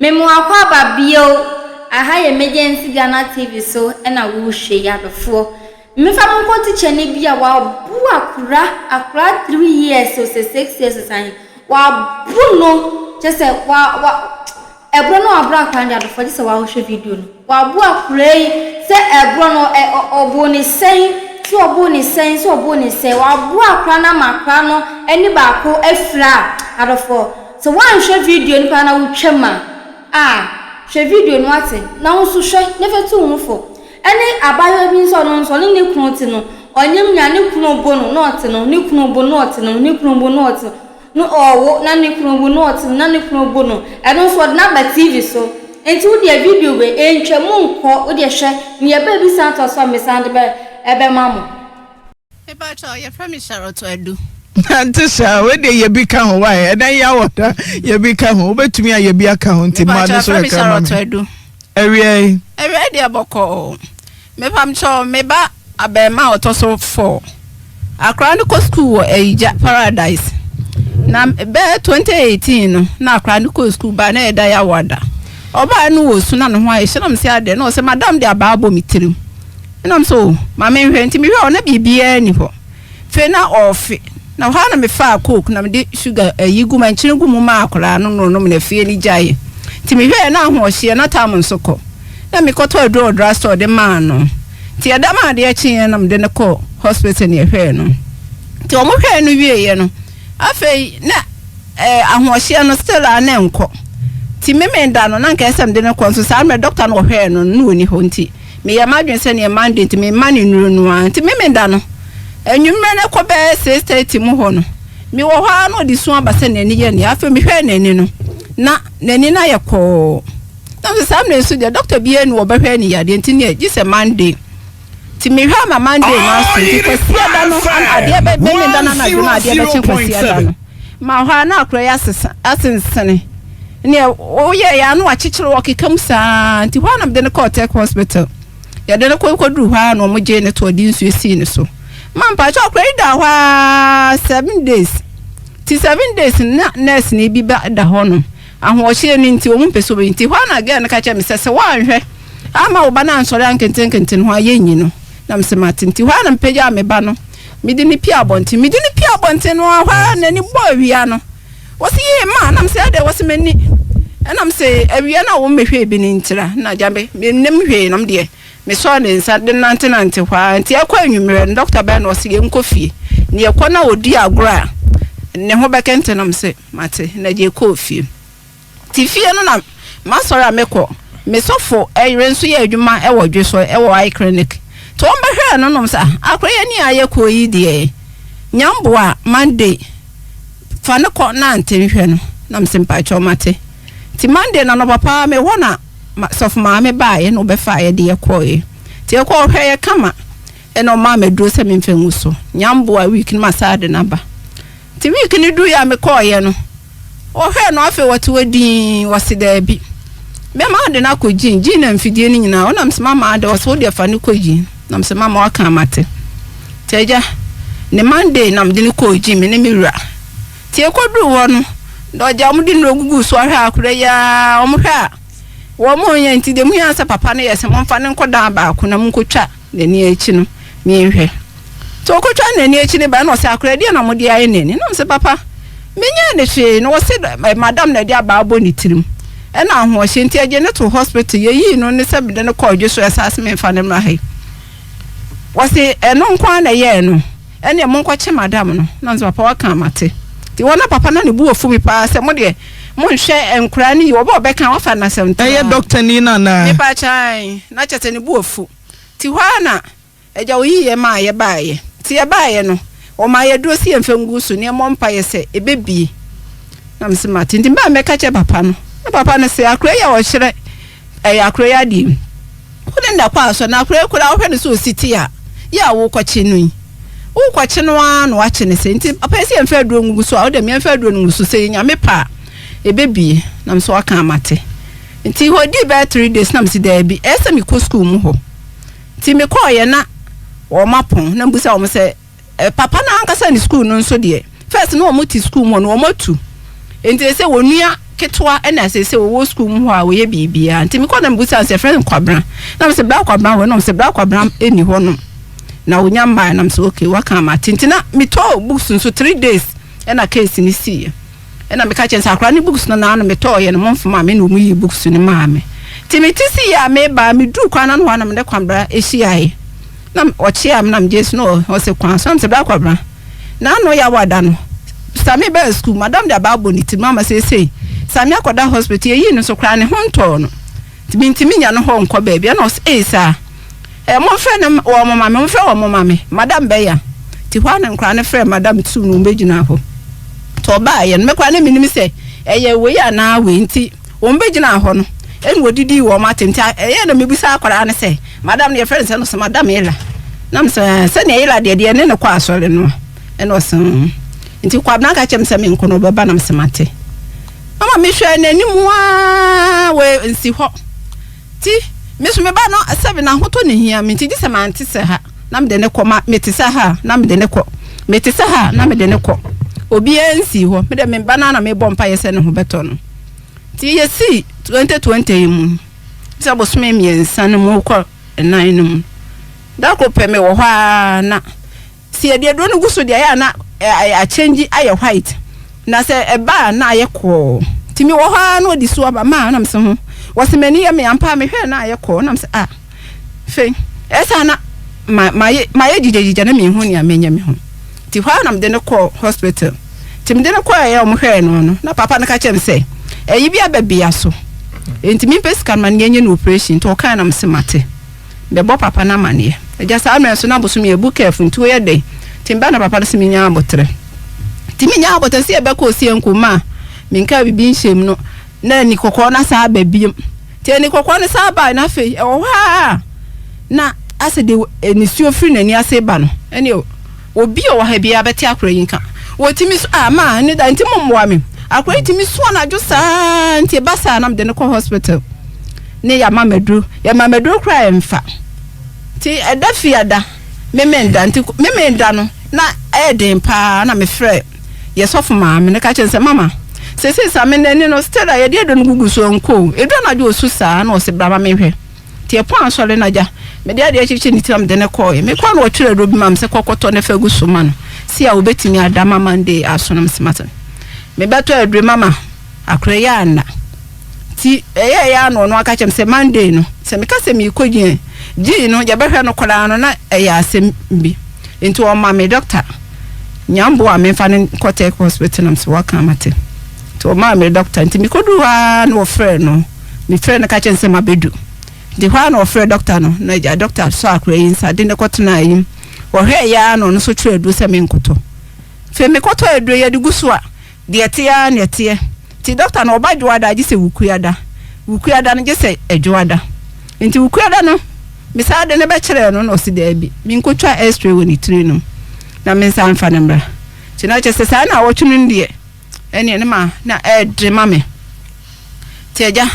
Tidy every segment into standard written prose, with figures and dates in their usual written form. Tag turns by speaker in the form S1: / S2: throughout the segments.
S1: Mema wakɔ aba bio. Aha yɛ Emergency Ghana TV so na worehwɛ yi adɔfoɔ. Mefa mo nkɔ tikyani bi a wabo akora, akora 3 years o sɛ 6 years o san wabo no kyɛ sɛ wa wa ɛborɔ no waboro akora no de adɔfoɔ gye sɛ wahwɛ video no. Wabo akora yi sɛ ɛborɔ no ɛ ɔbo ne sɛn sɛ ɔbo ne sɛn sɛ ɔbo ne sɛn wabo akora no ama akora no ani baako afira adɔfoɔ. Sɛ woanhwɛ video no paa na wotwa mu a, hwɛ video no ate na wo nso hwɛ na fa tu wo ho fo. Ɛne abaayewa bi nso, ɔno nso ɔne ne kunu te no, ɔnyem nya ne kunu bo no na ɔte no, ne kunu bo na ɔte no, ne kunu bo na ɔte no, ɔwo na ne kunu bo na ɔte no, na ne kunu bo no. Ɛno nso ɔde no aba TV so. Nti wo deɛ, video wei ɛntwa mu nkɔ. Wo deɛ hwɛ nea ɛbaa bi san to so a mesan de bɛ ɛbɛma mo.
S2: Mepakyɛw, yɛfrɛ me Charlotte Adu.
S3: Nante saa, wei deɛ yɛ bi ka ho wae, ɛnɛ yɛ awɔ da yɛ bi ka ho, wobɛtumi a yɛ bi aka ho nti maa no so
S2: Mepakyɛw, yɛfrɛ me
S3: kakra ma
S2: Charlotte
S3: me.
S2: Adu.
S3: Awia yi.
S2: Awia deɛ bɔkɔɔ. Mepakyɛw, me ba abɛɛma a ɔtɔ so 4. Akora no kɔ school wɔ Ayigya Paradise. Na bɛyɛ 2018 no, na akora no kɔ school ba na ɛda yɛ awɔ da. Ɔbaa no wɔ su na ne ho ayɛ hyɛ na me sɛ adeɛ na ɔsɛ madam de abaa abɔ me tirim. Ɛna me sɛ o, ma menhwɛ nti mehwɛ ɔ na biribiara ni hɔ. Afei na ɔɔfe na hɔ a na mefaa Coke na mede sugar ayi gu ma nkyene gu mu maa akwaraa no na ɔnom na afie no gyaeɛ. Nti mehwɛɛ na ahoɔhyeɛ na tam nso kɔ na mekɔtɔ aduro wɔ drugstore de maa no. Nti ɛda ma adeɛ kyeeɛ na mede no kɔɔ hospital ne yɛhwɛɛ no. Nti ɔmo hwɛɛ no wieeɛ no, afei na ahoɔhyeɛ no still a na nkɔ. Nti meme da no na nka ɛsɛ mede no kɔ nso saa mmerɛ doctor no ɔhwɛɛ no no ɔni hɔ, nti meyɛ m'adwene sɛ neɛ Monday nti memma ne nnuro no ara. Nti meme da no anwummerɛ no kɔ bɛyɛ 6:30 mu hɔ no, mewɔ hɔ ara na ɔde su aba sɛ n'ani yɛ ne. Afei mehwɛɛ n'ani no na n'ani no ayɛ kɔɔ na sɛ saa mmerɛ nso deɛ doctor biara ni wɔbɛhwɛ ne yadeɛ, nti neɛ gye sɛ Monday. Nti mehwɛ ama Monday no aso, nti Kwasiada no adeɛ bɛ meme da no anadwo no adeɛ bɛkye Kwasiada no ma hɔ a na akora yi asesa asensene neɛ woyɛ yɛ ano akyekyere ɔkeka mu saa. Nti hɔ a na mede no kɔɔ Tech Hospital. Yɛde no kɔ kɔduru hɔ a na ɔmo gye ne to ɔde nsuo sii ne so ma mpakyɛ akora yi da hɔ a 7 days. Ti 7 days na nurse ni bi ba da hɔ no ahoɔhyɛ no nti ɔmo mpɛ sɛ ɔbɛyi. Nti hɔ a na girl no ka kyerɛ me sɛ woanhwɛ ama wo ba no ansɔre ankentenkenten ho a yɛnyi no. Na mesɛ mate. Nti hɔ a na mepagya me ba no, mede ne pia abɔnten. Mede ne pia abɔnten no a, hɔ a n'ani bɔ awia no, wɔsi yie ma nam sɛ ɛdɛ wɔsi m'ani ɛnam sɛ awia no a wɔn mehwɛ bi ne ntira na agya me menim hwee nam deɛ mesɔɔ ne nsa de nante nante hɔ a. Nti ɛkɔ anwummerɛ no, dɔkta bɛn na ɔsi yɛn nkɔ fie ne yɛkɔ na ɔdi agorɔ a ne ho bɛkɛntɛn. Nam sɛ mate na gye kɔɔ fie. Ti fie no na masɔre a mekɔ me sɔfo ɛyere nso yɛ adwuma ɛwɔ dwe so ɛwɔ eye clinic. Nti wɔn bɛhwɛɛ no nom sɛ akora yɛ ni ayɛ kɔɔ yi deɛ nyamboa Monday fa ne kɔ nante nhwɛ no. Na mesɛ mpakyɛw mate. Nti Monday na nɔpa paa mewɔ na sɔfo maame baeɛ na ɔbɛfa yɛ de yɛkɔɔɛ. Nti yɛkɔ ɔhwɛ yɛ kama ɛna ɔmaa me aduro sɛ memfa ngu so nyamboa week no ma saa de n'aba. Nti week no du yɛ a mekɔɔyɛ no, ɔhwɛ no afei wɔte hɔ dinn, wɔse daabi, mɛma de no akɔ gyin gyin na mfidie no nyinaa. Ɔnam sɛ mama ade ɔsɛ wodeɛ fa no kɔ gyin. Nam sɛ mama waka amate. Nti agya ne Monday nam de no kɔɔ gyin, me ne me wura. Nti ɛkɔduru hɔ no na ɔgya wɔn de nnuro gugu so ahwɛ akora yi a wɔn hwɛ a wɔn yɛ. Nti deɛ mu yɛ sɛ papa no yɛ sɛ momfa no nkɔ dan baako na monkɔtwa n'ani akyi no mienhwɛ. Nti ɔkɔtwa n'ani akyi no ba na ɔsɛ akora deɛ na mode ayɛ n'ani. Nam sɛ papa menyɛ ne hwee. Na wɔsɛ madam na ɛde abaa bɔ ne tirim ɛna ahoɔhyɛ nti agye ne to hospital. Yɛyii no ne sɛ mede no kɔɔ dwe so ɛsɛ ase memfa no mmra ha yi. Wɔse ɛno nko ara na ɛyɛɛ no, ɛneɛ monkɔkye madam no. Na sɛ papa waka amate. Nti wɔn na papa na ne bu afu mi paa sɛ mo deɛ monhwɛ nkora no yi wɔbɛ ɔbɛka wafa n'asɛm
S3: taa. Ɛyɛ dɔkta ni no anaa?
S2: Nipa kyan na kyɛ sɛ ne bu afu. Nti hɔ ara na agya oyi yɛ maa yɛ baayɛ. Nti yɛ baayɛ no, wɔmaa yɛ duro si yɛn fɛ ngu so nneɛma mpa yɛ sɛ ebebie. Na mo sɛ mate. Nti mbaa mɛka kyerɛ papa no na papa no sɛ akora yi a ɔhyerɛ ɛyɛ akora yi adeɛ mu wode nna kɔ asɔ na akora yi koraa wohwɛ no sɛ osi te a yɛ a wokɔkye no yi wokɔkye no ara na wakye ne sɛ. Nti papa yi sɛ yɛmfa aduro ngu so a wode yɛmfa aduro no ngu so sɛ Nyame pa a ebebie. Na mo sɛ waka amate. Nti hɔ di bɛyɛ 3 days na mo sɛ daabi, ɛyɛ sɛ mekɔ school mu hɔ. Nti mekɔɔyɛ na wɔn apɔn na mbusa wɔn sɛ papa no ankasa ne school no nso deɛ first na wɔn te school mu no wɔn atu. Nti sɛ wɔn nua. Ketewa ɛna seesei ɔwɔ sukuu mu hɔ a ɔyɛ biribiara nti mekɔ na mebusa no sɛ yɛfrɛ no Kwabena na mesɛ bra Kwabena wɔ na ɔsɛ bra Kwabena ɛni hɔ nom na ɔnya mmaa na mesɛ okay waka ama te nti na metɔɔ books nso 3 days ɛna case no siiɛ. Ɛna meka kyerɛ sɛ akora ne books no naano metɔɔyɛ no momfoma me na ɔmu yi books no maa me. Nti mete si yɛ a meba meduru kwan no hɔ a na mede Kwabena ɛhyiaeɛ na ɔkyea me na megye so na ɔsɛ kwan so na mesɛ bra Kwabena na ano yɛ awada no Sami bɛɛ school, madam de aba abɔ ne tirim ama seesei Sami akɔda hospital, yɛyii no so koraa ne ho ntɔɔ no nti mentumi nya no hɔ nkɔ baabi. Ɛna ɔsɛ ee saa ɛ momfrɛ no wɔ mo ma me, momfrɛ wɔ mo ma me madam bɛya. Nti hɔ a na nkora no frɛ madam tu no wɔn bɛgyina hɔ nti ɔbaayɛ no mekora ne menim sɛ ɛyɛ wei anaa wei nti wɔn bɛgyina hɔ no ɛna wɔdidi wɔn ate. Nti ɛyɛ na mebusa akwaraa no sɛ madam no yɛfrɛ no sɛ no sɛ madam Ela nam sɛ sɛnea Ela deɛ deɛ ne no kɔ asɔre no ɛna ɔsɛ nti Kwabena ka kyerɛ me sɛ menkɔ no ɔbɛba nam sɛ mate. Mama mehwɛ n'anim aa wɔ nsi hɔ ti me so meba no sɛbi n'ahotɔ ne hia me nti gye sɛ mante sɛ ha na mede ne kɔ ma mete sɛ ha na mede ne kɔ mete sɛ ha na mede ne kɔ obiara nsi hɔ. Mede me ba no na mebɔ mpa yɛ sɛ ne ho bɛtɔ no. Nti yɛsii 2020 yi mu sɛ bosome 3 no mu kɔ 4 no mu da koro pɛ me wɔ hɔ a na si yɛde aduro no gu so deɛ ɛyɛ a na akyɛngyi ayɛ white na sɛ ɛba a na ayɛ kɔɔ. Nti mi wɔ hɔ a na ɔde su aba maa nam sɛ ho wɔsi m'ani yɛ me ampa mehwɛ na ayɛ kɔɔ nam sɛ a fei ɛsɛ na ma ma yɛ ma yɛ gyigyagyigya na mi hu nea menyɛ me ho. Nti hɔ a na mede no kɔɔ hospital. Nti mede no kɔɔ ɛyɛ ɔmo hwɛɛ no no na papa no ka kyerɛ me sɛ ɛyi bi aba bia so nti mempɛ sika no ma no yɛnyɛ no operation. Nti ɔkaa na mese mate bɛbɔ papa no amanneɛ. Agya saa mmerɛ nso na abosom yɛ bu kɛɛfo nti woyɛ dɛn nti mba na papa no sɛ menya abotrɛ nti menya abotrɛ sɛ yɛbɛkɔ osie nkoma a menka biribi nhyɛ mu no na ani kɔkɔɔ no saa aba biom. Nti ani kɔkɔɔ no saa baa na afei ɛwɔ hɔ a na asɛ de nisuo firi n'ani ase ba no ɛne obi a ɔwɔ ha biara bɛte akora yi nka wɔtumi so a ma ne da nti mo mmoa me. Akora yi tumi so anadwo saa nti ɛba saa na mede no kɔ hospital ne yɛama maduro yɛma maduro koraa ɛmfa. Nti ɛda fiada memenda nti memenda no na ɛyɛ den paa na mefrɛ yɛ sɔfo maame no ka kyerɛ sɛ mama sese sa me n'ani no still a yɛde aduro no gugu so nko edu anadwo osu saa na ɔsɛ brama mehwɛ. Nti ɛpɔn asɔre no agya mede adeɛ kyekyere ne tiram de ne kɔɔɛ. Mekɔɔ no wɔtwerɛ aduro bi ma me sɛ kɔkɔtɔ ne fa gu so ma no si a wobɛtumi ada ma Monday aso no. Mesɛ mebɛtɔ aduro mama akora yi anna. Nti ɛyɛ ɛyɛ ano ɔno aka kyerɛ me sɛ Monday no sɛ meka sɛ meekɔ gyina gyii no yɛbɛhwɛ no koraa no na ɛyɛ asɛm bi nti ɔma me doctor nyambo a memfa no nkɔ Tech Hospital nam sɛ waka amate. Nti ɔmaa me doctor nti mekɔduru hɔ a na wɔfrɛ no mefrɛ no ka kyerɛ no sɛ mabɛdu. Nti hɔ a na wɔfrɛ doctor no na agya doctor sɔ akora yi nsa de ne kɔtena yi wɔhwɛ yɛ a na ɔno nso twerɛ aduro sɛ menkɔtɔ. Afei mekɔtɔ aduro yɛde gu so a deɛ ɛteɛ ara na ɛteɛ. Nti doctor no ɔba dwoada gye sɛ wukuada, wukuada no gye sɛ ɛdwoada. Nti wukuada no mesaa de ne bɛkyerɛɛ no na ɔsi daabi menkɔtwa x-ray wɔ ne tiri no na mensa mfa no mmra. Nti na kyerɛ sɛ saa na awɔtwe no deɛ ɛneɛ ne ma na ɛɛde ma me. Nti agya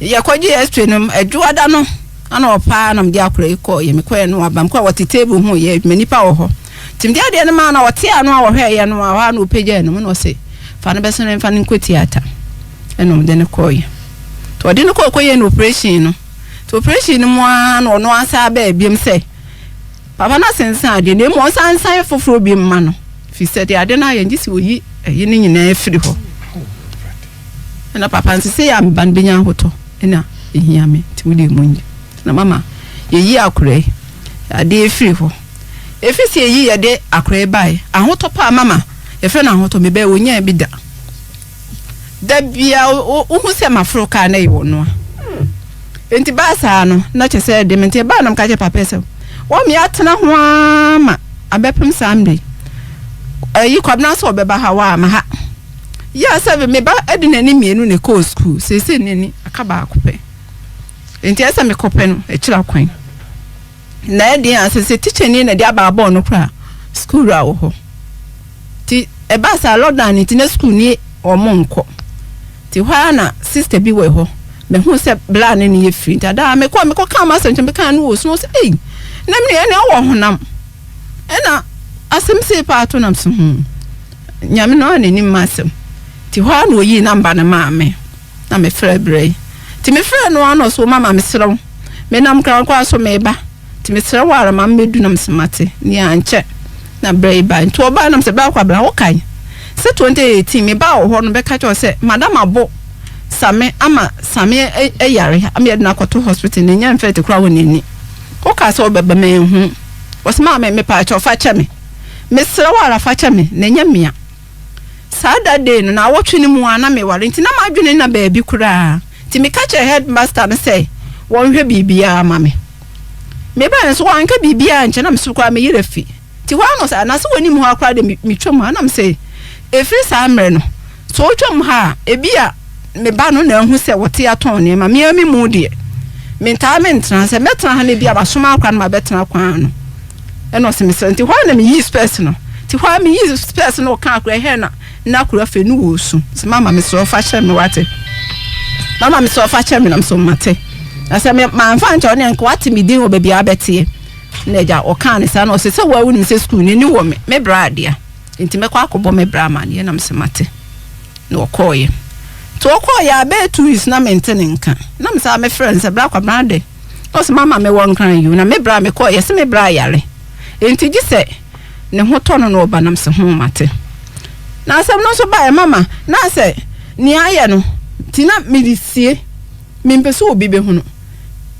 S2: yɛkɔgye x-ray no ɛdwoada no ana ɔpaa na mede akora yi kɔɔ yɛ mekɔɛ no aba mekɔɛ wɔte table ho yɛ adwuma nipa wɔ hɔ. Nti mede adeɛ no maa na ɔte ano a wɔhwɛɛyɛ no a hɔ a na ɔpagyaa no mu na ɔse fa no bɛsene mfa no nkɔ theatre ɛna ɔde no kɔɔyɛ. Nti ɔde no kɔɔ kɔyɛ no operation no. Nti operation no mu ara na ɔno asa abaa biom sɛ papa no asensan adeɛ na emu ɔnsansan foforɔ bi mma no firi sɛ deɛ ade no ayɛ ngye sɛ oyi ɛyi no nyinaa firi hɔ. Ɛna papa nso sɛ yɛ a meba no bɛnya ahotɔ ɛna ɛhia me nti wode mu nyi na mama yɛyi akora yi adeɛ firi hɔ. Ɛfiri sɛ yɛyi yɛde akora yi baeɛ ahotɔ paa mama yɛfrɛ no ahotɔ mebɛɛ wɔnyaa bi da da bia wohu sɛ maforo kaa na ɛyɛ ɔno a nti baa saa no na kyɛ sɛ ɛde me nti ɛbaa nam ka kyɛ papa sɛ wɔn atena ho ara ma abɛpem saa mmerɛ yi ɛyi Kwabena sɛ ɔbɛba ha waa ma ha yɛ sɛ me ba de n'ani mmienu na ɛkɔɔ sukuu seesei n'ani aka baako pɛ nti ɛsɛ mekɔpɛ no akyira kwan na ɛdeɛ a sɛ sɛ tikyani na ɛde aba abɔɔ no koraa sukuu wura wɔ hɔ. Nti ɛbaa saa lockdown nti na sukuu ni wɔn nkɔ. Nti hɔ ara na sister bi wɔ hɔ mehu sɛ bla ne ne yɛ firi. Nti adaa mekɔ mekɔ kaa ma asɛm kyɛn meka no wɔ sunu sɛ ei na me ɛna ɔwɔ honam ɛna asɛm sei paa to nam so ho nyame no a n'anim ma asɛm. Nti hɔ ara na oyii namba no maa me. Na mefrɛɛ berɛ yi. Nti mefrɛɛ no ara na ɔse, o mama mesrɛ wo, menam Krankwa so meba, nti mesrɛ wo ara ma memmɛdu na mese mate. Nea ankyɛ na berɛ yi bae. Nti ɔbae na mese, Bra Kwabena, wokae sɛ 2018 mebaa wo hɔ no bɛka kyerɛ wo sɛ madam abo Same ama Same yare ama yɛde no akɔto hospital na ɛnya infect koraa wɔ n'ani. Wokaa sɛ wobɛba manhu. Ɔse maame mepaakyɛw fa kyɛ me. Mesrɛ wo ara fa kyɛ me na ɛnyɛ mea. Saa that day no, naawɔtwe no mu ara na meware nti na m'adwene nna baabi koraa. Nti meka kyerɛɛ headmaster no sɛ wɔnhwɛ biribiara ma me. Mebaeɛ nso wanka biribiara ankyerɛ na me so koraa me yerɛ fi. Nti hɔ ara na ɔsɛ anaasɛ w'anim hɔ ara koraa deɛ metwam ha na mesɛ ɛfiri saa mmerɛ no sɛ wotwam ha a ebi a me ba no na ahu sɛ wɔte atɔn nneɛma me ara me mu deɛ mentaa mentena sɛ mɛtena ha no ebi a masoma akora no mabɛtena kwan ano. Ɛna ɔse mesrɛ nti hɔ ara na meyii spɛs no nti hɔ ara meyii spɛs no ɔka akora hɛ na na akora afei no wɔ su sɛ mama mesrɛ ɔfa kyɛ me wate mama mesrɛ ɔfa kyɛ me na mesɛ mate na sɛ me mamfa nkyɛ ɔne nka wate me din wɔ baabi a abɛteɛ na agya ɔkaa ne saa na ɔse sɛ woa wonim sɛ sukuu n'ani wɔ me me bra adeɛ nti mɛkɔ akɔbɔ me bra amaneɛ na mesɛ mate na ɔkɔɔyɛ nti ɔkɔɔyɛ abɛɛ 2 weeks na mente ne nka na mesɛ mefrɛ no sɛ bra kwabena de. Ɔse mama me wɔ nkran yi o na me bra me kɔɔ yɛse me bra yare enti gye sɛ ne ho tɔ no na ɔba na mese ho mate na asɛm no nso baeɛ mama na sɛ nea ayɛ no nti na mede sie mempɛ sɛ obi bɛhunu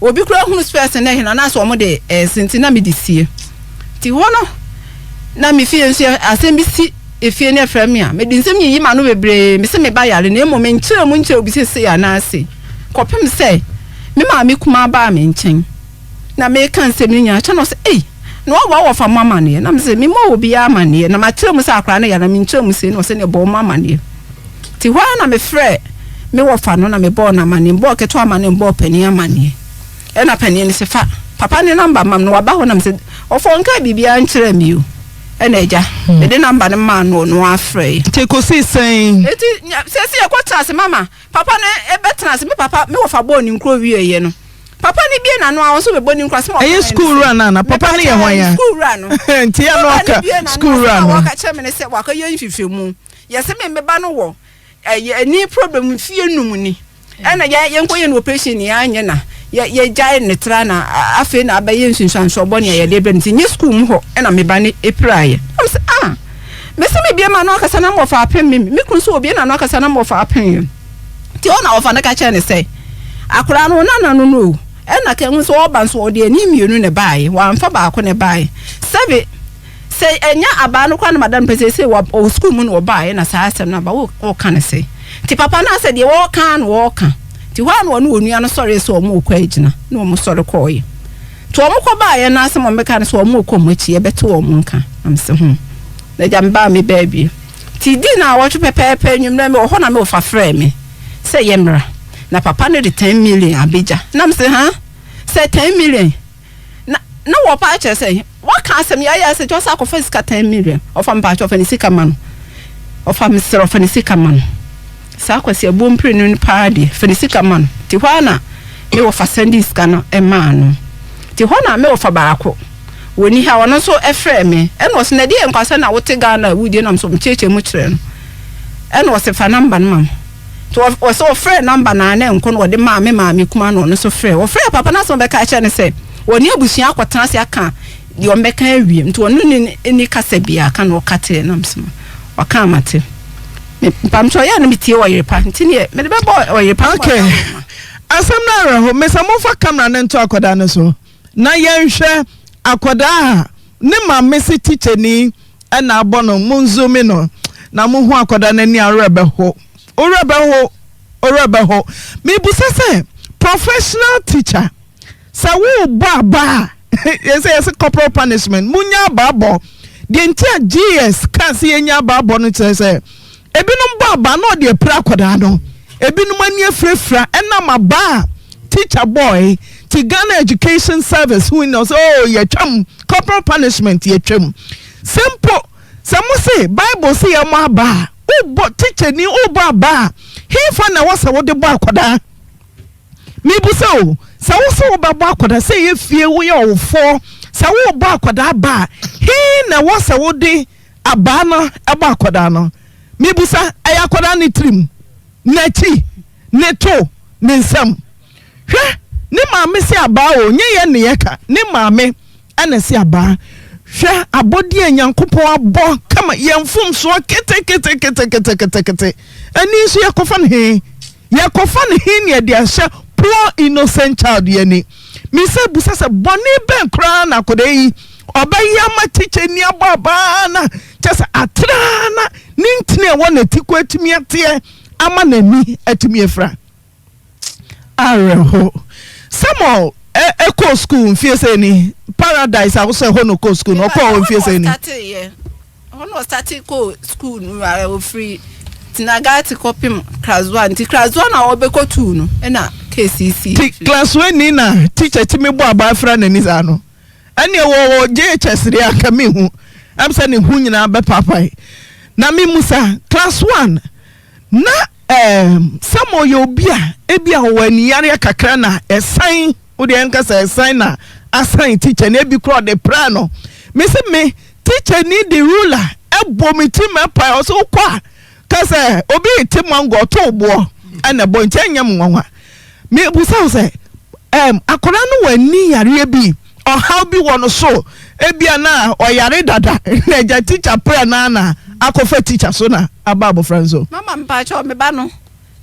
S2: obi koraa hunu spɛs na ɛhena na sɛ ɔmo de ɛɛse nti na mede sie nti hɔ no na me fie nso asɛm bi si efie ne ɛfrɛ me a mede nsɛm yiyi ma no bebree mese me ba yare na mmom menkyerɛ mu nkyerɛ obi sɛ sei anaa sei kɔpem sɛ Me maame kumaa baa me nkyɛn na mereka nsɛm no nyinaa kyerɛ no, ɔse, Ei, na woabɔ wo wɔfa mo amaneɛ? Na mese, Memmɔɔ obiara amaneɛ, na makyerɛ mu sɛ akwadaa no yare na menkyerɛ mu sei. Na ɔse, Neɛ bɔ wɔn amaneɛ. Nti hɔ ara na mefrɛɛ me wɔfa no na mebɔɔ no amaneɛ, mebɔɔ ketewa amaneɛ, mebɔɔ panin amaneɛ. Ɛna panin no se, Fa papa ne namba ma me na waba hɔ. Na mese, Wɔfa ɔnkaa biribiara nkyerɛɛ me o. Ɛna agya, mede namba no maa no, ɔno ara frɛeɛ.
S3: Nti ɛkɔsii sɛn?
S2: Nti seesei yɛkɔtena ase, mama. Papa no bɛtena ase. Me papa, me wɔfa bɔɔ ne nkuro wieeɛ no, papa no bue n'ano a, ɔno nso bɛbɔ ne nkuro. Asɛm a
S3: Ɛyɛ
S2: ɔkaeɛ ne
S3: sukuu
S2: sɛ,
S3: wura no anaa? Papa no
S2: Mepa
S3: yɛ
S2: kyɛw,
S3: hwan
S2: ɛyɛ
S3: a?
S2: sukuu wura no.
S3: Nti yɛ na
S2: Wura no
S3: ɔka
S2: bue n'ano,
S3: sukuu
S2: asɛm
S3: wura
S2: a
S3: no.
S2: wɔka kyerɛ me ne sɛ wakɔyɛ nhwehwɛmu. Yɛse me me ba no wɔ ɛyɛ ani problem mfeɛ num ni. Ɛna yɛ yɛnkɔyɛ no operation ni anyɛ na yɛ yɛgyae ne tra na afei na abɛyɛ nsunsuansoɔ bɔne a yɛde brɛ no nti nyɛ sukuu mu hɔ ɛna me ba no piraeɛ. Na mese ah! Mese mebue m'ano akasa na mmɔfra apem me. Me kunu nso obue n'ano akasa na mmɔfra apem yɛn. Nti hɔ na wɔfa no ka kyerɛɛ no sɛ, Akwadaa no, wo nana no no o. Ɛna ka hu sɛ ɔreba nso ɔde ani mmienu na ɛbaeɛ, wamfa baako na ɛbaeɛ. Sɛbe, sɛ ɛnyɛ abaa no koraa na madam pɛ seesei ɔwɔ sukuu mu na ɔbaeɛ na saa asɛm no aba, woka no sɛ. Nti papa no asɛ deɛ wɔreka ara na wɔreka. Nti hɔ ara na ɔne onua no sɔree sɛ wɔrekɔ agyina, na wɔsɔre kɔeɛ. Nti wɔkɔbaeɛ no asɛm a wɔbɛka no sɛ wɔrekɔ wɔn akyi, yɛbɛte wɔn nka. Na mese ho. Na agya mebaa me baabi. Nti dii naawɔtwe pɛpɛɛpɛ anwummerɛ mewɔ hɔ na me wɔfa frɛɛ me sɛ yɛmmra na papa no de ten million abɛgya na mese haa sɛ ten million na na wɔpa akyerɛ sɛ waka asɛm yɛayɛ sɛ kyɛ sɛ akɔfa sika 10 million. Ɔfa mpakyɛ ɔfa ne sika ma no, ɔfa mesrɛ ɔfa ne sika ma no. Saa Kwasi abuo mprenu no paa deɛ fa ne sika ma no. Nti hɔ ara na me wɔfa sɛnde sika no maa no. Nti hɔ na me wɔfa baako wɔni ha, ɔno nso frɛɛ me ɛna ɔse na ɛdeɛ nkwasɛ na wote Ghana a wodie nam so mekyerɛkyerɛ mu kyerɛ no ɛna ɔse fa namba no ma me. Nti ɔsɛ ɔfrɛɛ namba no a na ɛnkɔ na ɔde maa me maame kumaa na ɔno nso frɛɛ. Ɔfrɛɛ papa no asɛm ɔbɛka kyerɛ no sɛ wɔne abusua akɔtena ase aka deɛ ɔmbɛka awie nti ɔno ne ni kasa biara ka na ɔka teɛ nam so ɔka amate. Mpamkyɛ ɔyɛ a na metie ɔyere pa nti neɛ mede bɛbɔ ɔyere pa.
S3: Okay. Asɛm no awerɛho. Mesa momfa camera no nto akwadaa no so na yɛnhwɛ akwadaa a ne maame se tikyani na abɔ no. Mo nzoomi no na mohu akwadaa no ani a werɛ bɛho. Wo werɛ bɛho, wo werɛ bɛho. Mebusa sɛ professional teacher sɛ worebɔ aba a yɛsɛ yɛsɛ corporal punishment munya abaabɔ. Deɛ nti a GS kaa sɛ yɛnya abaabɔ no kyerɛ sɛ ebinom bɔ aba na ɔde apira akwadaa no, ebinom ani afirafira ɛnam aba a teacher bɔɔe. Ti Ghana Education Service ho nyina sɛ oh yɛtwam corporal punishment yɛtwam. Sɛ mpo sɛ mo se Bible se yɛmmɔ aba a, wobɔ teacher ni wobɔ aba a, hefa na ɛwɔ sɛ wode bɔ akwadaa? Mebisa o, sɛ wo se wobɛbɔ akwadaa sɛ ɛyɛ fie woyɛ ɔwofoɔ sɛ wobɔ akwadaa ba a, he na ɛwɔ sɛ wode abaa no bɔ akwadaa no? Mebisa, ɛyɛ akwadaa no tirim, n'akyi? ne to ne nsam. Hwɛ, ne maame se abaa o, nyɛ yɛn ne yɛka, ne maame na ɛse abaa. Hwɛ abɔdeɛ a Nyankopɔn abɔ kama, yɛn mfomsoɔ keteketeketeketekete, ani nso yɛkɔfa no he? Yɛkɔfa no he ne yɛde ahyɛ poor innocent child yi ani? Misa bisa sɛ bɔne bɛn koraa na akwadaa yi ɔbɛyɛ ama tikyani abɔ abaa na kyɛ sɛ atraa na ne ntini a ɛwɔ n'ati kɔ atumi ateɛ ama n'ani atumi afira? Awerɛho. Samuel kɔɔ sukuu mfie sɛ ni? Paradise a wosɛ hɔ na ɔkɔɔ sukuu no, ɔkɔɔ hɔ mfie sɛ ni?
S2: Hɔ na ɔstate kɔɔ sukuu no, ɔfiri Tinagati kɔpem class one, nti class one a ɔbɛkɔ two no ɛna case yi sii.
S3: Ti class one ni na teacher tumi bɔ abaa fira n'ani saa no, ɛneɛ wɔ wɔ JHS deɛ anka menhu, ɛm sɛ ne ho nyinaa bɛpaapae. Na memusa, class one na ɛɛm Samuel yɛ obi a ebi a ɔwɔ aniyareɛ kakra na ɛsan, wo deɛ ɛnka sɛ ɛsan na asan teacher ni, ebi koraa ɔde praa no. Mese me teacher ni de ruler ɛbɔ me ti ma ɛpae, ɔsɛ wokɔ a ka sɛ obi rete mango ɔto boɔ ɛna ɛbɔ nti ɛnyɛ me nwanwa. Mebusa wo sɛ ɛɛm akwadaa no wɔ ani yareɛ bi, ɔhaw bi wɔ no so, ebia na ɔyare dada na agya teacher prɛ no ara na akɔfa teacher so na aba abɔfra no so.
S2: Mama mpakyɛw me ba no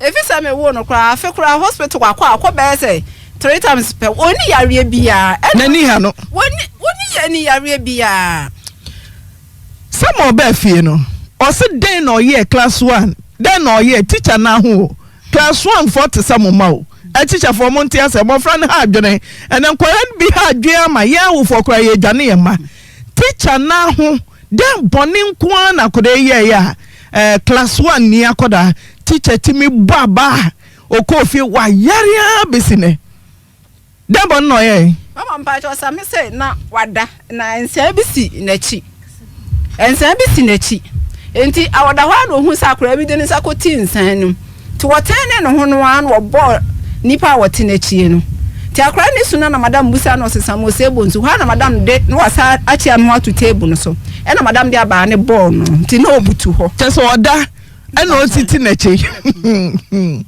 S2: efi sɛ me woo no koraa afe koraa hospital wakɔ akɔ bɛyɛ sɛ three times pɛ ɔnni yareɛ biaa ɛna
S3: N'ani ha no.
S2: Wɔnni wɔnni yɛ ni yareɛ biaa.
S3: Samuel baa fie no ɔse dɛn na ɔyɛɛ class one dɛn na ɔyɛɛ teacher no aho o class one foɔ te sɛ mo mma o teacher foɔ mo nte asɛ mmɔfra no ha adwene ɛnɛ nkwadaa no bi ha adwene ama yɛn awofoɔ koraa yɛdwane yɛn mma teacher no aho dɛn bɔne nko ara na akwadaa yi yɛɛyɛ a eh, class one ni akwadaa teacher tumi bɔ aba a ɔkɔɔ fie wayare ara bɛsi nɛ. Dɛn bɔne na ɔyɛe?
S2: Mama mpakyɛw sa me sɛ na wada na nsaa bi si n'akyi. Nsaa bi si n'akyi. Enti ɔda hɔ a na ohun sɛ akwadaa bi de ne nsa kɔti nsaa no mu. Nti wɔtɛnee ne ho no ara na wɔbɔɔ nipa a wɔte n'akyi no. Nti akwadaa no su no na madam busa no ɔsesa ma ɔsɛ bɔ nsu. Hɔ a na madam de na wasa akyea ne ho ato table no so. Ɛna madam de abaa no bɔɔ no. Nti na ɔbutu hɔ.
S3: Kyerɛ sɛ ɔda ɛna ɔtiti n'akyi.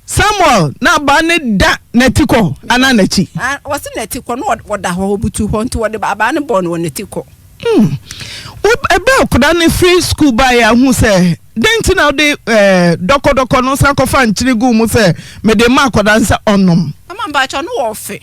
S3: Samuel na abaa no da n'atikɔ anaa n'akyi?
S2: Ah, wɔsi n'atikɔ na wɔda hɔ, wɔbutu hɔ nti wɔde abaa no bɔɔ no wɔ n'atikɔ.
S3: Hmm. Ɛbɛ akwadaa no firi sukuu baeɛ ahu sɛ dɛn nti na wode eh, dɔkɔdɔkɔ no san kɔfa nkyene guu mu sɛ mede ma akwadaa no sɛ ɔnom?
S2: Mama mpakyɛ no wɔfe.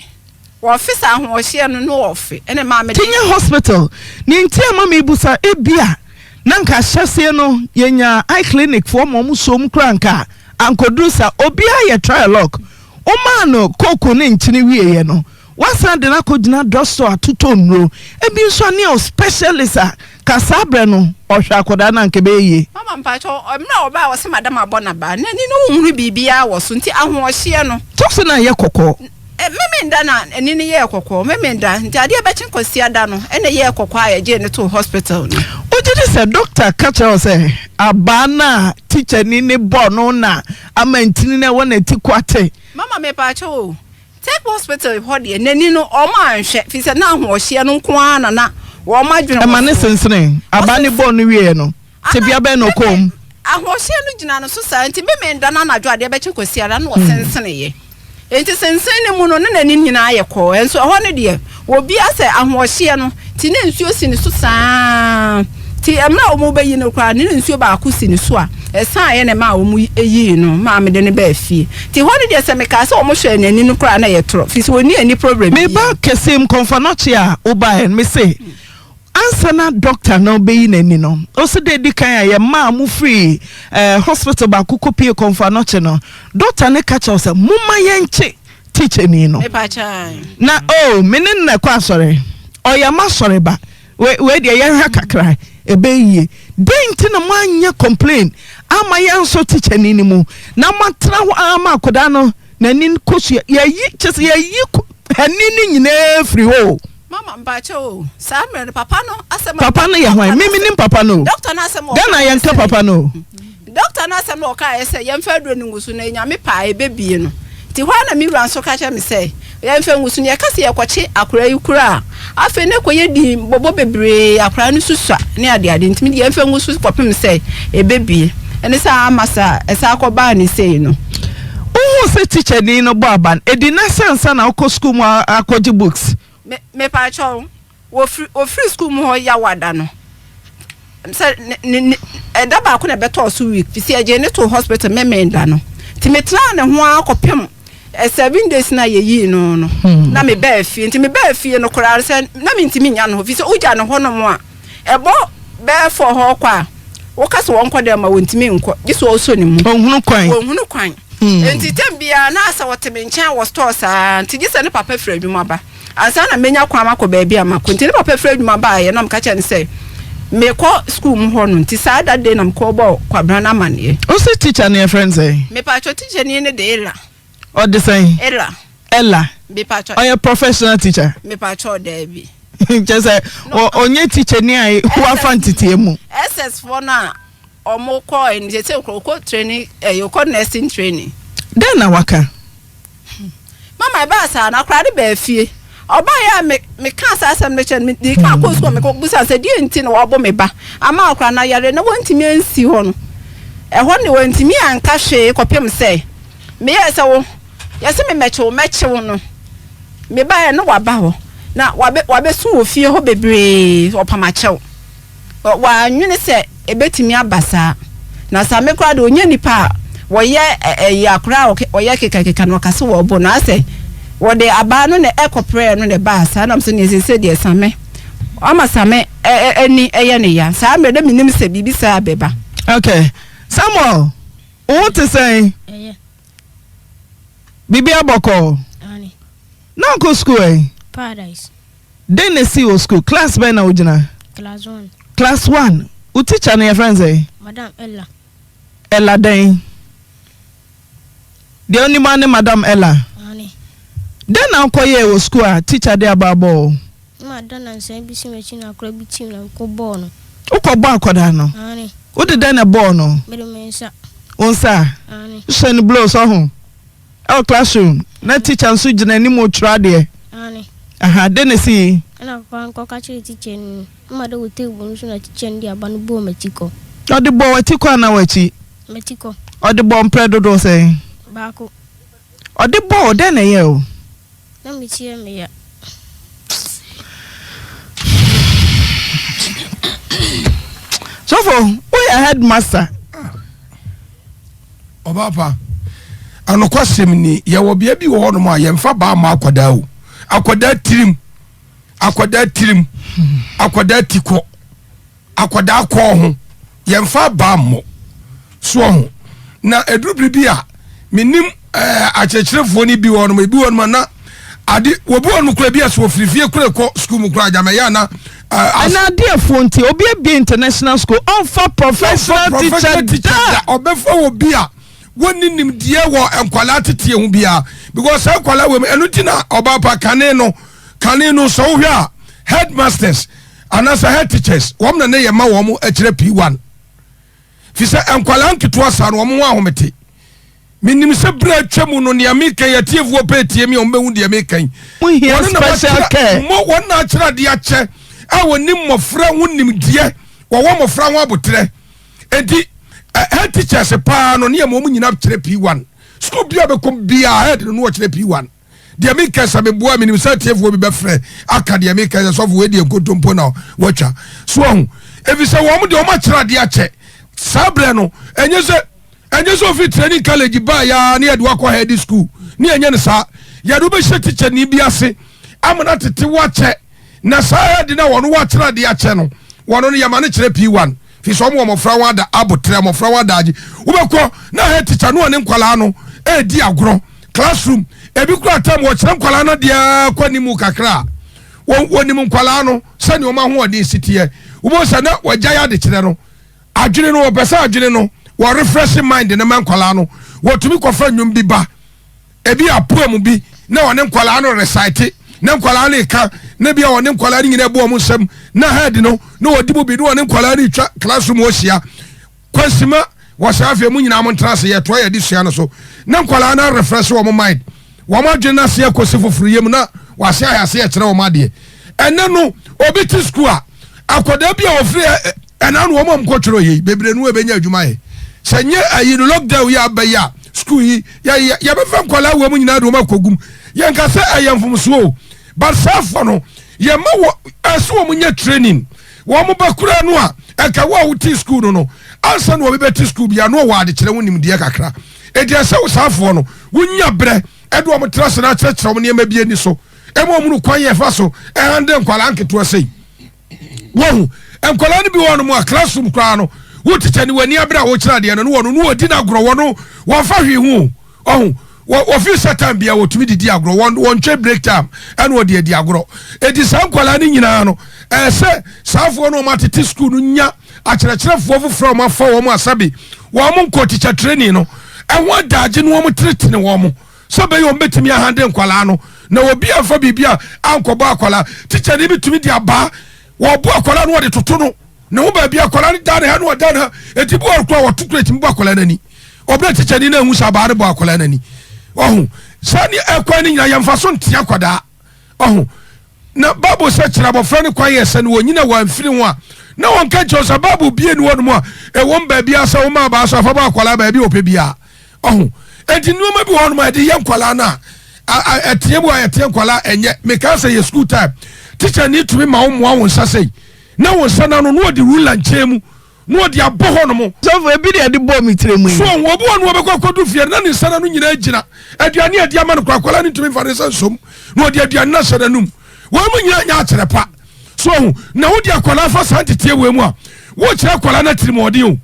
S2: Wɔfe saa ahoɔhyeɛ no no wɔfe ɛna maa mede.
S3: Kenya hospital ne nti ama mebusa ebia na nka ahyɛseɛ no yɛnya eye clinic foɔ ma ɔmo som koraa nka ankoduru sa obiara yɛ trialogue womaa no coke ne nkyene wieɛ no wasan de no akɔgyina drugstore atotɔ nnuro ebi nso a ne yɛ specialist a ka saa berɛ no ɔhwɛ akwadaa no anka ɛbɛyɛ yie.
S2: Mama mpakyɛw mmerɛ a ɔbaa ɔse madam abɔ naba n'ani no nhunu biribiara wɔ so nti ahoɔhyeɛ no.
S3: Kyɛw sɛ na ayɛ kɔkɔɔ.
S2: Memenda na ani no yɛɛ kɔkɔɔ, Memenda, nti adeɛ bɛkye Kwasiada no ɛna ɛyɛɛ kɔkɔɔ a yɛgyee no too hospital no.
S3: Wogye di sɛ dɔkta ka kyerɛ wo sɛ abaa no a tikyani no bɔɔ no na ama ntini no a ɛwɔ n'ati ko ate?
S2: Mama mepaakyɛw o, Tech hospital hɔ deɛ n'ani no wɔn anhwɛ firi sɛ na ahoɔhyeɛ no nko ara na na wɔn adwene wɔ
S3: Ɛma ne
S2: so.
S3: sensenee, abaa no bɔɔ no wieɛ no, tebea bɛn na ɔkɔɔ mu?
S2: Ahoɔhyeɛ no gyina no so saa nti Memenda no anadwo adeɛ bɛkye Kwasiada na ɔsenseneeɛ. Enti sensen no mu no, na n'anim nyinaa ayɛ kɔɔ. Nso ɛhɔ no deɛ, wɔbia sɛ ahoɔhyeɛ no nti na nsuo si ne so saa ara. Nti mmerɛ a wɔrebɛyi no koraa no, na nsuo baako si ne so a ɛsaeɛ na ɛmaa wɔyii no maa mede no baa fie. Nti ɛhɔ no deɛ, sɛ mekaa sɛ wɔhwɛɛ n'ani no koraa na ɛyɛ torɔ, firi sɛ ɔnni ani problem
S3: Me ba
S2: biara.
S3: kɛseɛ mu kɔmfanɔkye a wobaeɛ no, mese ansa na dɔkta no bɛyi n'ani no, ɔse da ɛdi kan a yɛmaa mo firii eh, hospital baako kɔpie kɔmfanɔkye no, dɔkta no ka kyerɛ wo sɛ momma yɛnkye tikyani no. Na oh, me ne no na ɛkɔ asɔre, ɔyɛ m'asɔre ba, wei wei deɛ yɛnhwɛ kakra ɛbɛyɛ yie. Dɛn nti na moanyɛ complain amma yɛansɔ tikyani no mu na moatena hɔ ara ma akwadaa no n'ani kosua yɛyi kyɛ sɛ yɛyi ani no nyinaa firi hɔ o.
S2: Mama mpakyɛw o, saa mmerɛ no papa no asɛm a.
S3: Papa no yɛ hwan? Me menim papa no o.
S2: Doctor no asɛm a ɔkaeɛ
S3: Ghana yɛnka
S2: sɛ.
S3: papa no o.
S2: Doctor no asɛm a ɔkaeɛ sɛ yɛmfa aduro no ngu so na Nyame pɛ a ɛbɛbie no. Nti hɔ ara na me wura nso ka kyerɛɛ me sɛ yɛmfa ngu so na yɛka sɛ yɛkɔkye akwadaa yi koraa a, afei na ɛkɔyɛ din bɔbɔ bebree, akwadaa no susua ne adeade nti me deɛ yɛmfa ngu so kɔpem sɛ ɛbɛbie. Ɛne sɛ ama saa ɛsan kɔbaa ne sei no.
S3: Wohuu sɛ tikyani no bɔ aba no, ɛdi nna sɛ ansa na wokɔ sukuu mu akɔgye books?
S2: Me, mepaakyɛw, wɔfiri, wɔfiri sukuu mu hɔ Yawada no, sɛ ne, ne, ne, ɛda baako na ɛbɛtɔɔ so week, firi sɛ yɛgyee no too hospital Memeneda no, nti metenaa ne ho ara kɔpem 7 days na yɛyii no no, na mebaa fie. Nti mebaa fie no koraa sɛ na mentumi nya no hɔ, firi sɛ wogya no hɔnom a, ɛbɔ bɛyɛ 4 hɔ kɔ a, woka sɛ wɔnkɔ dɛm ma wɔntumi nkɔ, gye sɛ ɔsɔ ne mu.
S3: Ɔnhunu kwan.
S2: Wɔnhunu kwan. Nti tɛm biara na asɛ ɔte me nkyɛn wɔ store saa, nti gye sɛ ne papa firi adwuma ba ansa na menya kwan makɔ baabi a makɔ. Nti ne papa firi adwuma baeɛ na meka kyerɛ no sɛ mekɔ school mu hɔ no, nti saa that day na mekɔ bɔɔ Kwabena no amanneɛ.
S3: Wo se teacher no yɛfrɛ no sɛn?
S2: Mepatwɔ, teacher ni no de Ella.
S3: Ɔde sɛn?
S2: Ella.
S3: Ella.
S2: Mepatwɔ.
S3: Ɔyɛ professional teacher?
S2: Mepatwɔ, daabi.
S3: Kyerɛ sɛ ɔnyɛ teacher ni a wafa nteteɛ mu.
S2: SS foɔ no a ɔmo kɔ ɛni sɛ sɛ ɔkɔ training, ɛyɛ ɔkɔ nursing training.
S3: Dɛn na waka?
S2: Mama, ɛbaa saa na akwaraa de baa fie. Ɔbaa yɛ a me meka saa asɛm no kyerɛ no, me di kan kɔ sukuu, mekɔ bisa sɛ deɛ nti na wabɔ me ba ama akwaraa no ayare na wɔntumi ansi hɔ no. Ɛhɔ ne wɔntumi anka hwee kɔpem sɛ meyɛɛ sɛ wo yɛsɛ me mɛkyew mɛkyew no. Mebaeɛ no, waba hɔ na wabɛ wabɛsu wɔ fie hɔ bebree, ɔpam akyɛw. Wannwene sɛ ebetumi aba saa. Na Same koraa de, ɔnyɛ nipa a wɔyɛ ɛyɛ akwadaa a ɔyɛ kekakeka na ɔka sɛ wɔrebɔ no. Asɛ wɔde abaa no na ɛkɔprɛɛ no na ɛbaa saa. Nam so nea seesei deɛ Same ama Same ani ɛyɛ ne ya. Saa mmerɛ na menim sɛ biribi saa bɛba.
S3: Okay. Samuel, wo ho te sɛn?
S4: Ɛyɛ.
S3: Biribi abɔkɔɔ?
S4: Aane.
S3: Na wokɔ sukuu ɛ?
S4: Paradise.
S3: Dɛn na esii wɔ sukuu? Class bɛn na wogyina?
S4: Class one.
S3: Class one. Wo teacher no yɛfrɛ no sɛn?
S4: Madam Ella.
S3: Ella dɛn? Deɛ wonim ara ne Madam Ella.
S4: Aane.
S3: Dɛn na wokɔyɛɛ wɔ sukuu a teacher de aba abɔ wo?
S4: Na mada nansa bi si m'akyi na akwadaa bi tim na mekɔbɔɔ no.
S3: Wokɔbɔɔ akwadaa no?
S4: Aane.
S3: Wode dɛn na ɛbɔɔ no?
S4: Mede me nsa.
S3: Wo nsa?
S4: Aane.
S3: Wohyɛ no blows ɔho? Ɛwɔ classroom na teacher nso gyina anim retwerɛ adeɛ.
S4: Aane.
S3: Aha, dɛn na esii?
S4: Ɛna papa no kɔka kyerɛɛ teacher no, na mada wɔ table no so na teacher no de aba no bɔɔ m'atikɔ.
S3: Ɔde bɔɔ w'atikɔ anaa w'akyi?
S4: M'atikɔ.
S3: Ɔde bɔɔ mprɛ dodoɔ sɛn?
S4: Baako.
S3: Ɔde bɔɔ wo, dɛn na ɛyɛɛ wo?
S4: Na me ti yɛ me ya.
S3: Sɔfo, woyɛ headmaster.
S5: Ɔbaapa, anokwasɛm ni, yɛwɔ bea bi wɔ hɔnom a yɛmfa baa ma akwadaa o. Akwadaa tirim, akwadaa tirim, akwadaa tikɔ, akwadaa kɔɔ ho, yɛmfa baa mmɔ soɔ ho. Na ɛduru bere bi a, menim ɛɛ akyerɛkyerɛfoɔ no bi wɔ hɔnom, ebi wɔ hɔnom a na ade wɔbi wɔ hɔnom kora bi a sɛ wɔfiri fie kora kɔ sukuu mu kora agyama ana.
S3: Ɛna adeɛfoɔ nti obi abie international school ɔnfa professional teacher da.
S5: Ɔbɛfa wɔ bi a wɔnni nimdeɛ wɔ nkwadaa teteɛ ho biara because saa nkwadaa wɔ mu. Ɛno nti na ɔbaa pa kane no kane no sɛ wohwɛ a, headmasters anaasɛ head teachers wɔn na ne yɛ ma wɔn akyerɛ P1 fi sɛ nkwadaa nketewa saa no wɔn ho ahomete. Menim sɛ berɛ atwa mu no, nea meka yi, atiefoɔ pɛ tie me a, wɔbɛhu deɛ meka yi.
S3: Mohia special care.
S5: Wɔn na akyerɛ adeɛ akyɛ a wɔnim mmɔfra ho nimdeɛ, wɔwɔ mmɔfra ho aboterɛ. Enti head teachers paa no ne yɛ ma wɔn nyinaa kyerɛ P1. Sukuu biara bɛkɔ biara, head no no wɔkyerɛ P1. Deɛ meka sɛ meboa, menim sɛ atiefoɔ bi bɛfrɛ aka deɛ meka sɛ sɔfo wei deɛ nkontompo na watwa so ahu. Ɛfiri sɛ wɔn deɛ wɔn akyerɛ adeɛ akyɛ saa berɛ no, ɛnyɛ sɛ ofi training college baa yaa ne yɛde wakɔ head school ne yɛnyɛ no saa. Yɛde wobɛhyɛ teacher ni bi ase ama no atete wakyɛ, na saa head no a wɔn wakyerɛ adeɛ akyɛ no, wɔn no yɛma no kyerɛ P1 fi sɛ ɔmo wɔ mmɔfra wɔn ada abotrɛ, mmɔfra wɔn adagye. Wobɛkɔ na head teacher no ɔne nkwalaa no ɛredi agorɔ classroom, ebi kura tam wɔkyerɛ nkwalaa no deɛ kɔ anim kakra a wɔn wɔnim nkwalaa no sɛnea wɔn ahoɔden si teɛ. Wobɛhu sɛ na wɔagya yɛ adekyerɛ no, adwene no wɔpɛ sɛ adwene no wɔ refresh mind no ma nkwalaa no, wɔtumi kɔfa nnwom bi ba, ebi a poem bi, na wɔne nkwalaa no recite na nkwalaa no ka, na bi a wɔne nkwalaa no nyinaa bu wɔn nsam na head no na wɔdi mu bi na wɔne nkwalaa no twa classroom hɔ hyia kwansima wɔ saa. Afei mu nyinaa mo ntena ase, yɛtoa yɛde sua no so na nkwalaa no refresh wɔn mind, wɔn adwene no ase akɔsi foforɔ yam na wɔase ayɛ ase yɛkyerɛ wɔn adeɛ. Ɛnɛ no obi te sukuu a akwadaa bi a wɔfiri ɛna no wɔn a wɔkɔtwerɛ yei bebree no ebɛnya adwuma yɛ sɛ nye ayi no lockdown yi aba yi a. sukuu yi yɛ yɛbɛfa nkwadaa wɔ mu nyinaa de wɔn akɔgu mu. Yɛnka sɛ ɛyɛ mfomsoɔ o, but saafoɔ no yɛma wɔ ɛsɛ wɔn nyɛ training. Wɔn ba koraa no a ɛka wo a wote sukuu no no ansa na obi bɛte sukuu bia no ɔwɔ adekyerɛ ho nimdeɛ kakra. Enti ɛsɛ wo saafoɔ no wonya berɛ ɛde wɔn tra ase na akyerɛkyerɛ wɔn nneɛma bi ani so ɛma wɔn no kwan yɛ fa so ɛhande nkwadaa nketewa sei. Wɔhu nkwadaa no bi wɔ nom a classroom koraa no wo tikya ne w'ani abere a wokyerɛ adeɛ no no wɔn no wɔdi no agorɔ wɔn no wɔmfa hwee ho ɔho wɔfi sɛ time bia wɔtumi didi agorɔ wɔn wɔntwɛ break time ɛna wɔde adi agorɔ eti saa nkwadaa no nyinaa no ɛsɛ saafoɔ no wɔn atete school no nya akyerɛkyerɛfoɔ foforɔ a wɔn afa wɔn asabi wɔn nkɔ teacher training no ɛho adagye no wɔn tenetene wɔn sɛ bɛyɛ wɔn bɛtumi ahande nkwadaa no na obi amfa biribi a ankɔbɔ akwadaa tikyani bi tumi de abaa wɔbɔ akwadaa no wɔde toto no ne ho baabi akwadaa no da ne ha no ɔda ne ha eti bi wɔn kora wɔto kura etumi bɔ akwadaa n'ani ɔbɛrɛ tikyani no ehu sɛ abaa no bɔ akwadaa n'ani ɔho saa ne ɛkwan no nyinaa yɛn fa so ntia akwadaa ɔho Na Bible sɛ kyerɛ abɔfra no kwan yɛ sɛ no wɔnyina wɔamfiri ho a na wɔnka nkyerɛ sɛ Bible bie ni wɔnom a ɛwɔm baabi a sɛ woma abaa so afa bɔ akwadaa baabi a ɔpɛ biara ɔho enti nneɛma bi wɔ hɔnom a yɛde yɛ nkwadaa no a ɛteɛ mu a yɛteɛ nkwadaa ɛnyɛ meka sɛ yɛ school time teacher ni tumi ma wo mmoa wo nsa sɛi na wo nsa no ano na ɔde ruler nkyɛn mu na ɔde abɔ hɔ nom.
S3: Sɔfo, ebi deɛ ɛde bɔɔ me tiri mu yi.
S5: So obi wɔ no ɔbɛkɔ akɔdu fie no na ne nsa no nyinaa gyina aduane a ɛde ama no koraa akwadaa no ntumi nfa ne nsa nsom na ɔde aduane no ahyɛ n'anum. Wɔn mu nyinaa nyɛ akyerɛ pa. So ɔho na wode akwadaa fa saa nteteɛ wei mu a wokyerɛ akwadaa no atirimuɔden o.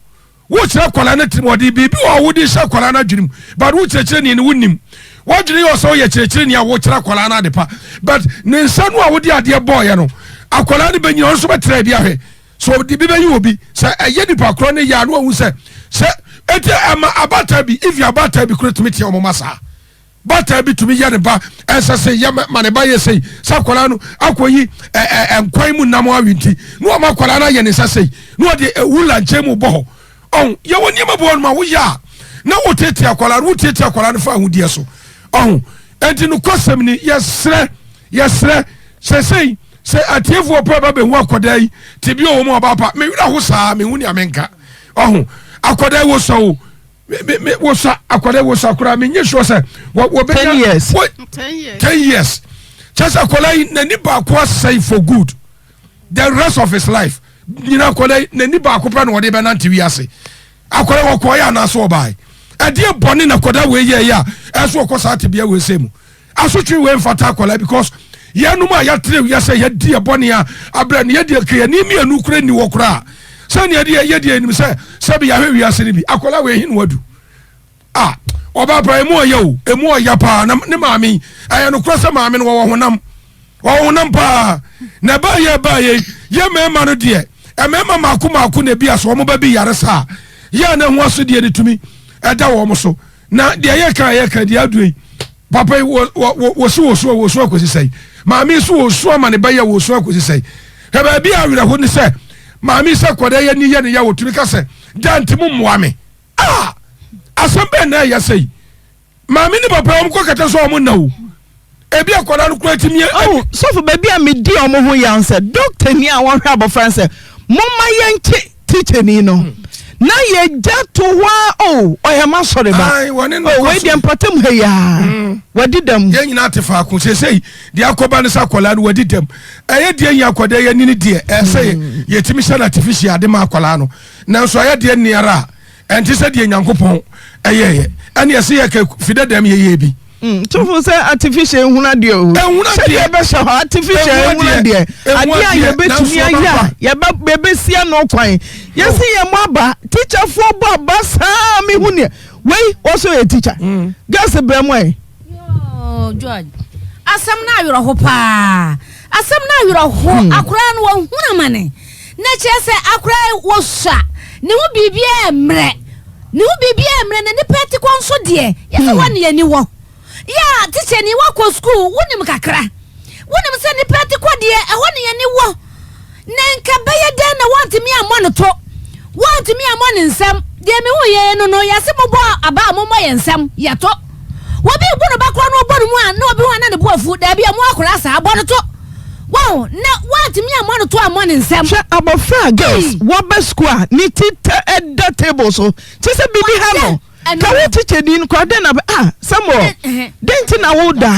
S5: Wokyerɛ akwadaa no atirimuɔden biribi wɔ a wode hyɛ akwadaa no adwene mu but wo kyerɛkyerɛni no wonim. W'adwene yɛ sɛ woyɛ kyerɛkyerɛni a wokyerɛ akwadaa no ade pa but ne nsa no a wode adeɛ bɔɔyɛ no akwadaa no bɛnyina ɔno nso bɛtra bi ahwɛ. So ɔde bi bɛyi obi sɛ ɛyɛ nipa korɔ ne yɛ a na wahu sɛ sɛ eti ɛma abaatan bi ifi abaatan bi koro tumi tia wɔn ma saa baatan bi tumi yɛ ne ba ɛsɛ sɛ yɛ ma ne ba yɛ sɛyi sɛ akwadaa no akɔyi ɛ ɛ nkwan mu nam awi nti na wɔn akwadaa no ayɛ ne nsa sɛyi na wɔde wula nkyɛn mu bɔ hɔ ɔn yɛ wɔ nneɛma bi wɔn ma woyɛ a na wotiatia akwadaa no wotiatia akwadaa no fa ahodeɛ so ɔn eti no kɔsɛm ni yɛsrɛ yɛsrɛ sɛsɛyi. Sɛ atiefoɔ pɛ ba bɛhu akwadaa yi te bi ɔwɔ mu ɔbaa pa me werɛ ho saa mehu nea menka ɔho akwadaa yi wosɔ o me me wosɔ akwadaa yi wosɔ koraa menyɛ sure sɛ wɔbɛnya
S3: 10 years
S5: 10 years kyɛ sɛ akwadaa yi n'ani baako asɛe for good the rest of his life nyina akwadaa yi n'ani baako pɛ na ɔde bɛnante wiase akwadaa wɔkɔɔ yɛ anaasɛ ɔbaa ɛdeɛ bɔne na akwadaa wei yɛ yɛ a ɛso ɔkɔ saa tebea wei sɛ mu Asotwe wei mfata akwadaa because yɛnom a yɛatrɛ wiase a yɛadi ɛbɔne a abrɛ no yɛdeɛ nka yɛne mmienu kora nni hɔ koraa sɛnea yɛdeɛ yɛdeɛ yɛnim sɛ sɛbi yɛahwɛ wiase no bi akwadaa wei hin wadu a ɔbaa paa emu ɔyɛ o emu ɔya paa na ne maame yi ɛyɛ nokorɛ sɛ maame no wɔwɔ honam wɔwɔ honam paa na ɛbaa yɛ ɛbaa yɛ yɛ mmarima no deɛ mmarima mako mako na ebi aso wɔn ba bi yare saa yɛ a na ho asodeɛ no tumi ɛda wɔn so na deɛ yɛka yɛka deɛ aduro yi Papa yi wɔ wɔ wɔ wɔsi wɔ su wɔ su akɔsi sɛn? Maame yi so wɔ su ama ne ba yi a wɔ su akɔsi sɛn? Hwɛ baabi a awerɛho ne sɛ maame yi sɛ kɔda yɛ ni yɛ ne yɛ wɔtumi ka sɛ da nti mo mmoa me. Ah! Asɛm bɛn na ɛyɛ sɛ yi? Maame ne papa yi wɔn kɔ kɛtɛ so a wɔn nna o. Ebi akwadaa no kura tumi.
S3: Ɔho sɔfo baabi a medi wɔn ho yaw sɛ dɔktani a wɔhwɛ abɔfra no sɛ momma yɛnkye tikyani no na yɛgya to hɔ a o ɔyɛ m'asɔre ba o wei deɛ mpɔtam ha yi a wadi dɛm.
S5: Yɛn nyinaa te faako seesei deɛ akɔba ne sɛ akwadaa no wadi dɛm ɛyɛ deɛ yɛn akwadaa yɛn nini deɛ ɛsɛ yɛtumi hyɛ no artificial ade ma akwadaa no nanso ɛyɛ deɛ nniara a ɛnte sɛ deɛ Nyankopɔn ɛyɛɛyɛ ɛne ɛsɛ yɛ ka fi dɛdɛm yɛyɛ bi.
S3: Tofo sɛ artificial ehunu adeɛ o.
S5: Ehunu adeɛ.
S3: Sɛdeɛ ɛbɛhyɛ hɔ artificial ehunu adeɛ. Adeɛ a yɛbɛtumi ayɛ a yɛbɛ yɛbɛsi ano kwan. Yɛsi yɛn mo aba tikyafoɔ bɔ aba saa mi hu neɛ wei wɔsɔ yɛ tikya. Girls brɛ mo ɛ.
S6: Yoo George asɛm no awerɛho paa asɛm no awerɛho akoraa no wahunu amane na kyerɛ sɛ akoraa wɔsua ne ho biribiara mmerɛ Ne ho biribiara mmerɛ na nipa ti kɔ nso deɛ yɛsɛ hɔ ne yɛni wɔ. Yɛ a tikyani wakɔ sukuu wonim kakra. Wonim sɛ nipa ti kɔ deɛ ɛhɔ ne yɛni wɔ. Na nka bɛyɛ dɛn na wɔntumi ammɔ no to. Wɔntumi ammɔ ne nsam. Deɛ mehu yɛ no no yɛse mobɔ aba a mommɔ yɛn nsam yɛto. Obi bu no ba koraa na ɔbɔ no mu a na obi ho a na ne bo afu. Daabi a mo akwadaa saa bɔ no to. Wɔn na wɔntumi ammɔ no to ammɔ ne nsam.
S3: Hwɛ abɔfra a girls waba sukuu a ne ti tɛ ɛda table so kyɛ sɛ biribi ha no. Ka wo tikyani no koraa dɛn na ah Samuel dɛn nti na woda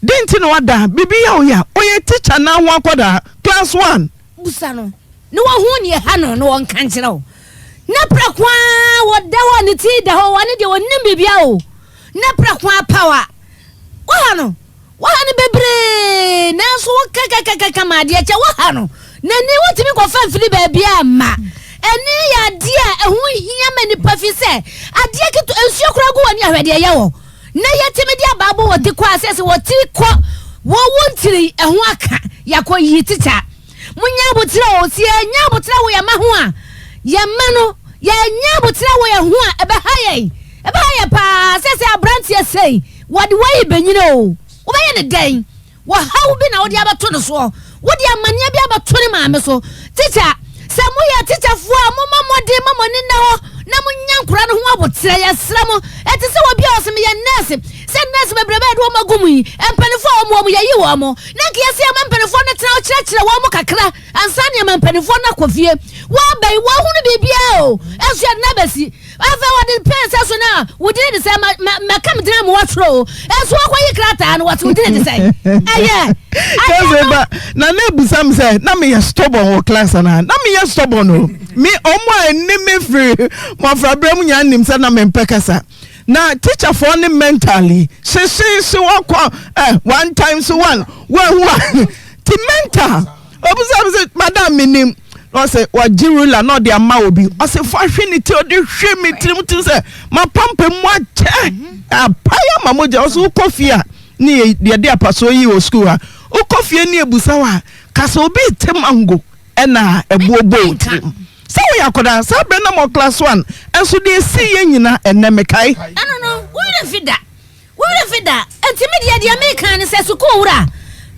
S3: dɛn nti na wada biribi yɛ wo ya ɔyɛ tikya na ho akɔda class one.
S6: Busa no na wahu nea ɛha no na ɔnka nkyerɛ wo. Na prɛko ara wɔda hɔ a ne ti da hɔ ɔno deɛ ɔnnim biribiara o na prɛko ara paw a waha no. Woha no bebree, nanso wokakakakaka ma adeɛ kyɛ. Woha no, n'ani wontumi nkɔfa mfiri baabiara mma. Ani yɛ adeɛ a ɛho hia ma nipa fi sɛ adeɛ ketewa, nsuo koraa gu w'ani ahwɛ deɛ ɛyɛ wɔ. Na yɛtumi de abaa bɔ wɔ ti kɔ a sɛ sɛ wɔ tiri kɔ wɔ wo ntiri ɛho aka yɛakɔ yi tikya. Monyɛ aboterɛ o, sɛ yɛnyɛ aboterɛ wɔ yɛn mma ho a, yɛn mma no, yɛnyɛ aboterɛ wɔ yɛn ho a, ɛbɛha yɛn. Ɛbɛha yɛn paa sɛ sɛ aberanteɛ sei, wɔde wei rebɛnyini o, wobɛyɛ no dɛn? Wɔhaw bi na wode abɛto no soɔ, wode amanneɛ bi abɛto ne maame so. Tikya, sɛ moyɛ atikyafoɔ a, mommɔ mmɔden ma mo ani nna hɔ na monnya nkwadaa no ho aboterɛ. Yɛsrɛ mo, ɛte sɛ obi a ɔse meyɛ nɛɛse, sɛ nɛɛse bebrebe a yɛde wɔn agu mu yi, mpanimfoɔ a wɔn wɔ mu, yɛyi wɔn. Na anka yɛsɛ yɛma mpanimfoɔ no tena hɔ kyerɛkyerɛ wɔn kakra ansa na yɛma mpanimfoɔ no akɔ fie. Wɔaba yi, wɔnhunu biribiara o, nso yɛde no abɛsi. Afei wɔde pɛn sɛ so na wo din de sɛ ma ma mɛka me din ama wɔatwerɛ o, nso wɔkɔyi krataa no wɔte wo din de sɛ ɛyɛ
S3: Kɛse ba na na ebusa me sɛ na meyɛ stubborn wɔ class anaa na meyɛ stubborn o me ɔmo a ɛne me firi mmɔfraberɛ mu nyinaa nim sɛ na mempɛ kasa. Na teacher foɔ ne mentally hyehyeehye wakɔ eh, one times one wahu a ti mental obisa mi sɛ madam mi nim na ɔsɛ wagye ruler na ɔde ama obi ɔsɛ fa hwe ne ti ɔde hwe mi tirim ti sɛ ma pampa mu akyɛ apae ama mogya ɔsɛ wokɔ fie a ne yɛde apasoɔ yi wɔ sukuu ha wokɔ fie ne ebusa wa kasa obi te mango ɛna ɛboɔ bɔ wo tirim sɛ woyɛ akwadaa saa berɛ na mɔ class one nso deɛ ɛsii yɛ nyina ɛnɛ mekae.
S6: Ɛno no wo werɛ mfi da wo werɛ mfi da nti me deɛ deɛ meka ne sɛ sukuu wura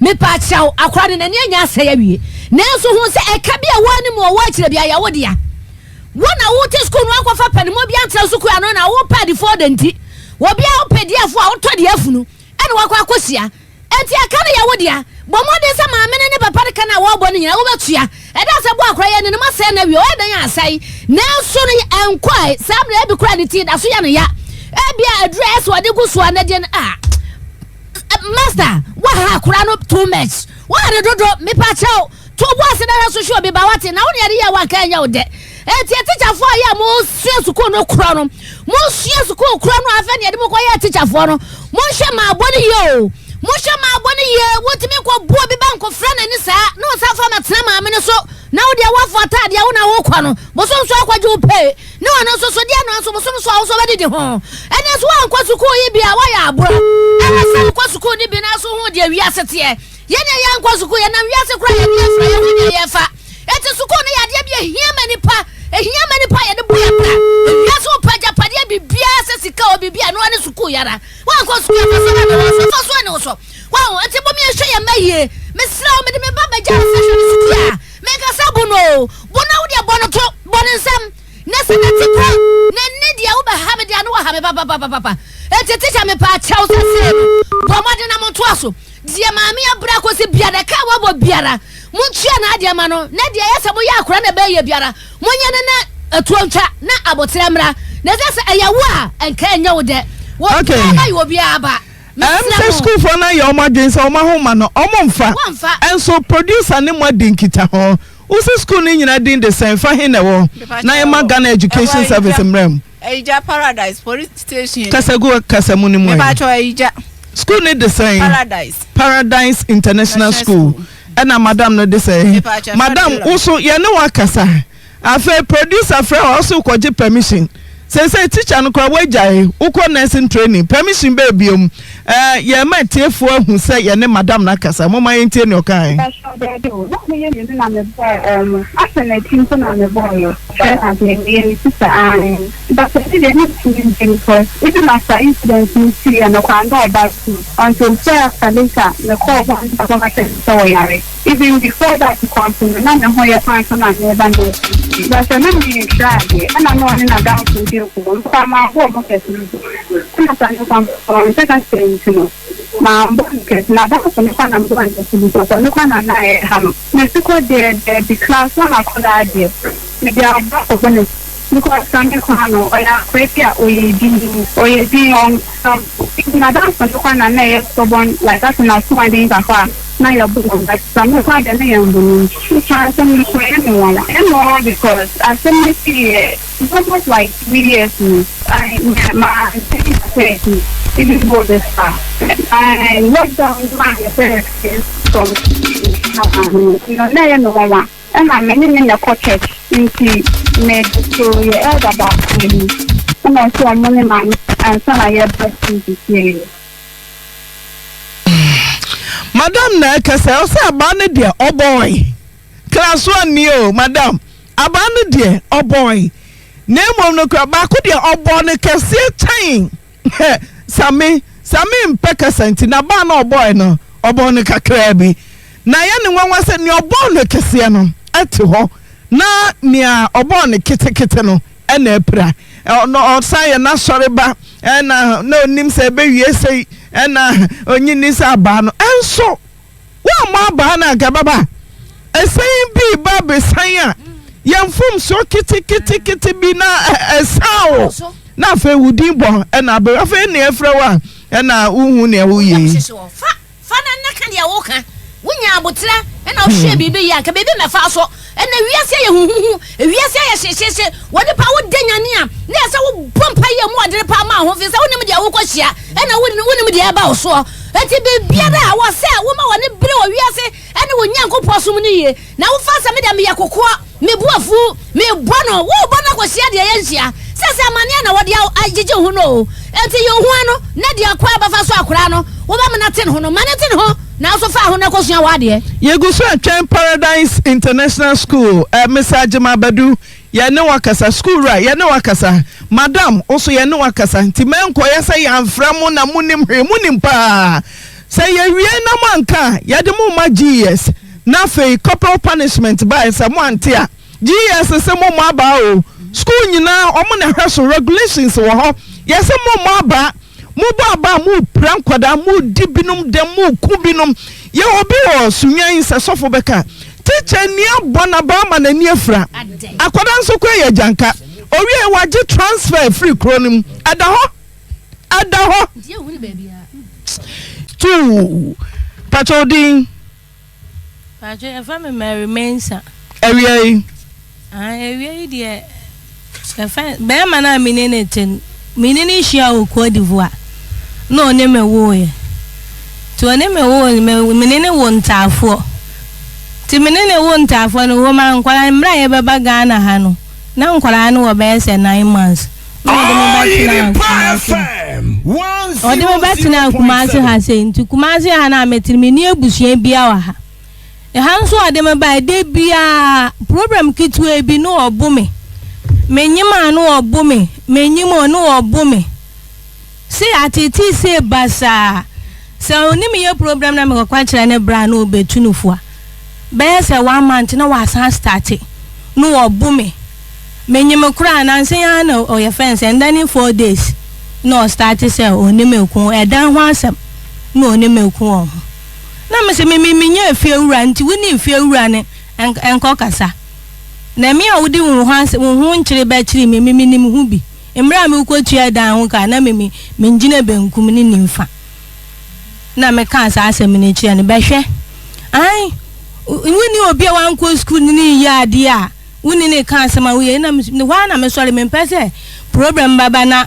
S6: mepa kyɛw akwadaa no n'ani anya asɛe awie nanso hu sɛ ɛka bi a ɛwɔ anim wɔ akyire bi ayɛ wo dea wo na wote sukuu no ankɔfa panimu bi antra sukuu ano na wopɛ adifoɔ da nti obi a wopɛ diafoɔ a wotɔ deɛ afunu ɛna wakɔ akɔhyia Enti ɛka no yɛ wo dea. Bɔ mmɔden sɛ maame no ne papa no ka no a wɔrebɔ no nyinaa wobɛtua. Ɛda sɛ bɔ akora yɛ ne no masɛe no awie, ɔyɛ dɛn a asɛe? Nanso no ɛnkɔe. Saa mmerɛ ebi koraa ne ti da so yɛ no ya. Ebia aduru a ɛsɛ ɔde gu so a na deɛ no ah Master, waha akora no too much. Waha no dodo, mepa kyɛw. To wo bo ase na hwɛ so hwɛ obi ba wate na wo nea de yɛ wanka ɛnyɛ wo dɛ. Enti atikyafoɔ a yɛ a mosua sukuu no korɔ no, mosua sukuu korɔ no afei na yɛde mo kɔyɛ atikyafoɔ no, monhwɛ maabɔ no yie o. Monhwɛ maabɔ no yie, wotumi nkɔ bu obi ba nkɔfira n'ani saa na ɔsan fa mɛtena maame no so na wo deɛ woafo ataadeɛ wo na wokɔ no bosom so akɔgye wo pay ne ɔno nso so deɛ no nso bosom so a wo so bɛdidi ho. Ɛnɛ nso woankɔ sukuu yi bi a woayɛ aborɔ. Ɛwɔ sɛ wokɔ sukuu no bi na so ho deɛ wiase teɛ. Yɛn a yɛankɔ sukuu, yɛnam wiase koraa yɛde yɛn fra, yɛhu nea yɛfa. Enti sukuu no yɛ adeɛ bi a ɛhia ma nipa, ɛhia ma nipa a yɛde bɔ yɛn bra. Ewiase wopɛ agyapadeɛ biribiara sɛ sika o biribi a ɛno ara ne sukuu yi ara. Woankɔ sukuu a mfasoɔ bɛn na ɛwɔ so? Mfasoɔ nni wo so. Wahu? Enti mom yɛnhwɛ yɛn mma yie. Mesrɛ wo, mede me ba bɛgya wo sɛ hwɛ no sukuu a, menkasa bo no o. Bo no a wodeɛ bɔ no to, bɔ ne nsam. Na sɛ nɛte kɔ na ne deɛ wobɛha me deɛ a na waha me papapapapa. Enti tikya mepaakyɛw sɛ sei no bɔ mmɔden na montoa so. Deɛ maame abrɛ akɔsi biara, ɛka a wabɔ biara, montua n'adeɛ ma no, na deɛ ɛyɛ sɛ moyɛ akora na ɛbɛyɛ biara, monyɛ no na atuo ntwa, na aboterɛ mmra. Na ɛsɛ sɛ ɛyɛ wo a, ɛnka ɛnyɛ wo dɛ.
S3: Okay.
S6: Obiara ba yɛ obiara ba.
S3: Ɛm
S6: Mesrɛ
S3: sɛ
S6: mo.
S3: sukuufoɔ no ayɛ wɔn adwene sɛ wɔn ahoma no wɔn mfa.
S6: Wɔmfa.
S3: Ɛnso producer ne mo adi nkitaho. Wo se sukuu no nyina din de sɛn? Fa he na ɛwɔ? Na yɛma Ghana Education Service mmra mu.
S2: Ayigya Paradise police station.
S3: Kasa gu kasamu no mu ɛ.
S2: Mepakyɛw Ayigya.
S3: School no de sɛn?
S2: Paradise.
S3: Paradise International School. Ɛna madam no de sɛn?
S2: Mepakyɛw,
S3: Madam,
S2: Fabiola.
S3: wo so yɛne wo akasa. Afei producer frɛ wo a ɔse wokɔgye permission. Seesei teacher no koraa woagyae, wokɔ nursing training. Permission bɛɛ biom? Ɛɛ, yɛrema atiefoɔ ahu sɛ yɛne madam no akasa. Momma yɛntie nea ɔkae.
S7: Mpakyɛw daabi o, na ɔmo yɛ mienu na me bɔɔ ɔmo, asɛ n'akyi mpo na me bɔɔ no, kyerɛ adeɛ, meyɛ ne sister aane, but ɛno deɛ me ntumi ngye because even after incident no siiɛ no koraa na ɔba school until sɛ after later me kɔɔ hɔ na ɔka kyerɛ me sɛ ɔyare, even before that koraa mpo no na me ho yɛ fine ansa na mereba nursing, but sɛ na me nkyerɛ adeɛ ɛna na ɔne n'adamfo di nkɔmmɔ, me koraa mambɔ ɔmo kɛse mpo, ɛna saa nipa no ɔnhyɛ da sɛɛ nti no. Mambɔ no kɛse, n'adamfo no koraa na mebɔɔ no kɛse because ɔno koraa na na ɛha no. Mesi kɔ deɛ daabi, class one akwadaa deɛ, mede aboa kɔbɔ no. Because Same koraa no ɔyɛ akoraa bi a ɔyɛ dinn, ɔyɛ dinn ɔnkasa mpo. Nti n'adamfo no koraa na na ɛyɛ stubborn like asɛ n'asoɔden kakra a na yɛbo no but Same koraa deɛ na yɛmbo no. Nti asɛm no so ɛyɛ me nwanwa. Ɛyɛ me nwanwa because asɛm no siiɛ it's almost like 3 years ni. I ma ante sɛ even go this far. I lockdown no maa yɛbɛɛ fie from no na ɛyɛ me nwanwa. Ɛna me ne no na ɛkɔ church nti me de too yɛ elder baako anim ɛna ɔse ɔmo ne maame ansa na yɛba school sesiei no.
S3: Madam na ɛkasa ɔsɛ abaa no deɛ ɔbɔe class one ni o madam abaa no deɛ ɔbɔe na mmom no kora baako deɛ ɔbɔɔ no kɛseɛ kyɛn Same Same mpɛ kasa nti n'abaa no a ɔbɔe no ɔbɔɔ no kakraa bi na ɛyɛ no nwanwa sɛ nea ɔbɔɔ no kɛseɛ no te hɔ na nea ɔbɔɔ no ketekete no na apira. Ɔno ɔsan yɛ n'asɔreba na na onim sɛ ɛbɛwie sei na onyi nni sɛ abaa no nso woammɔ abaa no anka ɛbɛba. Ɛsɛn bi ba besan a yɛn mfomsoɔ ketekete bi na ɛsan wo na afei wo din bɔ ɛna abɛ afei nea ɛfrɛ wo a ɛna wohu nea woyɛ yi.
S6: Fa na nna ka deɛ woka. Wonya aboterɛ na wohwɛ biribi yie a, anka biribi mmɛfa wo so. Ɛnnɛ wiase ayɛ huhuhu, wiase ayɛ hyehyeehye. Wɔ nipa woda nyane a, na ɛsɛ wobɔ mpaeɛ mu ɔdene paa ma wo ho, firi sɛ wonim deɛ wokɔhyia ɛna wonim deɛ ɛba wo soɔ. Enti biribiara a wɔ sɛ woma w'ani bere wɔ wiase ɛne wo Nyankopɔn som no yie. Na wofa sɛ me deɛ meyɛ kokoɔ, me bo afu, mebɔ no, worebɔ no akɔhyia deɛ yɛnhyia. Sɛ sɛ amaneɛ na wɔde agyegye wo ho no o. Enti yi wo ho ano na deɛ kwan a wobɛfa so akora no, wobɛma no ate ne ho no, ma no nte ne ho, nanso fa ho na kɔsua w'adeɛ.
S3: Yɛgu so retwɛn Paradise International School, eh, Mister Agyemang Badu, yɛne wo akasa, sukuu wura, yɛne wo akasa, Madam, wo nso yɛne wo akasa, nti mɛnkɔyɛ sɛ yɛamfrɛ mo na monim hwee, monim paa. Sɛ yɛwie na moanka a, yɛde mo rema GES, na afei corporal punishment baeɛ sɛ moante a, GES se mommɔ abaa o, school nyinaa wɔn na ɛhwɛ so, regulations wɔ hɔ, yɛse mommɔ abaa, mobɔ abaa a morepira nkwadaa, moredi binom dɛm, moreku binom, yɛwɔ obi wɔ Sunyani sɛ sɔfo bɛka a, teacher ni abɔ n'abaa ma n'ani afira, akwadaa nso koraa yɛ agyanka, owiei wagye transfer firi kuro no mu, ɛda hɔ. Ɛda hɔ tuu. Pakyɛ wo din?
S8: Pakyɛ yɛfrɛ me Mary Mensah.
S3: Awia yi?
S8: Ah, awia yi deɛ yɛfrɛ bɛrima no a me ne no te no, me ne no hyia wɔ Cote d'Ivoire na ɔne me woeɛ. Nti ɔne me woeɛ no, me ne no wo ntaafoɔ. Nti me ne no wo ntaafoɔ no, wɔ ma nkwadaa mmerɛ a yɛbɛba Ghana ha no, na nkwadaa no wɔ bɛyɛ sɛ 9 months. Na ɔde me bɛtenaa Kumasi. Ɔde me bɛtenaa Kumasi ha sei nti Kumasi ha no a mete no menni abusua biara wɔ ha. Ɛha nso ɔde me bae da biara problem ketewa bi na ɔbo me. Menyim a na ɔbo me, menyim o na ɔbo me. Se ateetee sei basaa. Sɛ ɔne me yɛ problem na mekɔka kyerɛ ne bra na ɔbɛtu no fua. Bɛyɛ sɛ one month na wasan starte na ɔbo me. Menyim koraa nansa yi ara na ɔyɛ fɛn sɛ ndɛ ne 4 days na ɔstarte sɛ ɔne me ko ɛdan ho asɛm na ɔne me ko wɔ ho. Na mese me me menyɛ efie wura nti wo ne efie wura no nkɔ kasa. Na me a wode wo ho asɛm wo ho nkyere bɛkyere me me menim ho bi. Mmerɛ a merekɔtua dan ho ka na me me mengyina benkum ne nimfa na mekaa saa asɛm no kyerɛɛ no. Bɛhwɛ, ae, wonni obi a wankɔ sukuu ne ne yɛ adeɛ a wonni ne ka asɛm a woyɛ na hɔ ara na mesɔre mempɛ sɛ problem bɛba na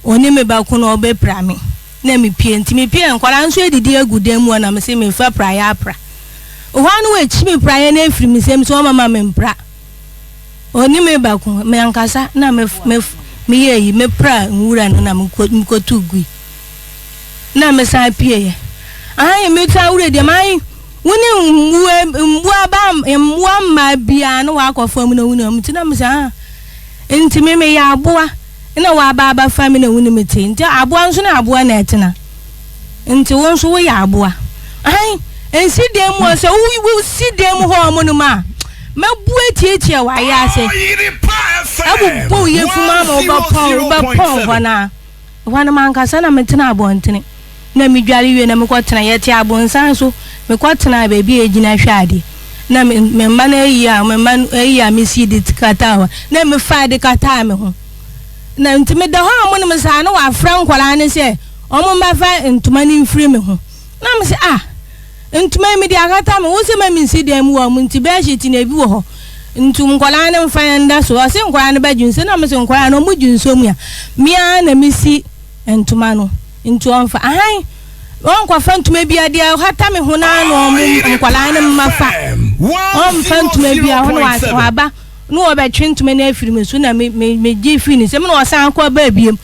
S8: ɔne me bɛko na ɔbɛpira me na mepie nti mepie nkwadaa nso adidi agu dan mu hɔ na mese mefa praeɛ apra hɔ ara na wakyi me praeɛ no afiri me nsam sɛ ɔmama mempra. Ɔne me bɛko, me ankasa na me me meyɛɛ yi, mepraa nwura no na mekɔ mekɔtu gui. Na mesan pieeɛ. Ae, mesan wura deɛ ae, wo ne mmoa mmoa ba mmoa mmaa biara na wakɔ fam na wo ne wɔn nti na mesɛ ah nti me meyɛ aboa na waba abɛfa me na wo ne me te nti aboa nso ne aboa na ɛtena. Nti wo nso woyɛ aboa. Ahan, nsi dan mu hɔ, sɛ wosi dan mu hɔ ɔmo nom a, mɛbu atiatia w'ayɛ ase. Ɛbobɔ wo yafunu ama wobɛpɔn, wobɛpɔn hɔ no ara. Ɛhɔ no m'ankasa na metena abɔntene. Na medware wie na mekɔtena, yɛte abonsan so, mekɔtenaa baabi a yɛgyina hwɛ adeɛ. Na me me mma no ayi a me mma no ayi a mesii de kataa hɔ na mefaa de kataa me ho. Na nti meda hɔ a wɔnom saa na wɔafrɛ nkwadaa no sɛ wɔn mmɛfa ntoma no mfiri me ho. Na mese ah ntoma yi mede akata me ho sɛ ma mensi dan mu wɔ wɔn nti bedsheet no ebi wɔ hɔ nti nkwadaa no mfa nda so. Ɔse nkwadaa no bɛdwo nsuo na mese nkwadaa no wɔdwo nsuo mu a me ara na mesi ntoma no nti ɔmfa ahan ɔnkɔfa ntoma bi adeɛ ɔhata me ho naa na ɔmo nkwadaa no mma fa ɔmfa ntoma bi a ɔno waba na ɔbɛtwe ntoma no afiri me so na me me me gye firi ne nsam na ɔsan kɔ ba ebiem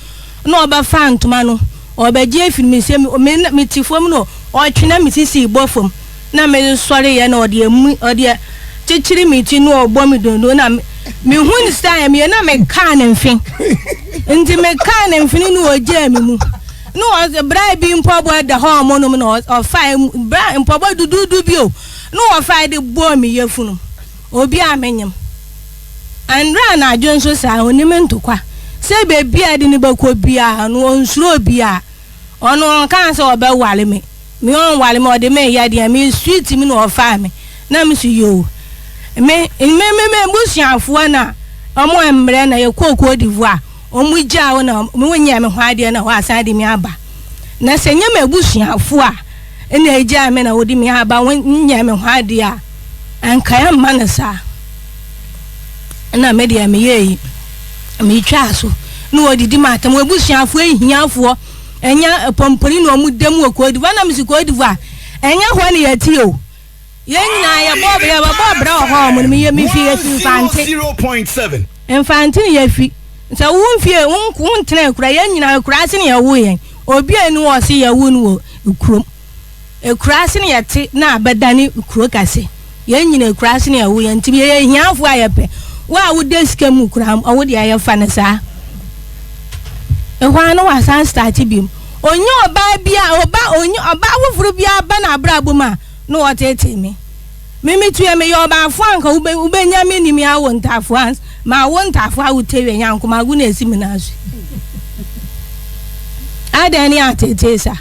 S8: na ɔbɛfa ntoma no ɔbɛgye afiri me nsam me me te fam no ɔtwe na me sisi bɔ fam na me sɔre yɛ na ɔde emu ɔde kyekyere me ti na ɔbɔ me dondo na me hu ne sɛ meyɛ na me kaa ne mfe nti me kaa ne mfe no na ɔgyaa me mu na ɔsɛ bra bi mpɔbɔ da hɔ ɔmo nom na ɔfa bra mpɔbɔ dududu bi o na ɔfa de bɔɔ me yafunu obi a menyem andra anadwo nso saa onim ntokwa sɛ beebi a de ne bɛkɔ biara no ɔnsuro obiara ɔno ɔnkaa sɛ ɔbɛwale me Me ɔnware me ɔde me yɛ deɛ me sweet mi na ɔfaa me na me so yoo me me me me busuafoɔ na ɔmo mmerɛ na yɛ kɔɔ Cote d'Ivoire ɔmo gyaa wo na me wo nyɛ me ho adeɛ na wɔasan de me aba na sɛ nyɛ me abusuafoɔ a ɛna egyaa me na wɔde me aba wo nyɛ me ho adeɛ a anka yɛ mma no saa na me deɛ me yɛ yi me twaa so na wɔdidi ma atam abusuafoɔ ehiafoɔ. Ɛnyɛ pɔmpɔni na wɔn da mu wɔ Cote d'Ivoire na mesi Cote d'Ivoire ɛnyɛ hɔ na yɛte o yɛn nyinaa yɛbɔ yɛbɛbɔ brɛ wɔ hɔ wɔn no meyɛ mefi yɛfi mfante mfante na yɛfi sɛ wo mfie wo ntena akura yɛn nyinaa akura ase na yɛwo yɛn obi a ni wɔ se yɛwo no wɔ kurom. Ekuraase na yɛte na abɛdane kuro kɛse. Yɛn nyina ekuraase na yɛwo yɛn nti yɛyɛ ahiafoɔ a yɛpɛ wo a woda sika mu koraa wo deɛ yɛfa no saa. Ɛhɔ ara na wasan starte biom. Ɔnya ɔbaa bi a ɔba ɔnya ɔbaa foforɔ bi aba n'abrabɔ mu a na ɔtetee me. Me me tuɛ meyɛ ɔbaafo a nka wobɛ wobɛnya me ni me awo ntafoɔ ans ma awo ntafoɔ awo tewɛ nyanko ma ago na esi me nan so. Adɛn ne atetee sa?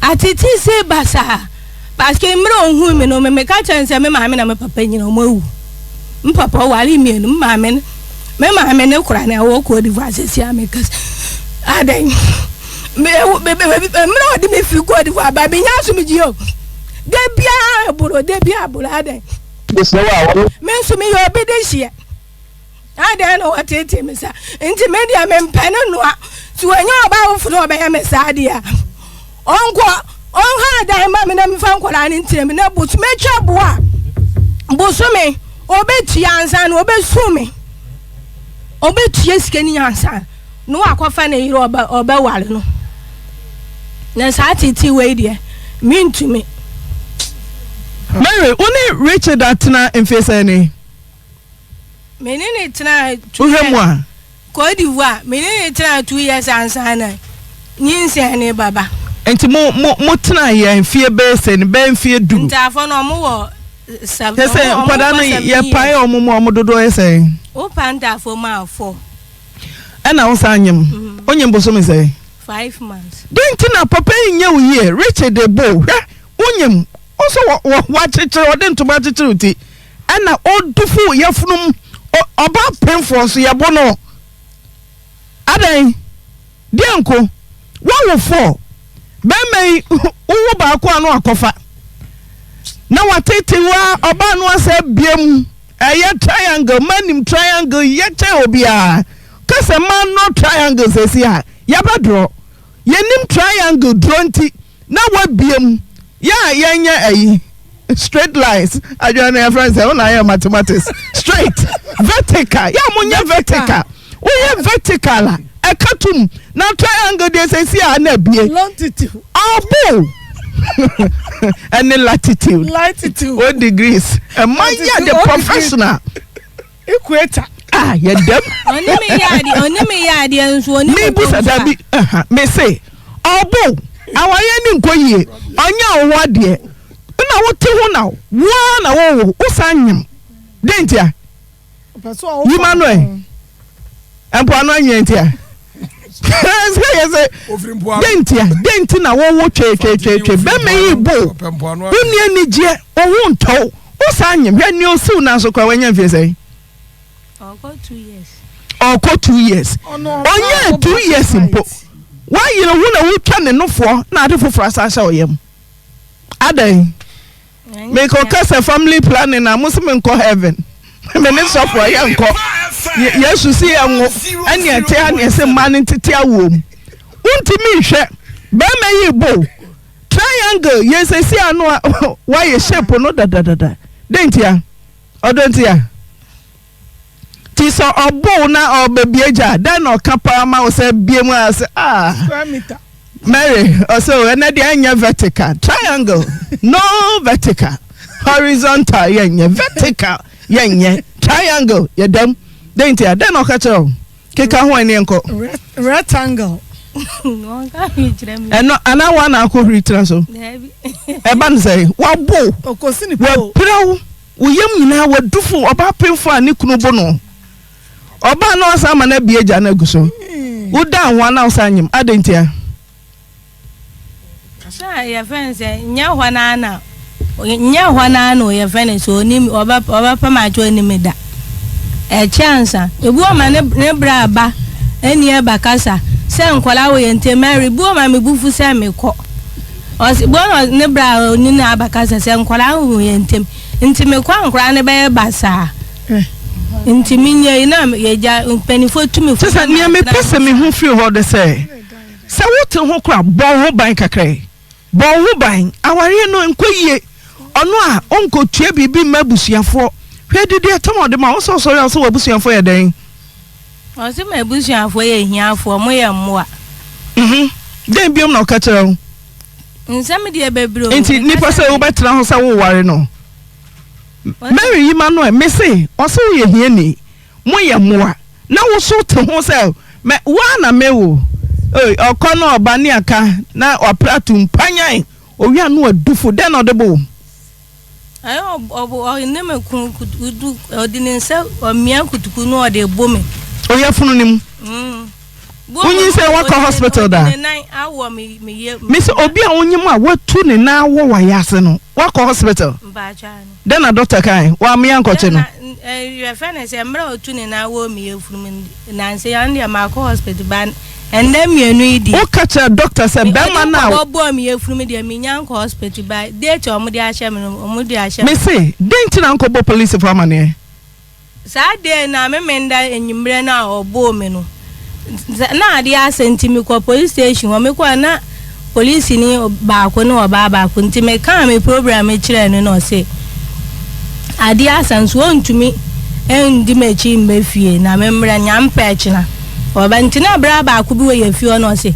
S8: Atetee se basaa. Paske mmerɛ ohun me no me meka kyerɛ no sɛ me maame na me papa nyina ɔmo awu. Me papa ɔware mmienu me maame no me maame ne kora na ɛwɔ Cote d'Ivoire sɛsi a meka adɛn mmerɛ ɔde me firi Cote d'Ivoire ba menya asomdwie o. Da biara boro, da biara boro, adɛn? Me nso meyɛ obi de hyeɛ. Adɛn na wɔteetee me saa? Nti me deɛ mempɛ ne noa. Sɛ wɔnya ɔbaa foforɔ a ɔbɛyɛ me saa deɛ a, ɔnkɔ ɔnha dan ma me na memfa nkwadaa no ntena mu na bosome atwa boa bosome ɔbɛtua ansa na ɔbɛsu me ɔbɛtua sika ni ansa Na wakɔfa ne yere ɔbɛ ɔbɛware no. Na saa tete wei deɛ mentumi.
S3: Mary, wo ne Richard atena mfeɛ sɛn ni?
S8: Me ne ne tena two
S3: Wohwɛ mu a.
S8: Cote d'Ivoire, me ne ne tena 2 years ansa na nyinsɛn ne baba.
S3: Nti mo mo mo tena yɛ mfeɛ bɛyɛ sɛn ni? Bɛyɛ mfeɛ du.
S8: Ntaafo no ɔmo wɔ sɛ
S3: Kyɛ sɛ nkwadaa no yɛpae ɔmo mu a ɔmo dodoɔ yɛ sɛn?
S8: Wopa ntaafo mu a four.
S3: Ɛna wo san nyem? Wo nyem bosome sɛn?
S8: 5 months.
S3: Dɛn nti na papa yi nyɛ wo yie? Richard de bo hwɛ wo nyem wo nso wɔ wɔ wakyekyere ɔde ntoma akyekyere wo ti ɛna ɔdufu wo yafunu mu ɔbaa pemfoɔ nso yɛbo no adɛn? Deɛ nko woawo four bɛrima yi wowo baako a no akɔfa na watete wo a ɔbaa no asɛ bia mu ɛyɛ triangle ma nim triangle yɛ kyɛn obiara kasa ma no triangle sɛsi a yɛbɛdorɔ yɛnim triangle duro nti na wabie mu yɛ a yɛnyɛ ayi straight lines adwene no yɛfrɛ no sɛ wo na ayɛ mathematics straight vertical yɛ a monyɛ vertical woyɛ vertical a ɛka tom na triangle deɛ sɛsi a na abie ɔbo ɛne latitude
S9: latitude
S3: o degrees ɛma yɛ de professional
S9: Equator.
S3: Ah, yɛ dɛm.
S8: Ɔne me yɛ adeɛ, ɔne me yɛ adeɛ nso ɔne
S3: me busa dabi, me se ɔbo awareɛ ne nkɔ yie, ɔnyɛ ɔwɔ adeɛ, na wote ho na woa na wowo, wosan nyem, dɛn ntia? Yima no ɛ, mpoano anwea ntia? Sɛ yɛ sɛ dɛn ntia dɛn nti na wowo tweetweetweetwe bɛrima yi bo wonni anigyeɛ wo ho ntɔ wo wo saa nyem hwɛ nea osiw no aso koraa wanya mfie sɛn ɔkɔ two years ɔnyɛ two years mpo woayere ho na wotwa ne nofoɔ na ade foforɔ asa ahyɛ ɔyam adɛn Mekɔ ka sɛ family planning a mo se menkɔ heaven. Me ne sɔfo a yɛnkɔ. Yesu se yɛnwo ɛne ɛte ha ne ɛse mmaa no ntete awoɔ mu. Wontumi nhwɛ bɛrima yi bo triangle yɛ sɛsi ano a wayɛ shape no dadadada. Dɛn ntia? Ɔdɔ ntia? Ti sɛ ɔbow na ɔbɛbie gya dɛn na ɔka paa ma wo sɛ bie mu a sɛ ah.
S9: Square meter.
S3: Mary ɔsɛ o ɛnɛ deɛ ɛnyɛ vertical triangle no vertical horizontal yɛnyɛ vertical yɛnyɛ triangle yɛdam dɛn nti a dɛn na ɔka kyerɛ o keka ho ɛneɛ nkɔ.
S9: Rectangle.
S3: Ɛno anaa wa na akɔ huri tena so ɛba no sɛ wabo wapira wo wo yam nyinaa wadufo ɔbaa pemfo a ne kunu bo no. Ɔbaa na ɔsan ma no abue gya no agu so. Wodan ho a na wosan nyem. Adɛn ntia?
S8: Sɛ yɛfrɛ no sɛ nyɛ hɔ no ara na nyɛ hɔ no ara na yɛfrɛ no sɛ onim ɔbɛ ɔbɛpam akyɛ onim da. Ɛkyɛ ansa. Ebi wɔ ma ne ne bra aba ɛni ɛba kasa sɛ nkɔla wɔ yɛn ntɛm ɛre ebi wɔ ma me bu fu sɛ mekɔ. Ɔsi ebi wɔ na ne bra oni na aba kasa sɛ nkɔla wɔ yɛn ntɛm nti mekɔ a nkɔla no bɛyɛ basaa. Nti menyɛ yi na yɛgya mpanimfoɔ tumi fo.
S3: Kyɛ sɛ nea mepɛ sɛ mehu firi hɔ de sɛ, sɛ wote ho koraa bɔ wo ho ban kakra yi. Bɔ wo ho ban. Awareɛ no nkɔ yie. Ɔno a ɔnkɔtua biribi mma abusuafoɔ. Hwɛ didi ɛtɔm a ɔde ma wo. Sɛ ɔsɔre a ɔsɛ w'abusuafoɔ yɛ dɛn?
S8: Ɔse m'abusuafoɔ yɛ ahiafoɔ, ɔmo yɛ mmoa.
S3: Mhm. Dɛn biom na ɔka kyerɛ wo?
S8: Nsɛm deɛ bebree o.
S3: Nti nipa sɛ wobɛtena ho sɛ woware no. Mary yi ma no ɛ, mese ɔse woyɛ hiani, moyɛ mmoa, na wo so te ho sɛ mɛ wo ara na me wo oi, ɔkɔ na ɔba ne aka na wapra atum panyan, owia no adufo, dɛn na ɔde bo wo?
S8: Ɛyɛ ɔbo ɔne me ko kutukutu ɔde ne nsa ɔmia kutuku no ɔde bo me.
S3: Oyafunu no mu.
S8: Mm.
S3: Wonyin sɛ wakɔ hospital da? Mese obi a wonyim a watu ne nan wɔ wayase no wakɔ hospital? Dɛn na doctor kae? Wammea nkɔkye no?
S8: Yɛfrɛ no sɛ mmerɛ a ɔtu ne nan wɔ me yafunu mu nansa yi ɔno deɛ makɔ hospital ba ɛnda mmienu yi deɛ.
S3: Woka kyerɛ doctor sɛ bɛrima no a.
S8: Ɔbɔɔ me yafunu mu deɛ menya nkɔ hospital ba date a wɔde ahyɛ me no wɔde ahyɛ me.
S3: Mese dɛn nti na wonkɔbɔ polisifo amaneɛ?
S8: Saa day no a Memenda anwummerɛ no a ɔboo me no, na adeɛ asa nti mekɔ police station hɔ. Mekɔɛ na polisini baako ne ɔbaa baako nti mekaa me problem kyerɛɛ no na ɔse adeɛ asa nso ɔntumi ndi m'akyi mma fie na memmrɛ nea mpɛ kyena ɔba nti na bra baako bi wɔ yɛ fie hɔ na ɔse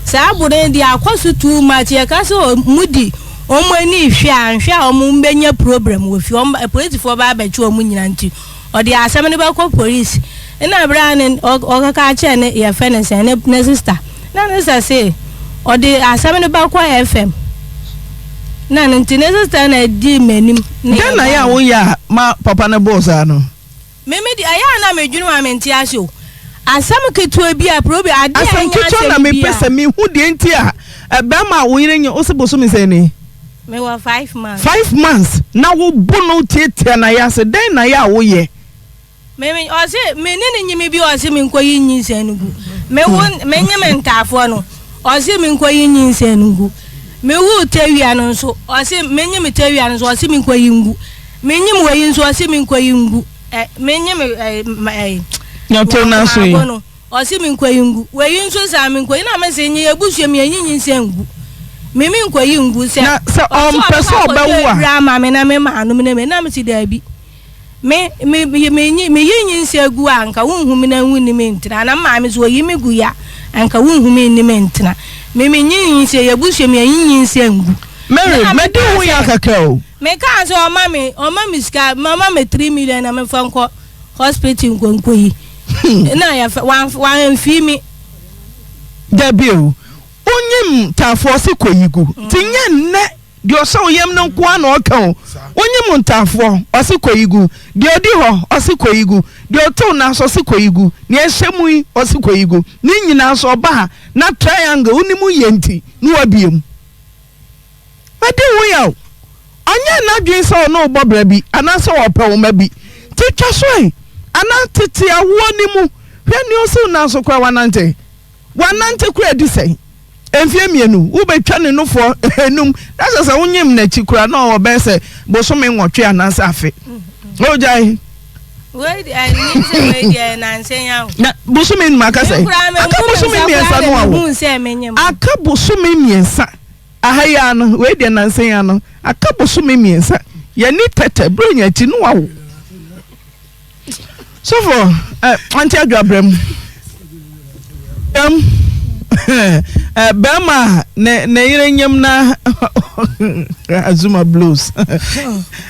S8: saa bone deɛ akɔ so too much yɛka sɛ mudi Wɔn ani rehwɛ a, nhwɛ a wɔn bɛnya problem wɔ fie, wɔn apolisifoɔ bɛ abɛkye wɔn nyinaa nti, ɔde asɛm no bɛkɔ polisi. Ɛna berɛ a ne ɔkaka akyerɛ ne yɛfɛ ne sɛn ne ne sista, na ne sista se ɔde asɛm no bɛkɔ FM. Na ne nti ne sista na di m'anim.
S3: Dɛn na yɛ a woyɛ a ma papa no bɔɔ saa no?
S8: Me me deɛ ɛyɛ a na me dwene ho a me nte ase o. Asɛm ketewa bi a probi adeɛ a
S3: Asɛm
S8: ɛnyɛ
S3: ketewa na
S8: asɛm
S3: mepɛ
S8: bi a.
S3: sɛ mehu deɛ nti a bɛrima a wo yere nye wo se bosome sɛn ni?
S8: Me wɔ five months.
S3: Five months na wo bo no tiatia na yɛ ase dɛn na yɛ a wo yɛ?
S8: Me me ɔse me ne ne nye me bi ɔse me nkɔ yi nyinsɛn no gu. Me wo me nye me ntaafoɔ no ɔse me nkɔ yi nyinsɛn no gu. Me wo tawia no nso ɔse me nye me tawia no nso ɔse me nkɔ yi ngu. Menyim wei nso ɔse menkɔyi ngu ɛ menyim ɛ ɛ
S3: Nyɔto no aso yi.
S8: no ɔse menkɔyi ngu wei nso saa menkɔyi na mese nye yɛbusua mu yɛnyi nyinsɛn ngu me menkɔyi ngu sɛ
S3: Na sɛ
S8: ɔse
S3: ɔmpɛ
S8: ɔbɛkɔ
S3: sɛ
S8: akɔtɔ
S3: ɔbɛwo a.
S8: aduru ama me na me maanom ne me na mese daabi me me menyi meyi nyinsɛn gu a anka wonhu me na wonni me ntena na maame so oyi me gu yi a anka wonhu me nni me ntena me menyi nyinsɛn yɛbusua mu yɛnyi nyinsɛn ngu
S3: Mary,
S8: na
S3: madi
S8: mekaa
S3: ho ya
S8: sɛ
S3: kakra o.
S8: Mekaa sɛ ɔma me ɔma me sika ɔma me 3 million na memfa nkɔ hospital nkɔ nkɔyi na yɛfɛ wamfii me.
S3: Dabi o, wonyim taafoɔ se kɔyi gu nti nyɛ nnɛ. Deɛ ɔhyɛ wo yam no nko ara na ɔka o. Wonyim ntaafoɔ, ɔse kɔyi gu. Deɛ ɔdi hɔ, ɔse kɔyi gu. Deɛ ɔte wo nan so, ɔse kɔyi gu. Nea ɛhyɛ mu yi, ɔse kɔyi gu. Ne nyinaa so ɔba ha na triangle wo ne mu yɛ nti na wabue mu. Madi wo yaw. Ɔnyɛɛ n'adwene sɛ ɔne wo bɔ bra bi anaasɛ ɔpɛ wo mma bi. Nti twa so ɛ! Anaa tete awoɔ no mu, hwɛ nea ɔsi wo nan so koraa wanante. Wanante koraa adi sɛn? Mfeɛ mmienu, wobɛtwa ne nofoɔ enum, na kyerɛ sɛ wonyem n'akyi koraa na ɔwɔ bɛyɛ sɛ bosome nwɔtwe anaasɛ afe. Ogyae.
S8: Wei deɛ ɛnim sɛ wei deɛ nansa yi awo.
S3: Na bosome num aka sɛ? Aka bosome mmiɛnsa no awo. Aka bosome mmiɛnsa. Aha yi ara no, wei deɛ nansa yi ara no, aka bosome mmiɛnsa. Yɛne tɛtɛ, Buronya akyi no wawo. Sɔfo, eh, ante adwo abrɛ mu. Yam, eh, bɛrima a ne ne yere nyem na Azuma blues.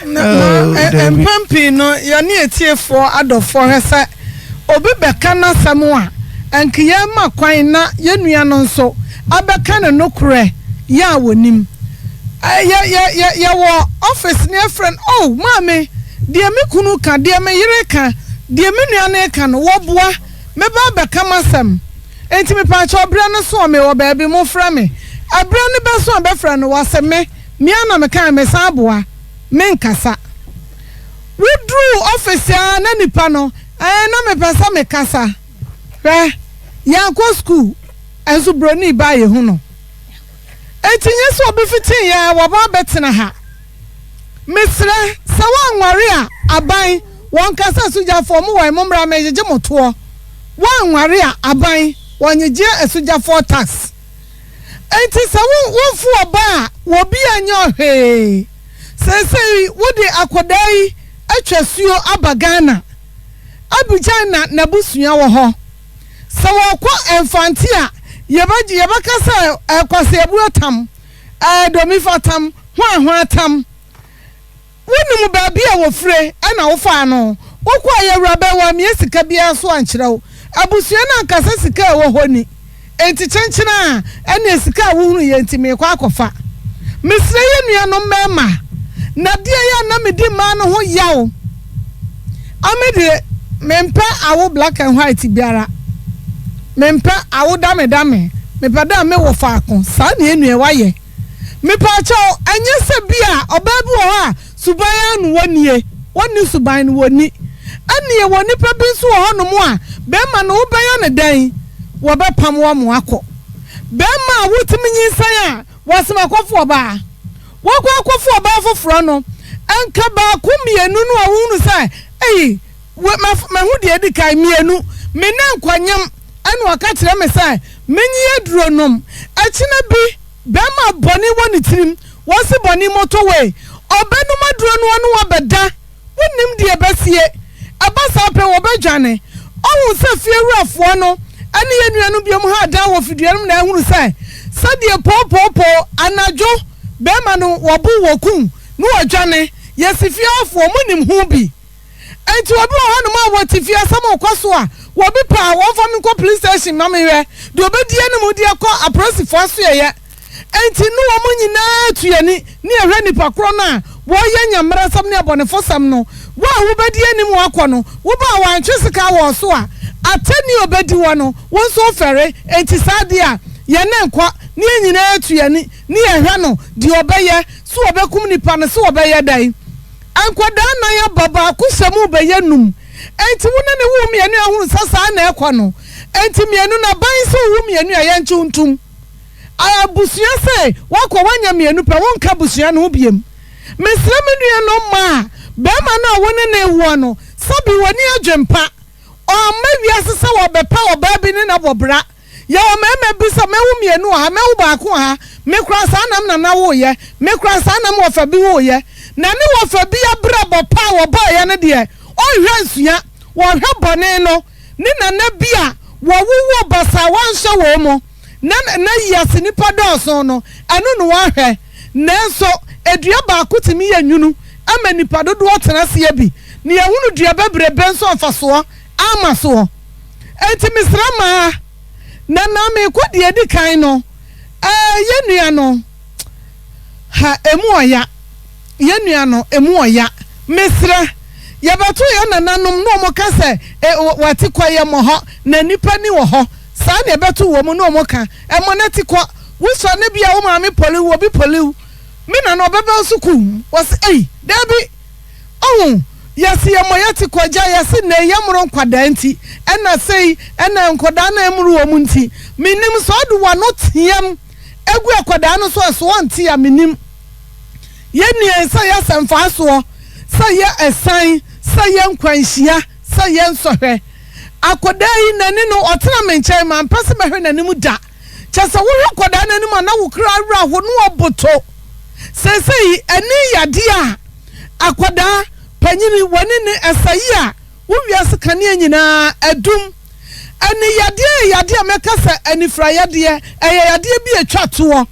S9: Na oh, mpɛn pii no yɛne atiefoɔ adɔfoɔ hwɛ sɛ obi bɛka n'asɛm a ɛnka yɛma kwan na yɛn nua no nso abɛka ne nokorɛ yɛ a wɔnim. Yɛ yɛ yɛ yɛwɔ office ne yɛfrɛ no, oh maame, deɛ me kunu ka, deɛ me yere ka, deɛ me nua no reka no, wɔboa, mɛba abɛka m'asɛm. Enti mepaakyɛw berɛ no so a mewɔ baabi, mofrɛ me. Ɛberɛ no bɛso a bɛfrɛ no, wɔse me, me ara na mekaeɛ, mesan boa, menkasa. Woduruu office ara na nipa no, ɛɛ na mepɛ sɛ mekasa. Hwɛ, yɛankɔ school, nso broni ba a yɛhu no. Enti nyɛ sɛ obi fitee yɛn a waba abɛtena ha. Mesrɛ, sɛ woanware a, aban, wɔnka sɛ asogyafoɔ mowɔ he, mommra mmɛgyegye mo toɔ. Woanware a, aban, wɔnnyegye asogyafoɔ tax. Enti sɛ wo, womfo ɔba a, wɔbi anyɛ ɔhwee. Seesei wode akwadaa yi atwa suo aba Ghana. Abidjan na n'abusua wɔ hɔ. Sɛ wɔkɔ Mfante a, yɛbɛgye, yɛbɛka sɛ ɛɛ Kwasi Abuo tam, ɛɛ Domifa tam, hwan hwan tam. Wonim baabi a wɔfire ɛna wofaa no. Wokɔeɛ awuraba yi wammue sika biara so ankyerɛ wo. Abusua no anka sɛ sika a ɛwɔ hɔ ni. Enti kyenkyene a ɛneɛ sika a wohunuiɛ nti merekɔ akɔfa. Mesrɛ yɛn nuanom mmarima, na deɛ ɛyɛ a na medi mmaa no ho yaw. Ame deɛ mempɛ awo black and white biara mempɛ awo dame dame mepɛ dɛ me wɔ faako saa na yɛn nua wayɛ mepaakyɛw ɛnyɛ sɛ bi a ɔbaa bi wɔ hɔ a suban ara no wɔnie wɔnni suban no wɔnni ɛneɛ wɔ nipa bi nso wɔ hɔ nom a bɛɛma no wobɛyɛ no dɛn wɔbɛpam wɔn akɔ bɛɛma a wotumi nyinsɛn a wɔsem akɔfo ɔbaa Wɔkɔ akɔfa ɔbaa foforɔ no, nka baako mmienu no a wohunu sɛ, ei, mahu deɛ adi kan, mmienu, me ne nkwanyam, ɛna ɔka kyerɛ me sɛ menyi aduro nom. Akyina bi, bɛrima bɔne wɔ ne tirim, wɔse bɔne motorway, ɔbɛnom aduro no ɔne wo abɛda. Wonnim deɛ ɛbɛsie. Ɛba saa pɛ, wɔbɛdwane. Ɔhuu sɛ fiewurafoɔ no ne yɛn nuanom binom ha dan wɔ fidua no mu na ahunu sɛ sɛdeɛ poopoopoo anadwo barima no wɔbo wɔku no wɔdwane. Yɛsi fie hɔfoɔ, monim ho bi? Enti obi wɔ hɔnom a wɔte fie asɛm rekɔ so a, wɔbi pɛ a wɔmfa me nkɔ police station ma menhwɛ deɛ ɔbɛdi anim de akɔ apolisifoɔ asoɛeɛ. Enti ne wɔn nyinaa tu yɛn ani ne yɛhwɛ nnipa korɔ no a wɔreyɛ nyamerasɛm ne abɔnefosɛm no. Wo a wobɛdi anim akɔ no, woba a wɔantwe sekan wɔ wo so a, atɛnni a ɔbɛdi hɔ no, wo nso wofɛre. Enti saa adeɛ a, yɛn ne nkɔ, ne yɛn nyinaa tu yɛn ani ne yɛhwɛ no, deɛ ɔbɛyɛ, sɛ ɔbɛkum nnipa no, sɛ ɔbɛyɛ dɛn. Nkwadaa nnan aba, baako hyɛ mu rebɛyɛ nnum. Enti wo ne no woo mmienu a ahunu sɛ saa na ɛkɔ no. Enti mmienu no, aban sɛ wowo mmienu a, yɛnkye wo ntom. Abusua sɛ woakɔ woanya mienu pɛ wonka abusua no ho biom. Mesrɛ me nua nom maa bɛɛma no a wo ne no woɔ no sɛbi wɔni adwen pa ɔmma wiase sɛ wɔbɛpɛ ɔbaa bi ne no abɔ bra. Yɛwɔ mɛɛma bi sɛ mɛwo mienu wɔ ha mɛwo baako wɔ ha me koraa saa na me nana woeɛ me koraa saa na me wɔfa bi woeɛ na ne wɔfa bi abrabɔ pa a wɔbɔeɛ no deɛ ɔnhwɛ nsua wɔhwɛ bɔne no ne nana bi a wɔwowoo basaa wanhyɛ wɔn mu na na wiase nnipa dɔɔso no, ɛno na wɔahwɛ. Nanso, dua baako tumi yɛ nwunu ma nnipa dodoɔ tena aseɛ bi, na yɛhunu dua bebrebe nso a mfasoɔ amma soɔ. Enti mesrɛ maa, na na merekɔ deɛ ɛdi kan no, ɛɛ, yɛn nua no, Ha, emu ɔya. Yɛn nua no, emu ɔya. Mesrɛ, yɛbɛto yɛn nananom na wɔn ka sɛ, e, wate kɔ yɛ mmɔ hɔ, na nnipa ni wɔ hɔ. Saa na yɛbɛto wɔn na wɔn ka, ɛmmɔ na ti kɔ. Wosua na bia wo maame poliw, obi poliw. Me nana ɔbɛba wo sukuu. Wɔse, ei, daabi. Ohu, yɛse yɛmmɔ yɛte kɔ gya, yɛse nnɛ yɛmmoro nkwadaa nti, ɛna sei, ɛna nkwadaa no ɛmmoro wɔn nti. Mennim sɛ ɔde w'ano team gu akwadaa no so a, so ɔnte a, mennim. Yɛn nua yi, sɛ yɛ asɛmfaasoɔ, sɛ yɛ ɛsan, sɛ yɛ nkwanhyia, sɛ yɛ nsɔhwɛ. Akwadaa yi, n'ani no, ɔtena me nkyɛn, mampɛ sɛ mɛhwɛ n'anim da. Kyerɛ sɛ, wohwɛ akwadaa no anim a, na wo kra werɛ aho, na waboto. Seesei, ani yadeɛ a akwadaa, panyini, w'ani no ɛsɛe a, wo wiase kanea nyinaa adum. Ani yadeɛ yɛ yadeɛ a mɛka sɛ anifira yadeɛ, ɛyɛ yadeɛ bi a ɛtwa toɔ.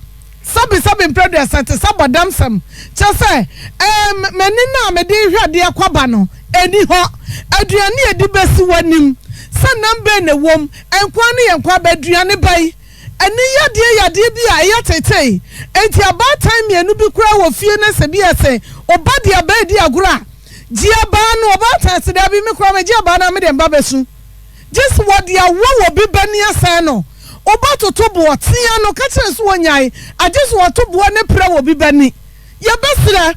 S9: Sɛbesɛbe mprɛduasa te sɛ bɔdamsɛm, kyerɛ sɛ, ɛɛ, m'ani no a mede rehwɛ adeɛ kɔ ba no, ɛnni hɔ. Aduane a ɛdi bɛsi w'anim, sɛ nam bɛn na ɛwom, nkwa ne yɛn nkwa ba, aduane bɛn? Ani yadeɛ yɛ adeɛ bi a ɛyɛ tetee, enti abaatan mmienu bi koraa wɔ fie na sɛ bi a sɛ ɔba de abaa redi agorɔ a, gye abaa no, ɔbaatan se daabi, me koraa megye abaa no a me deɛ meba bɛsu. Gye sɛ wɔde awɔ wɔ bi ba ni asɛn no. Woba toto boɔ, tea no, ka kyerɛ no sɛ ɔnyae, agye sɛ ɔto boɔ ne prɛ wɔ bi ba ni. Yɛbɛsrɛ,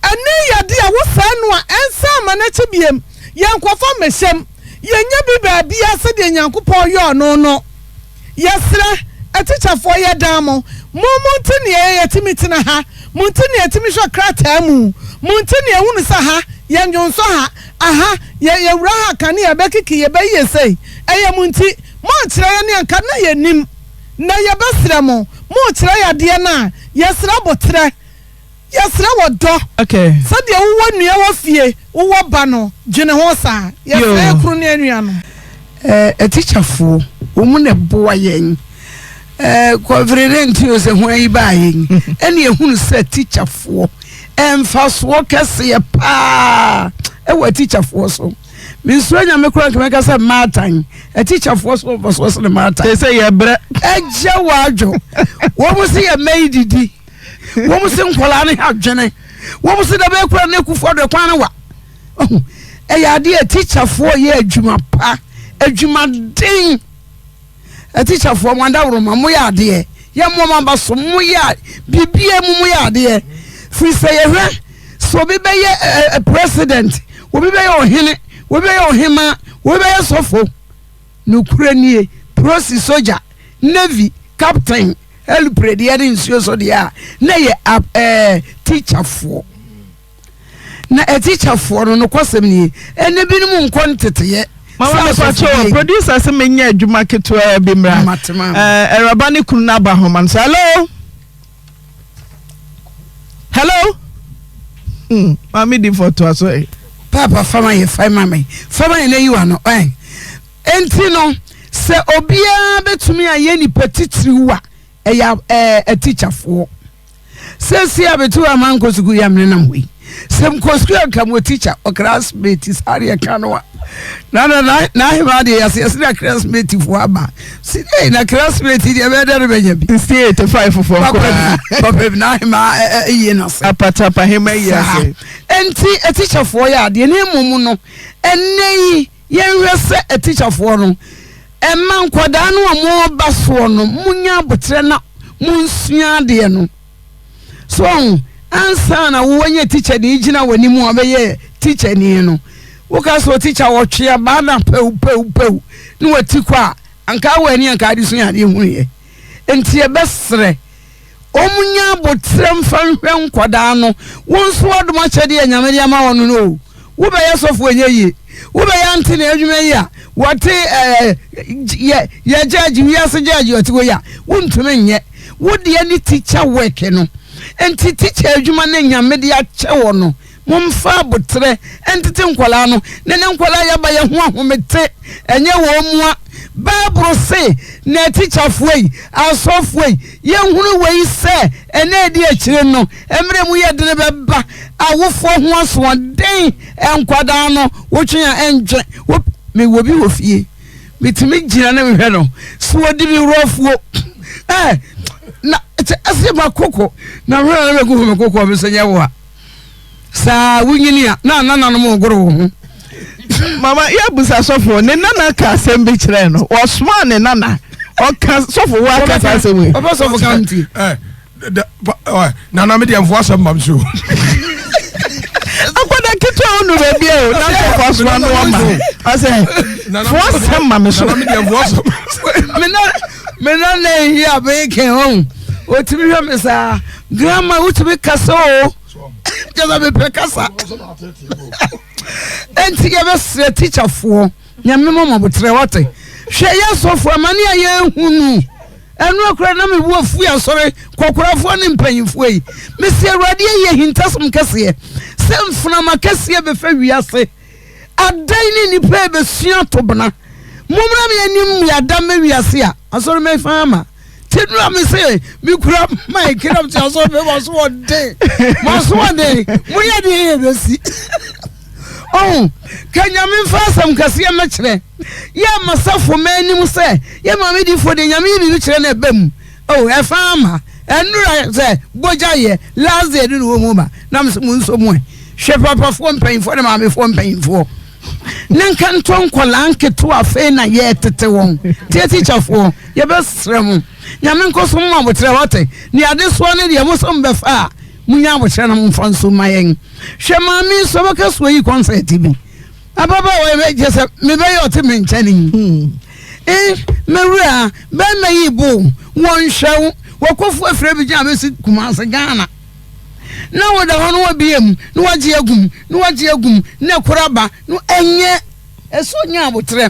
S9: ɛnne yɛ adeɛ a wosɛe no a ɛnsan mma n'akyi biem. Yɛnkɔfa mmɛhyɛm. Yɛnnya bi baabiara sɛdeɛ Nyankopɔn yɔɔ no no. Yɛsrɛ, atikyafoɔ yɛdan mo, mo monte neɛ yɛtumi tena ha, monte neɛ yɛtumi hwɛ krataa mu, monte neɛ yɛhunu sɛ ha, yɛndwonsɔ ha, aha, yɛ, yɛwura ha kanea, yɛbɛkeke, yɛbɛyi yɛ sei, ɛyɛ mo nti, moankyerɛ yɛn anka na yɛnnim, na yɛbɛsrɛ mo, morekyerɛ yɛn adeɛ no a, yɛsrɛ aboterɛ. Yɛsrɛ wɔ dɔ. Sɛdeɛ wowɔ nua wɔ fie, wowɔ ba no, dwene ho saa. Yɛsrɛ yɛ kunu ne anuanom.
S10: Atikyafoɔ, wɔn na ɛboa yɛn. Kɔfere ne nti o sɛ ho ayi baa yɛn. Ɛne ehunu sɛ tikyafoɔ mfasoɔ kɛseɛ paa ɛwɔ atikyafoɔ so. Mensuro nyame koraa nka mɛka sɛ mmaatan atikyafoɔ so mfasoɔ sene mmaatan.
S3: Sɛ yɛbrɛ.
S10: Ɛgye wɔ adwo. Wɔn se yɛ mma yi didi. Wɔn se nkwadaa no adwene. Wɔn se dabɛ kura ne kufoɔ de kwan no wa. Ɛyɛ adeɛ atikyafoɔ yɛ adwuma pa, adwuma den. Atikyafoɔ mo adaworoma mo yɛ adeɛ. Yɛ mo ma ba so mo yɛ biribiara mu mo yɛ adeɛ. Firi sɛ yɛhwɛ sɛ obi bɛyɛ ɛ president, obi bɛyɛ ɔhene, obi bɛyɛ ɔhemaa, obi bɛyɛ sɔfo. Nokorɛ nie, prosi sogya, navy, captain, helipre deɛ ne nsuo so deɛ a, na yɛ ɛɛ tikyafoɔ. Na atikyafoɔ no, nokwasɛm nie, ɛnɛ binom nkɔ nteteyɛ.
S3: Mama mepakyɛ wɔ producer sɛ menyɛ adwuma ketewa bi mmra. Ɛɛ awuraba ne kunu no aba homa no so. Hello. Hello. Hmm, maame di fɔ to aso ɛ.
S10: Papa fama yɛ fama me fama yɛ n'ayi wa no ɛn. Enti no sɛ obiara bɛtumi ayɛ nipa titiriw a ɛyɛ ɛɛ atikyafoɔ. Seesei a mete hɔ a mankɔ sukuu yi a menenam hɔ yi, sɛ mekɔ sukuu a nka mewɔ teacher, ɔclassmate saa deɛ ka no a. Na na na n'ahema deɛ yɛse yɛse na classmate foɔ aba. Si ei na classmate deɛ bɛyɛ dɛ no bɛnya bi.
S3: 1685 foɔ koraa.
S10: Papa bi n'ahema yie n'ase.
S3: Apatapa hema yi ase.
S10: Enti atikyafoɔ yɛ adeɛ na mmom no ɛnnɛ yi Yɛnhwɛ sɛ atikyafoɔ no mma nkwadaa no a wɔreba soɔ no monya aboterɛ na monsua adeɛ no. So ɔho ansa na wowanya tikyani gyina w'anim a ɔbɛyɛ tikyani no woka sɛ ɔtikya wɔtwe abaa na pɛw pɛw pɛw na wati kɔ a anka wɔ ani anka ade sua adeɛ hunuiɛ. Nti yɛbɛsrɛ Wɔn nya aboterɛ mfa nhwɛ nkwadaa no. Wo nso w'adom akyɛdeɛ a Nyame de ama wo no no o. Wo bɛyɛ sɔfo ɛnyɛ yie. Wo bɛyɛ ante na adwuma yi a wɔte ɛɛ yɛ yɛ judge wiase judge ɔte hɔ yi a wontumi nyɛ. Wo deɛ ne teacher work no. Nti teacher adwuma no Nyame de akyɛ wɔ no. Momfa aboterɛ ntete nkwadaa no ne ne nkwadaa yɛaba yɛ ho ahomete, ɛnyɛ wɔn mua. Bible se, na atikyafoɔ yi, asɔfoɔ yi, yɛnhunu wei sɛ ɛna ɛdi akyire no, mmerɛ mu yɛ dene bɛba, awofoɔ ho asoɔden, nkwadaa no, wotwe a ɛntwe. Wo, mewɔ bi wɔ fie, metumi gyina ne mehwɛ no, so ɔdi me wurɔfoɔ. Eh, na. Ɛkyɛ ɛsɛ ma koko na hwɛ na bɛgu hɔ koko ɔmo sɛ nyɛ wo a. Saa wonyini a na nananom ogoro wo ho.
S3: Mama yɛabusa sɔfo ne nana ka asɛm bi kyerɛɛ no ɔsomaa ne nana ɔka sɔfo wo aka saa asɛm yi.
S10: Ɔbɛ sɔfo ka nti.
S5: Nana mi deɛ nfo asɛm mam so.
S3: Akwadaa ketewa wo nu baabi a o na sɔfo asoma no ɔma ɔsɛ fo asɛm ma me so.
S5: Nana mi deɛ nfo asɛm.
S10: Me na me nana yi a bɛyɛ kɛn ɔn otumi hwɛ me saa grandma wotumi kasa o kyɛ sɛ mepɛ kasa. Enti yɛbɛsrɛ tikyafoɔ, Nyame ma mo aboterɛ wate. Hwɛ yɛ asɔfoɔ amane a yɛhunu. Ɛno akora na me bo afu asɔre kɔkorafoɔ ne mpanyinfoɔ yi. Mesi Awurade ayi ahintasɛm kɛseɛ sɛ mframa kɛseɛ bɛfa wiase. Adan ne nnipa ɛbɛsua atobena. Mommra me anim yɛada mɛ wiase a asɔre mɛfa ama. Ti nura mi se mi kura mic na mi ti asɔ mi ma so wɔ den ma so wɔ den mo yɛ deɛ yɛ bɛ si ɔn ka nyame nfa asɛm kɛseɛ mɛkyerɛ yɛ masafo mɛ anim sɛ yɛ maame di fo de nyame yɛ biribi kyerɛ na ɛbɛ mu oh ɛfa ama ɛnura sɛ bogya yɛ last day de na wɔn mu ba na mo nso mo ɛ hwɛ papafoɔ mpanyinfoɔ ne maamefoɔ mpanyinfoɔ. Ne nka nto nkwadaa nketewa afei na yɛretete wɔn. Tie tikyafoɔ, yɛbɛsrɛ mo. Nyame nkɔ so mma aboterɛ wate. Ne adesoa ne deɛ mo sɛ mobɛfa a, monya aboterɛ na momfa nso ma yɛn. Hwɛ maame yi so ɔbɛka so ayi kɔnsɛt bi. Ababaawa yi bɛkyɛ sɛ mebɛyɛ ɔte me nkyɛn yi. Eh, mewura, bɛrima yi bo, wɔnhwɛ wo. Wɔkɔfo afiri bi gyina bɛsi Kumase, Ghana. Na woda hɔ na wabie mu na wagye agum na wagye agum na ɛkoro aba no ɛnyɛ ɛsɛ onya abotrɛ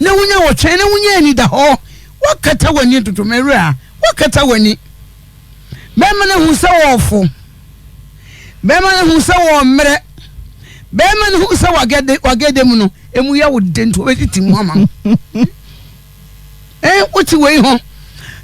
S10: na wonya wɔtwɛn na wonya anidahɔ wakata w'ani dodo mɛwerɛ a wakata w'ani bɛrima no hu sɛ wɔɔfo bɛrima no hu sɛ wɔɔmmerɛ bɛrima no hu sɛ wagɛde wagɛde mu no emu yɛ wo de nti wɔbɛtiti mu ama wo. Eh, wote wei ho?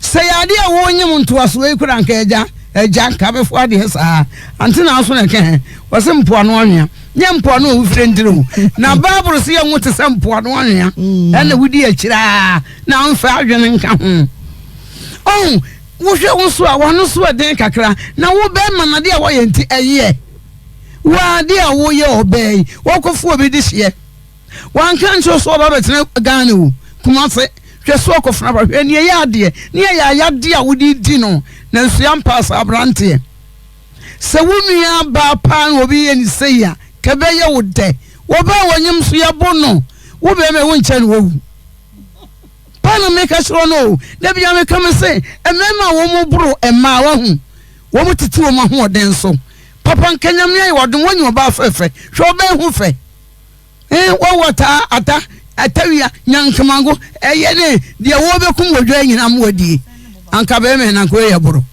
S10: Sɛ yɛ adeɛ a wonyem ntoasoɔ yi kora nka agya, agya nka bɛfo adeɛ saa. Ante na aso na ɛka hɛ. Wɔse mpoano anwea. Nyɛ mpoano a wofire ntiri o. Na Bible se yɛnwo te sɛ mpoano anwea. Mm. Ɛna wodi akyire a na womfa adwene nka ho. Oh, wohwɛ wo so a wɔno so ɛden kakra na wo bɛrima na adeɛ a wɔyɛ nti ɛyɛ. Wo adeɛ a woyɛ ɔbaa yi, wɔkɔfo obi de hyeɛ. Wanka ankyerɛ wo sɛ ɔba bɛtena Ghana o, Kumase, hwɛ sɛ ɔkɔfena ba, hwɛ nea ɛyɛ adeɛ ne ɛyɛ ayadeɛ a wode di no, nanso yɛampa saa aberanteɛ. Sɛ wo nua baa paa na obi yɛ ne sei a, ka ɛbɛyɛ wo dɛ. Wɔbaa wɔnyem so yɛbo no, wo bɛrima wo nkyɛn na wawu. Paa na meka kyerɛ no o, da bia meka me se, mmarima a wɔn boro mmaa wahu, wɔn tete wɔn ahoɔden so. Papa nka Nyame ayɛ wadom wanya ɔbaa fɛfɛ, hwɛ ɔbaa ho fɛ. Eh, wɔwɔ taa, ata, atawia, nyankamango, ɛyɛ ne deɛ wɔbɛkum wɔ dwa nyinaa mo adie. Anka bɛrima na anka yɛ boro.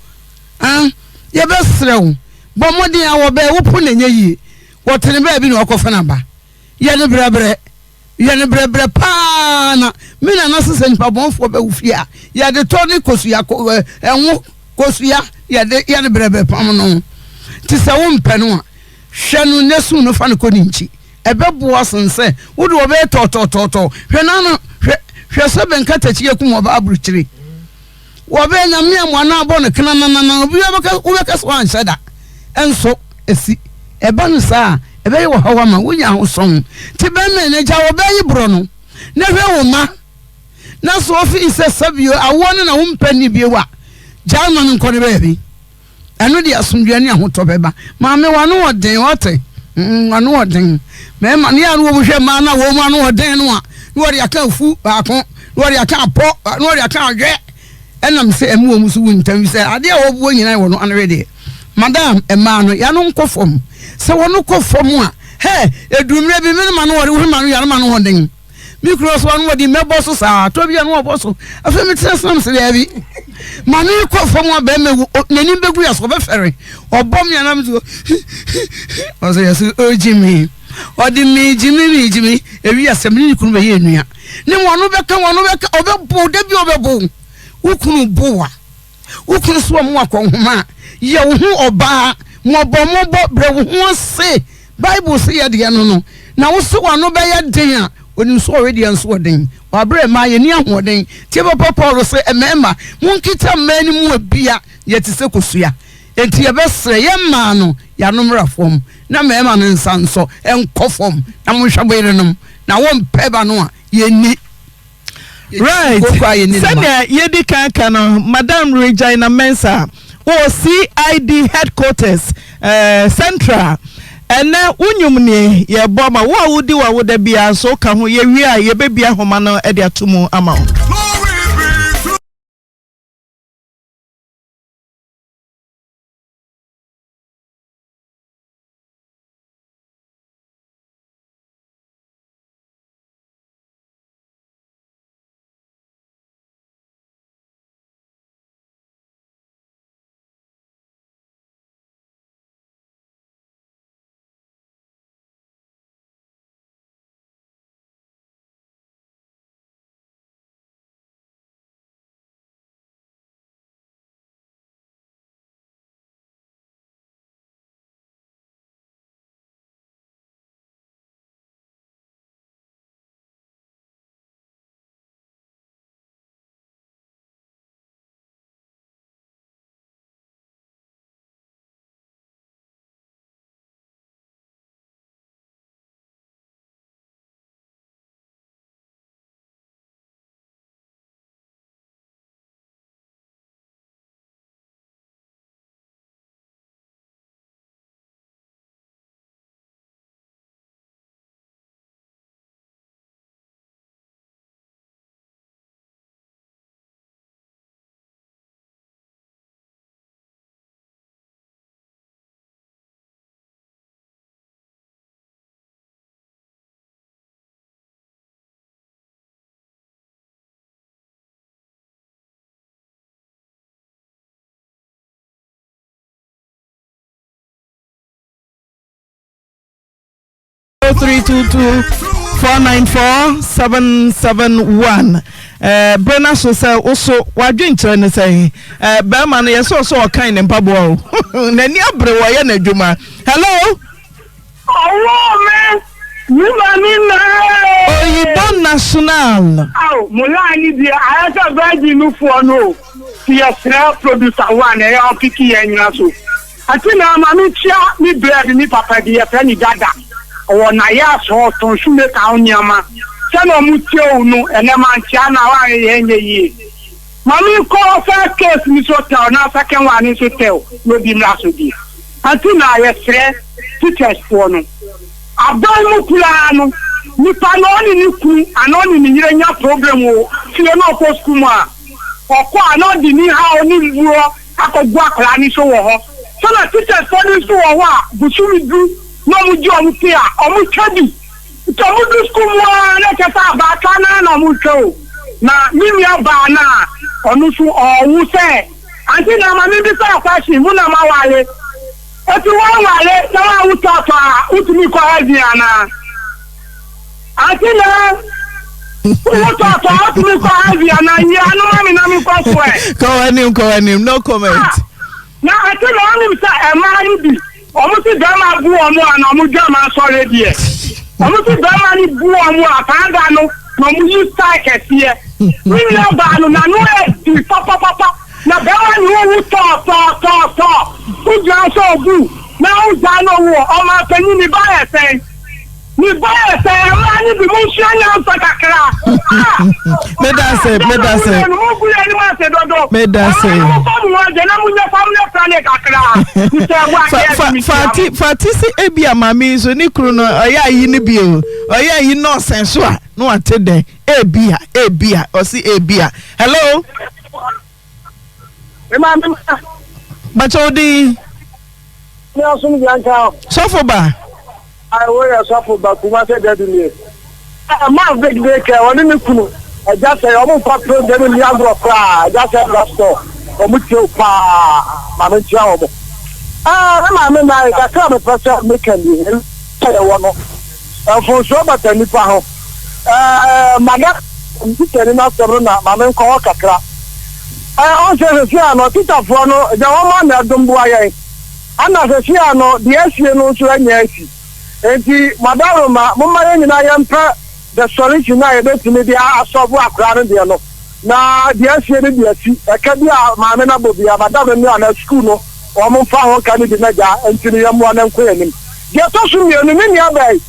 S10: Ah, yɛbɛsrɛ wo, bɔ mmɔden a wɔbɛɛ wo po na ɛnyɛ yie. Wɔtene baabi na wɔkɔfa no aba. Yɛ no brɛbrɛ, yɛ no brɛbrɛ paa na me nana se sɛ nipa bɔnfoɔ bɛ wo fie a, yɛde tɔ ne kosua, ɛnwo kosua, yɛde yɛ no brɛbrɛ pam no. Nti sɛ wompɛ no a, hwɛ no na su no fa no kɔ ne nkyi. Ɛbɛboa sen sɛ wode ɔbɛyɛ tɔɔtɔɔtɔɔtɔɔ. Hwɛ n'ano, hwɛ, hwɛ sɛ bɛnkatakyi akum ɔbaa aburokyire. Wɔbɛyɛ nyame amoa no abɔ no kenananana, obi bɛka, wobɛka sɛ wanhyɛ da. Ɛnso, ɛsi. Ɛba no saa a, ɛbɛyɛ ɔhaw ama wo, wonya ahosɔn. Nti bɛmɛn no, gya ɔbaa yi borɔ no, na hwɛ wo mma. Na sɛ ɔfii sɛ sɛbio awoɔ no na wompɛ ne bio a, gyae ma no nkɔ ne baabi. Ɛno de asomdwoeɛ ne ahotɔ bɛba. Maame, w'ano wɔ den, ɔte? Mm, w'ano wɔ den. Mmarima no yɛ a na wɔn hwɛ mmaa no a wɔn ano wɔ den no a, na wɔde aka afu baako, na wɔde aka apɔ, na wɔde aka adwɛ. Ɛnam sɛ ɛmu wɔn so wu ntɛm sɛ adeɛ a wɔboɔ nyinaa wɔ no ano wedeɛ. Madam, mmaa no, yɛano nkɔ fam. Sɛ wɔn kɔ fam a, hɛ, ɛduru mmerɛ bi, me no ma no wɔde, wohwɛ ma no yɛ ano ma no wɔ den. Me kunu ɔso ano ɔde mɛbɔ so saa tɔ bi ano ɔbɔ so afei me tena sena sɛ daabi ma me kɔ fam a bɛrima wu n'anim bɛgu yɛ so ɔbɛfɛre ɔbɔ me anam so ɔsɛ yɛ so ɔgye me ɔde me gye me me gye me ewi asɛm ne ne kunu bɛyɛ nua ne mu ɔno bɛka ɔno bɛka ɔbɛbo da bi ɔbɛbo wo kunu bo a Wo kunu so ɔmo akɔnhoma a, yɛ wo ho ɔbaa mmɔbɔmmɔbɔ, brɛ wo ho ase. Bible se yɛ deɛ no no, na wo se w'ano bɛyɛ den a, onim sɛ ɔwe deɛ nso ɔden. Wɔ aberɛ a mmaa yɛnni ahoɔden. Tie papa Paul se, Mmarima, monkita mmaa no mu abia, yɛte sɛ kosua. Enti yɛbɛsrɛ, yɛn mmaa no, yɛano mmra fam, na mmarima no nsa nso nkɔ fam, na monhwɛ mo yerenom, na wɔmpɛ ba no a, yɛnni.
S3: Right. Sɛnea yɛdi kan ka no, Madam Regina Mensah wɔ CID headquarters, eh, Central. Ɛnɛ wo nnwom nie yɛbɔ ama wo a wodi w'awoda biara nso woka ho yɛwie a yɛbɛbia ahoma no de ato mu ama wo. 0322 494 771 eh, berɛ no aso sɛ wo so w'adwenkyerɛ ne sɛn eh, bɛrima no yɛsɛ ɔsɛ ɔkan ne mpaboa o n'ani abere wɔyɛ n'adwuma hello
S11: Ɔwoo me, me maame naa.
S3: Oyibo national.
S11: Ao mo line no deɛ ayɛ sɛ virgin no foɔ no o nti yɛsrɛ producer one ɛyɛ ɔmpiki yɛn nyina so Ante na ma me nkyia me bra bi me papa bi yɛfrɛ no Dada ɔwɔ Nayas hɔ ɔtɔn shoemaker ho nneɛma sɛnea ɔmo tie wo no ɛnɛ mankyia no a woanhwɛ yɛ ɛnyɛ yie Ma me nkɔ first case no so tɛw na second one no nso tɛw na obi mmra so bi. Ante na yɛsrɛ teachers foɔ no aban mu koraa no nipa no ɔne ne kunu anaa ɔne ne yere nya problem wɔ fie na ɔkɔ school mu a ɔkɔ a na ɔde ne haw ne mmuɔ akɔgu akwadaa no so wɔ hɔ. Sɛna teachers foɔ no nso wɔ hɔ a bosome du na ɔmo gye ɔmo pay a ɔmo twa bi. Nti ɔmo du sukuu mu aa na kyerɛ sɛ abaatwa no ara na ɔmo retwa o. Na me nua baa no a ɔno nso ɔɔwo sɛ Aunty na ma me bisa wo question mo na mo aware eti woanware na woanwo tɔɔtɔɔ a wotumi kɔ heaven anaa? Aunty na wowo tɔɔtɔɔ a wotumi kɔ heaven anaa? Yi ano ma me na me nkɔ so ɛ.
S3: Kɔ w'anim kɔ w'anim no comment.
S11: Ah na Aunty na wonim sɛ ɛmaa no bi Ɔmo se bɛɛma bu ɔmo a na ɔmo dwaman sɔre deɛ. Ɔmo se bɛɛma no bu ɔmo a saa da no na ɔmo yi style kɛseɛ. Me nua baa no n'ano ɛdi papapapa na bɛɛma ne wo wu tɔɔ tɔɔ tɔɔ tɔɔ. Wo gyina hɔ sɛ ɔbu na wo gyaa no ɔwu ɔmaa panyin ne ba yɛ sɛn? Ne ba yɛ sɛ mmaa no bi monsua nyansa kakra. Ah!
S3: Medase, medase.
S11: No mo gu yɛ anim ase dodo.
S3: Medase.
S11: Mmaa no mo fa mo ho agye na mo nyɛ family planning kakra. Nti ɛbɔ adeɛ
S3: Fa
S11: bi
S3: fa ti fa ti si ebi a maame yi so ne kunu no ɔyɛ ayi no bi o. Ɔyɛ ayi nɔɔsɛn so a na wate dɛ ebi a ebi a ɔsi ebi a. Hello.
S11: Me maame ma.
S3: Bàtchɛ odi.
S11: Ní asom deɛ nka.
S3: Sɔfo ba.
S11: Ayi wo yɛ sɔfo ba Kumase dadu nie. Ɛɛ maa big big kɛ ɔne ne kunu ɛgya sɛ ɔmo nfa program nni agorɔ koraa ɛgya sɛ drug store ɔmo tie wo paa maame nkyia ɔmo. Ɛɛ me maame na kakra a mepɛ sɛ meka nie ɛyɛ yɛwɔ no mfonsoɔ bata nipa ho ɛɛ madam tikyani no asɛm no na maame nkɔ hɔ kakra ɛɛ ɔnsɛ sɛsi a no tikyafoɔ no deɛ wɔn ma na ɛdom boa yɛn. Ɛna seesei no, deɛ asie no nso anya asi. Enti, m'adaworoma, momma yɛn nyinaa yɛmpɛ The solution a yɛbɛtumi de asɔlvo akwadaa no deɛ no, na deɛ asie no deɛ asi. Ɛka bi a maame no abɔ biara, madam no anaa sukuu no, wɔn mfa ho ka no bi na gya nti no yɛmmoa no nkɔ yɛn anim. Deɛ ɛtɔ so mmienu, me nuabaa yi,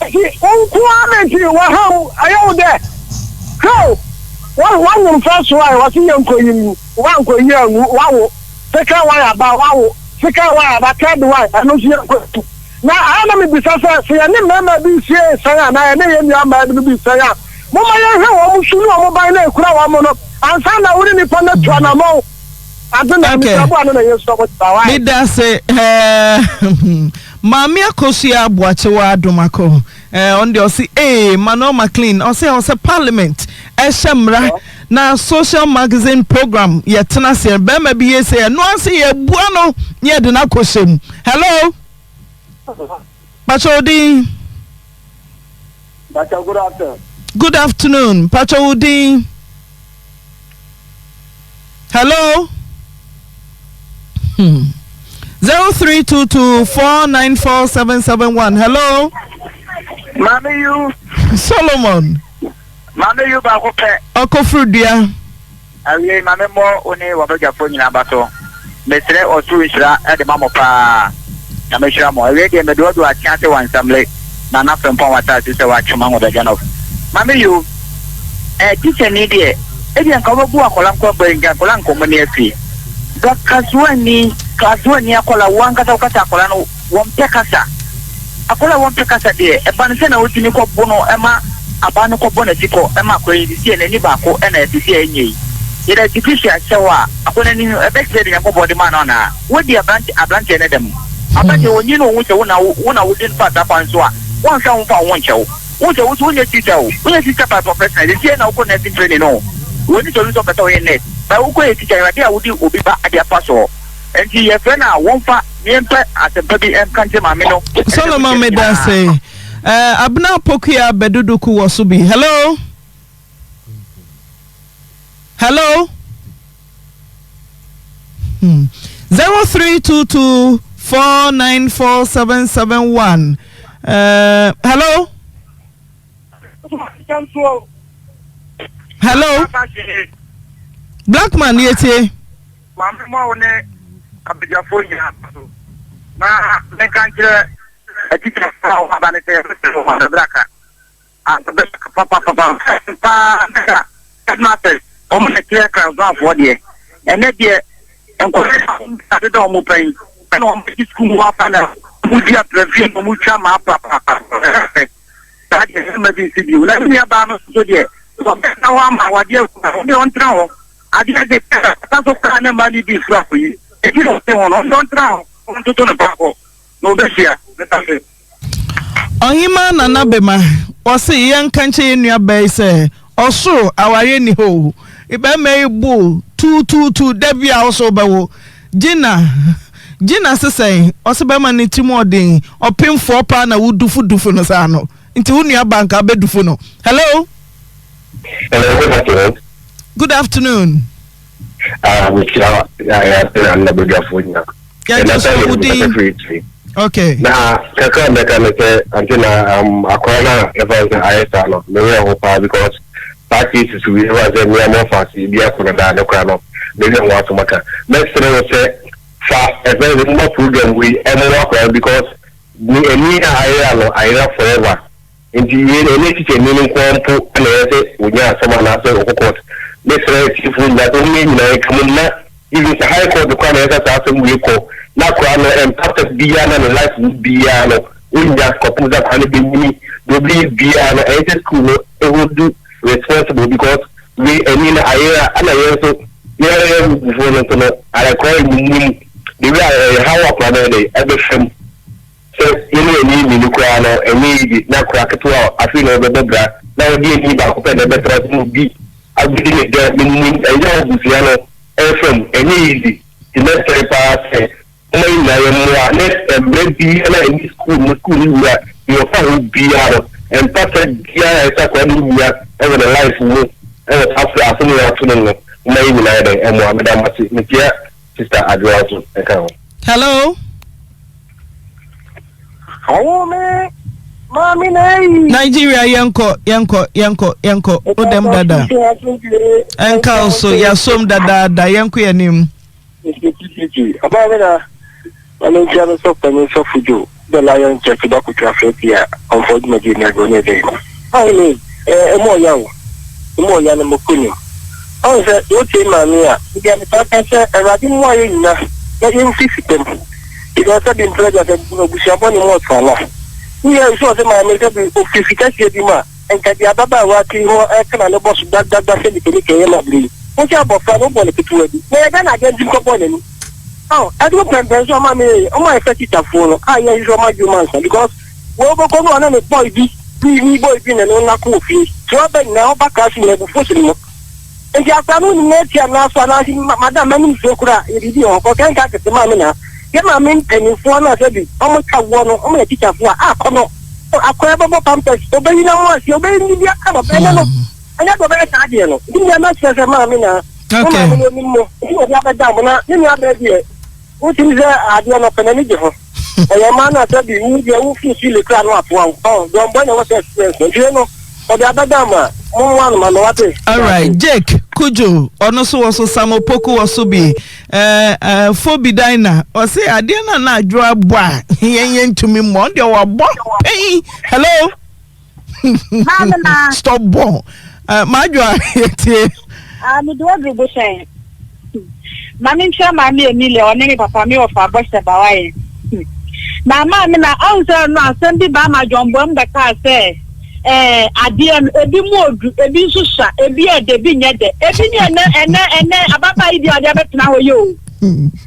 S11: nti wo nko ara na nti wɔha wo, ɛyɛ wo dɛ? Hwɛ o, woanyem first one, wɔse yɛnkɔyi ngu, woankɔyi angu, woawo, second one aba, woawo, second one aba, third one, ɛno nso yɛnkɔyi ngu. Na ɛyɛ a na mibisa sɛ, 'Sɛ yɛne mmarima bi resie resan anaa yɛne yɛn nua mmaa binom bi resan a, momma yɛnhwɛ wɔn su ne wɔn ban na ekura wɔn no ansa na wo ne nipa no atu anammɔn. Ade na
S3: Okay.
S11: misa bo ano na Yesu ɔbɔ kyerɛ why.
S3: Meda se eh, Maame Akosua Aboakyewa Adomako eh, ɔno deɛ ɔse ee Manuel McLean ɔse ɛwɔ sɛ parliament ɛhyɛ mmara na social magazine program yɛtena aseɛ bɛrima bi yɛ sɛ ɛno ase yɛbua no ne yɛde no akɔhyɛ mu. Hello, pakyɛ wo din?
S11: Pakyɛ good afternoon.
S3: Good afternoon, pakyɛ wo din? Hello. 0322 494 771. Hello.
S12: Maame yu.
S3: Solomon.
S12: Maame yu baako pɛ.
S3: Ɔkofuru dua.
S12: Awiei, ma memmɔ wo ne w'abadwafoɔ nyinaa abaso. Mesrɛ ɔsoro nhyira de ma mo paa. Nyame nhyira mo. Awiei deɛ medoɔdoɔ atea sɛ wansamle Nana Frempɔn w'asaase sɛ w'atwe m'anwo bɛgya nɔf. Maame yoo, eh tikyani deɛ ebia nka wobɛbu akwadaa nko abɔ nka nkwadaa nkɔmmɔ ni afie. But kasuani, kasuani akwadaa wo ankasa wokasa akwadaa no Wɔmpɛ kasa. Akwadaa a wɔmpɛ kasa deɛ, ɛba no sɛ na wotumi kɔ bo no ma abaa no kɔbɔ n'atikɔ ma akwadaa yi sisi a n'ani baako na sisi a ɛnyɛ yi. Yɛde artificial hyɛ hɔ a, akwadaa no ani no ɛbɛkyerɛ deɛ Nyankopɔn de maa no anaa? Woadi aberante aberanteɛ no dɛm. Aberanteɛ ɔnyin na ɔhu sɛ wo na wo na wode no faa saa kwan so a, woanhwɛ a womfa wo ho nkyɛ wo. Wohu sɛ wo nso wonyɛ teacher o, wonyɛ teacher by profession, sisi a na wokɔ nursing training no o. W'ani sɔ obi sɛ ɔpɛ sɛ ɔyɛ nurse, but wokɔyɛ teacher hwɛ adeɛ a wode obi ba de afa soɔ. Enti yɛfrɛ no a wɔmfa yɛmpɛ asɛmpa bi nka nkyerɛ maame no.
S3: Solomon medase. Eh, Abena Pokuya Bɛduduku wɔ so bi. Hello. Hello. Hmm. 0322 494771. Uh, hello. Hello. Blackman yetie.
S12: Maame mma wo ne abadwafoɔ nyinaa aba so, na menka nkyerɛ atikyafoɔ a wɔaba no sɛ yɛbɛsrɛ wɔn adabraka, adabraka papapapa paa na headmasters wɔn na kyerɛ kransoafoɔ deɛ ɛnɛ deɛ nkwadaa a wɔn adeda wɔn pɛn ɛna wɔn akyi sukuu mu afa na wɔn di apirafie na wɔn twa maa papapa saa deɛ ɛmma bi nsi bio na ne nua baa no nso deɛ wɔbɛtena hɔ ama awadeɛ agu na wɔn deɛ wɔntena hɔ. Adeɛ de pɛ asa so koraa ne mmaa no di soro akɔyi. Eti na ɔte ho no, ɔno ɔntena hɔ, ɔntoto ne baakɔ na ɔbɛhyia. Meda ase.
S3: Ɔhemaa Nana Bema, ɔse yɛnka nkyɛ yɛn nua baa yi sɛ ɔsoro awareɛ nni hɔ o, bɛɛma yi bo tuutuutu da bi a wosɛ wobɛwo. Gina, Gina se sɛn? Ɔse bɛɛma no tirim ɔden, ɔpemfoɔ paa na wo dufu dufu no saa no, nti wo nua baa nka wobɛdufu no. Hello.
S13: Hello, good afternoon.
S3: Good afternoon.
S13: Ah, mekyia yɛasɛn na badwafoɔ nyina.
S3: Yɛgye so wo din. Okay.
S13: Na kakra mɛka ne sɛ ante na um, akora no a yɛfa sɛ ayɛ saa no mewerɛ ho paa because saa cases wei yɛfa sɛ mmea mɔfa ase bi akɔ no daa ne kora no mewerɛ ho asɛm aka. Mɛsrɛ wo sɛ fa ɛfɛ sɛ moma program wei ɛmmoa akora no because ne ani a ayera no ayera forever. Enti yei no, ɛnyɛ tikyani no nko ara mpo na ɛyɛ sɛ ɔnya asɛm anaasɛ ɔkɔ court. Mɛsrɛ atiefoɔ nyinaa sɛ wɔn nyinaa yɛnka mmom na even sɛ high court koraa na ɛyɛ sɛ saa asɛm wei kɔ na akwadaa no ɛmpa step biara na ne life mu biara no ɔnnya kɔpem sɛ akwadaa no bɛnyini deɛ ɔbɛyɛ biara no ɛyɛ sɛ school no hold responsible because wei ɛni no ayera ɛna yɛn nso yɛyɛ bubufoɔ no nso no ayɛ koraa ɛmumu the way a ɛyɛ how akwadaa no yɛ dɛ ɛbɛfam. Sɛ yɛne yɛn ani mmienu koraa no, ɛnyɛ yiye na akwadaa ketewa a afei na ɔrebɛbɔ bra na ɔde ani baako pɛ na ɛbɛtra so na obi abedi ne dɛ. Menim ɛyaw abusua no refa mu. Ɛnyɛ yiye. Nti mɛsrɛ paa sɛ momma yɛn nyinaa yɛmmoa na mmerɛ biara a ɛne sukuu no, sukuu no wura, deɛ ɔfa ho biara no, mpata biara a ɛsɛ akwadaa no nya wɔ ne life mu wɔ saa asɛm yi a ato no no, momma yɛn nyinaa yɛ dɛn mmoa. Meda mo ase. Mekyia Sister Adwoa nso ka ho.
S3: Hello.
S11: Ɔwoo me. Maame na eyi.
S3: Nigeria yɛnkɔ yɛnkɔ yɛnkɔ yɛnkɔ wo dɛm dada ɛnka wo so yɛasom dadaada yɛnkɔ yɛn anim.
S13: Ɔbaa mi na maame ntia no sɔ panyin sɔfo Joe the Lion Church ba kotwa afɛ bi a ɔmfa dwumadie ni agorɔ ne ɛdɛ yi. Awo ne ɛmu ɔya o ɛmu ɔya no mɔkɔ nim. Ɔn sɛ wotie maame a ebi a metaa ka sɛ Awurade mmoa yɛ nyina na yɛmfi fita mu. Because sɛ bi mpere agya sɛ abusua bɔne mu ɔtana. Woyɛ sure sɛ maame sɛ bi ofiri fi kɛseɛ bi mu a, nka deɛ ababaawa ti ho ɛka na ne bɔ so gbagbagbagba sɛ nipanika yɛ ma bere yi. Wo sɛ abɔfra no wobɔ no ketewa bi. Na yɛda no adeɛ nti nkɔbɔ n'ani. Oh, ɛde wo pɛmpɛn so ɔma me ɔma yɛfɛ teacherfoɔ no a yɛhwehwɛ ɔma adwuma nsa because wei wobɛkɔ no a na ne boy bi bi bi boy bi na ne nako wɔ fie. Nti waba nyinaa woba class nyinaa abufuo hyɛ ne mu. Nti akora no wonim n'akyi anaa so anaa madam m'anim suo koraa yɛ biribi wɔ hɔ kɔ kɛnka tete maame na yɛ maame mpanimfoɔ no a sɛ bi ɔmo twa woɔ no ɔmo yɛ tikyafoɔ a akɔ no akora bɛbɔ pampers ɔbɛyi na mo aseɛ ɔbɛyi ne bi ama ɛnɛ no ɛnyɛ deɛ ɔbɛyɛ saa deɛ no nti nea mɛkyerɛ sɛ maame na mo maame no onim mo nti ɔde abɛda mo na ne nua bɛɛ deɛ Wotumi sɛ adeɛ no ɔpɛ n'ani gye ho. Ɛyɛ mmaa no a sɛ bi wo deɛ wo firi fili koraa no atoa wo. Ɔn deɛ ɔmbɔ na ɛwɔ sɛ experience no. Nti no ɔde abɛda ma mo mmoa no ma me wate.
S3: Alright Jake Kojo ɔno nso wɔ so Sam Opoku wɔ so bi eh, eh, Phoebe Dinah ɔse adeɛ no a na adwo abɔ a yɛn yɛntumi mmɔ ɔno deɛ wabɔ pɛn hello.
S7: Maame na.
S3: Stop bɔ. Uh, Madwa yɛtie.
S7: Ah, me do aduru bohyɛn. Maame nkyerɛ maame Emilia ɔne me papa me wɔfa abɔhyɛ ba wayɛ. Na maame na ɔn sɛ no asɛm bi ba ma John Boam bɛkaa sɛ ɛɛ adeɛ no ebi mu odu ebi nso sua ebi ɛdɛ ebi nyɛ dɛ ebi ne ɛnɛ ɛnɛ ɛnɛ ababaa yi bi a ɔde abɛtena hɔ yɛ o.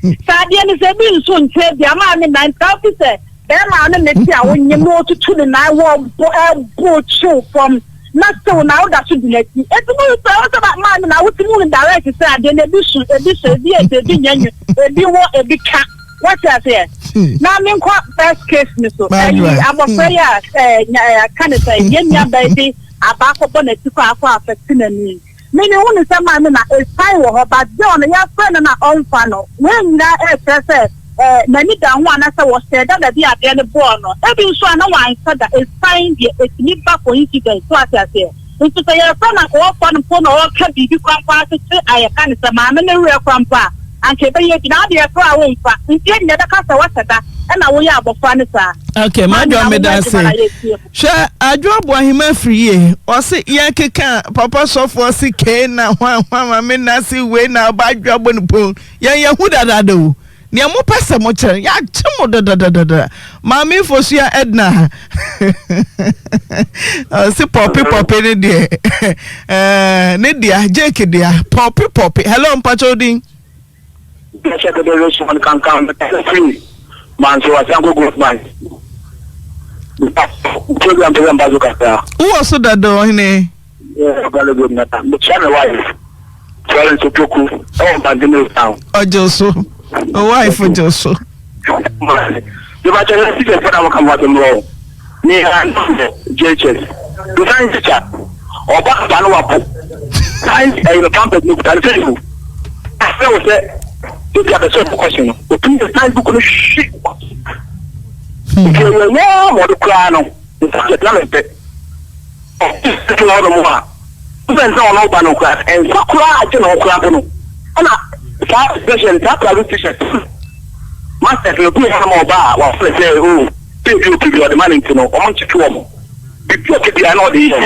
S7: Sɛ adeɛ no sɛ ebi nso nkyɛn bi ama maame na nta fi sɛ Bɛɛma no ne te a wonyem na otutu ne nan wɔ bo ɛbo kyew fam na sew na woda so di n'akyi. Eti mu sɛ ɔsɛ ba maa no na wote mu no direct sɛ adeɛ no ebi so ebi sɔ ebi yɛ ebi nyɛ nwe ebi wɔ ebi ka. Wate aseɛ? Na menkɔ first case no so. Ɛyi abɔfra yi a ɛɛ nya ɛɛ ka ne sɛ yɛn nua bɛɛ de abaa kɔbɔ n'ati kɔ akɔ affect n'ani. Me me hu no sɛ maame na esan wɔ hɔ but girl no yɛfrɛ no na ɔnfa no wei nyinaa ɛkyerɛ sɛ eh, n'ani da ho anasɛ wɔhyɛɛ da na bi adeɛ no bɔɔ no ebi nso a na wanhyɛ da esan deɛ etumi ba coincidence so ate aseɛ nti sɛ yɛfrɛ no anka ɔfa no mpo na ɔka biribi koraa mpo akyekye a yɛka no sɛ maame no werɛ koraa mpo a anka ɛbɛyɛ bi na adeɛ koraa a womfa nti yɛn nyinaa bɛka sɛ wahyɛ da ɛna woyɛ abɔfra no saa.
S3: Okay,
S7: Maame
S3: madwa
S7: na
S3: meda
S7: woma
S3: ase.
S7: adwuma na yɛtie.
S3: Hwɛ Adwo Aboahema firi yie ɔse yɛn keka papa sɔfo ɔse kee na hwan hwan maame na se wei na ɔba adwo abɔ ne pon yɛn yɛ hu dadaada o nea mo pɛ sɛ mo kyerɛ yɛakye mo dadadadada maame Fosua Edna ɔse pɔpe pɔpe ne deɛ ɛɛ ne dea Jake dea pɔpe pɔpe hello mpakyɛw din.
S11: Bɛhyɛ bɛbɛ resɔn kankan bɛkasa firi manso asanko growth man. Program pɛ sɛ mba so kakra.
S3: Wowɔ so dada ɔhene.
S11: Yeah, very good nana. Mekyia me wife Florence Opoku ɛwɔ Mbantemire town.
S3: Ɔgye so. O wife gye so.
S11: Mebakyɛ sɛ teachers fo na mo ka mo asɛm wɔ. Me a na meyɛ JHS me science teacher ɔba aba no wapo science ɛyɛ no pampers no kuta no sɛ yo afrɛ wo sɛ ebi abɛsɛ ɔmo question no otumi de science book no hwi nti ɛyɛ nyɛ ma ɔde koraa no ne subject na mempɛ ɔte hɔ nom a wobɛn sɛ ɔno ba no koraa ɛnsa koraa agye ne ho koraa mpo no ɛna saa especially saa private teacher masters no bi wɔ hɔ nom a ɔba a wafrɛ sɛ o oh, Biribi a ɔpɛ biara ɔde ma no nti no, wɔnkyekye wɔn. Biribi a ɔpɛ biara na ɔde yɛ.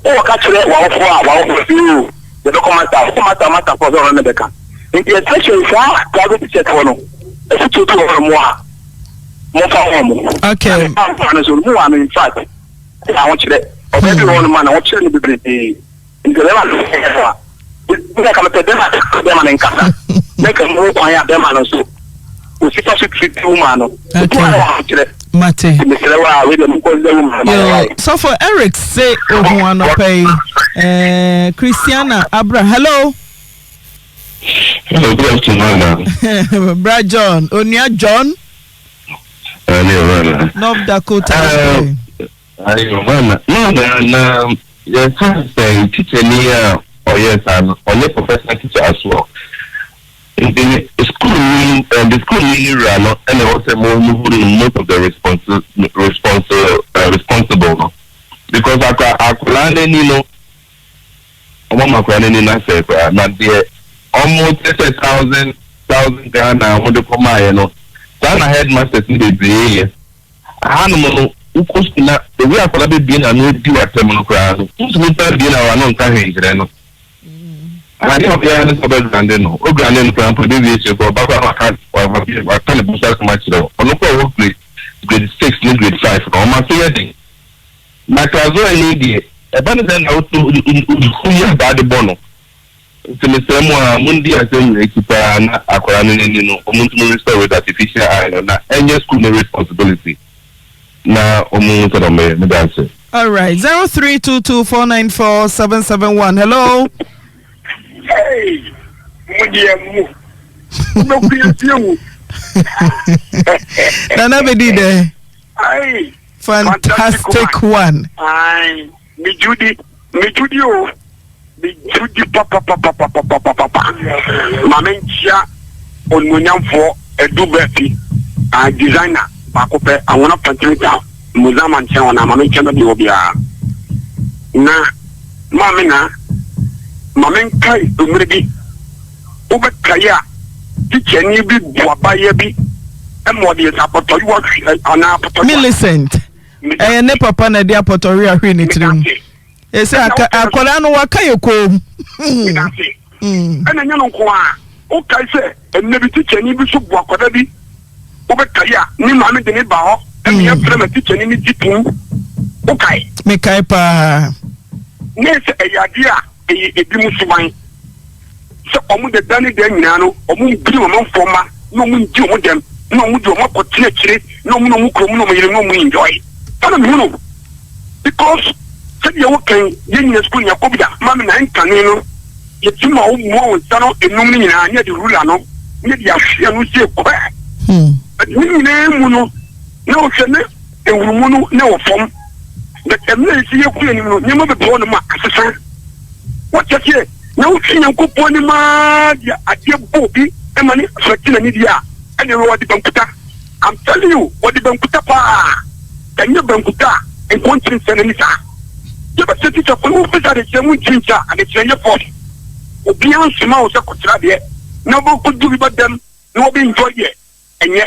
S11: Wowɔ ka kyerɛ w'awofoɔ a, w'awofoɔ se oo, yɛbɛkɔ master. Wokɔ master a, master foɔ sɛ ɔno ne bɛka. Nti especially saa private teachers foɔ no, afutuo bi wɔ hɔnom a, momfa ma wɔn.
S3: Okay.
S11: Na ne pampa no nso, mu wa no in fact, ɛyɛ ahokyerɛ. Ɔbaa bi wɔ hɔnom a, n'ahokyerɛ no bebree. Nti bɛrima no yɛ no a, bi a mepɛ bɛrima no bɛrima no nkasa. Na nka mu kwan a bɛrima no nso osi fa so treat woman no. Obi a ɔkyerɛ.
S3: Mate.
S11: Mesrɛ wo a wei deɛ mo consider woman no.
S3: Yo, sɔfo Eric se ohun anɔpa yi. Eh, Christiana Abra, hello.
S14: Hello, good afternoon, madam.
S3: Bra John, Onua John.
S14: Hello,
S3: North Dakota.
S14: Ayo, mana, mana, na yɛka sɛ tikyani a ɔyɛɛ saa no, ɔnyɛ professional teacher as well. Nti school ni, eh, the school ni ne wura no ɛna ɛwɔ sɛ mo mo hold no most of the responsi responsi eh, responsible. Because akwa akwadaa n'ani no wɔn ama akwadaa n'ani no asɛe koraa na deɛ wɔn kyerɛ sɛ thousand thousand Ghana a wɔde kɔ maayɛ no saa na headmasters no bebree yɛ. Ahanom no wokɔ sukuu na the way akwadaa bɛbie n'ano adi w'atɛm no koraa no wontumi nsan bie na w'ano nka hwee nkyerɛ no. Ade a ɔbɛyɛ ara ne sɛ ɔbɛgrande no. Ogrande no koraa mpo, ebewie akyiri koraa, ɔba koraa na waka waka ne bo so asɛm akyerɛ wo. Ɔno koraa ɔwɔ grade grade six ne grade five no, ɔma so yɛ den. Na Krazoa ni deɛ, ɛba no sɛn na woto woyi abaa de bɔ no? Nti mesrɛ mo ara, mondi asɛm wei akyi paa na akwadaa no n'ani no, wɔntumi restore with artificial eye no, na ɛnyɛ school no responsibility. Na wɔnhu sɛdeɛ wɔbɛyɛ. Meda ase.
S3: Alright, 0322 494 771. Hello.
S11: Hey, mo deɛ mo wobɛku yɛ fie wo.
S3: Nana bɛdi dɛ.
S11: Hey,
S3: fantastic one.
S11: Aye, me Judy, me Judy o, me Judy papapapapapapa. Maame nkyia onimonyamfoɔ Edu Bɛfi, ah, designer baako pɛ, Ahona Fantimita. Mozama nkyɛn hɔ na ma menkyɛ baabi wɔ biara. Na maame na ma menkae mmerɛ bi, wobɛkae a tikyani bi bu abayewa bi ma ɔde apɔtɔyowa hwi anaa apɔtɔyowa.
S3: Millicent, ɛyɛ ne papa na ɛde apɔtɔyowa hwee ne tirim. Ɛsɛ akwadaa no waka yɛ koom.
S11: Medase. Ɛna ɛnyɛ no nko ara, wokae sɛ ɛnnɛ bi tikyani bi nso bu akwadaa bi, wobɛkae a, ne maame de ne ba hɔ, ɛna yɛfrɛ ma tikyani no gye tom. Wokae?
S3: Mekae paa.
S11: Ne sɛ ɛyɛ adeɛ a ɛyɛ ebinom suban sɛ wɔn de da ne da nyinaa no wɔn mbiri wɔn amanfoɔ mma na wɔn ngye wɔn dɛm na wɔn de wɔn akɔtena akyire na wɔn ne wɔn kurom na wɔn yere na wɔn enjoy. Ɛna mehu no Because sɛdeɛ woka yi, yɛn nyina sukuu no yɛakɔ bi da, ma me na nkane no yɛtumi ma wobua wo nsa no enum no nyinaa ne yɛde ruler no ne yɛde ahwe ano sie kwɛ. But ne nyinaa mu no na wohwɛ ne nhunumu no na ɛwɔ fam. But mmerɛ yɛsi yɛkɔ anim no nneɛma bebree wɔ nom a asesa. Wɔkyɛ seɛ na wohwɛ Nyankopɔn anim ara deɛ adeɛ bɔ obi ma ne fɛte n'ani deɛ a ɛne wɔde bankuta. I'm telling you, wɔde bankuta paa. Ɛnyɛ bankuta a nkontiri nsɛ n'ani saa. Yɛbɛsɛ tikyafo no wobisa adekyerɛ mu ntiri nkyɛ a, adekyerɛ nyɛ force. Obiara nsoma wo sɛ kɔkyerɛ adeɛ na wobɛkɔdu bi ba dɛm na wɔbɛ enjoy deɛ, ɛnyɛ.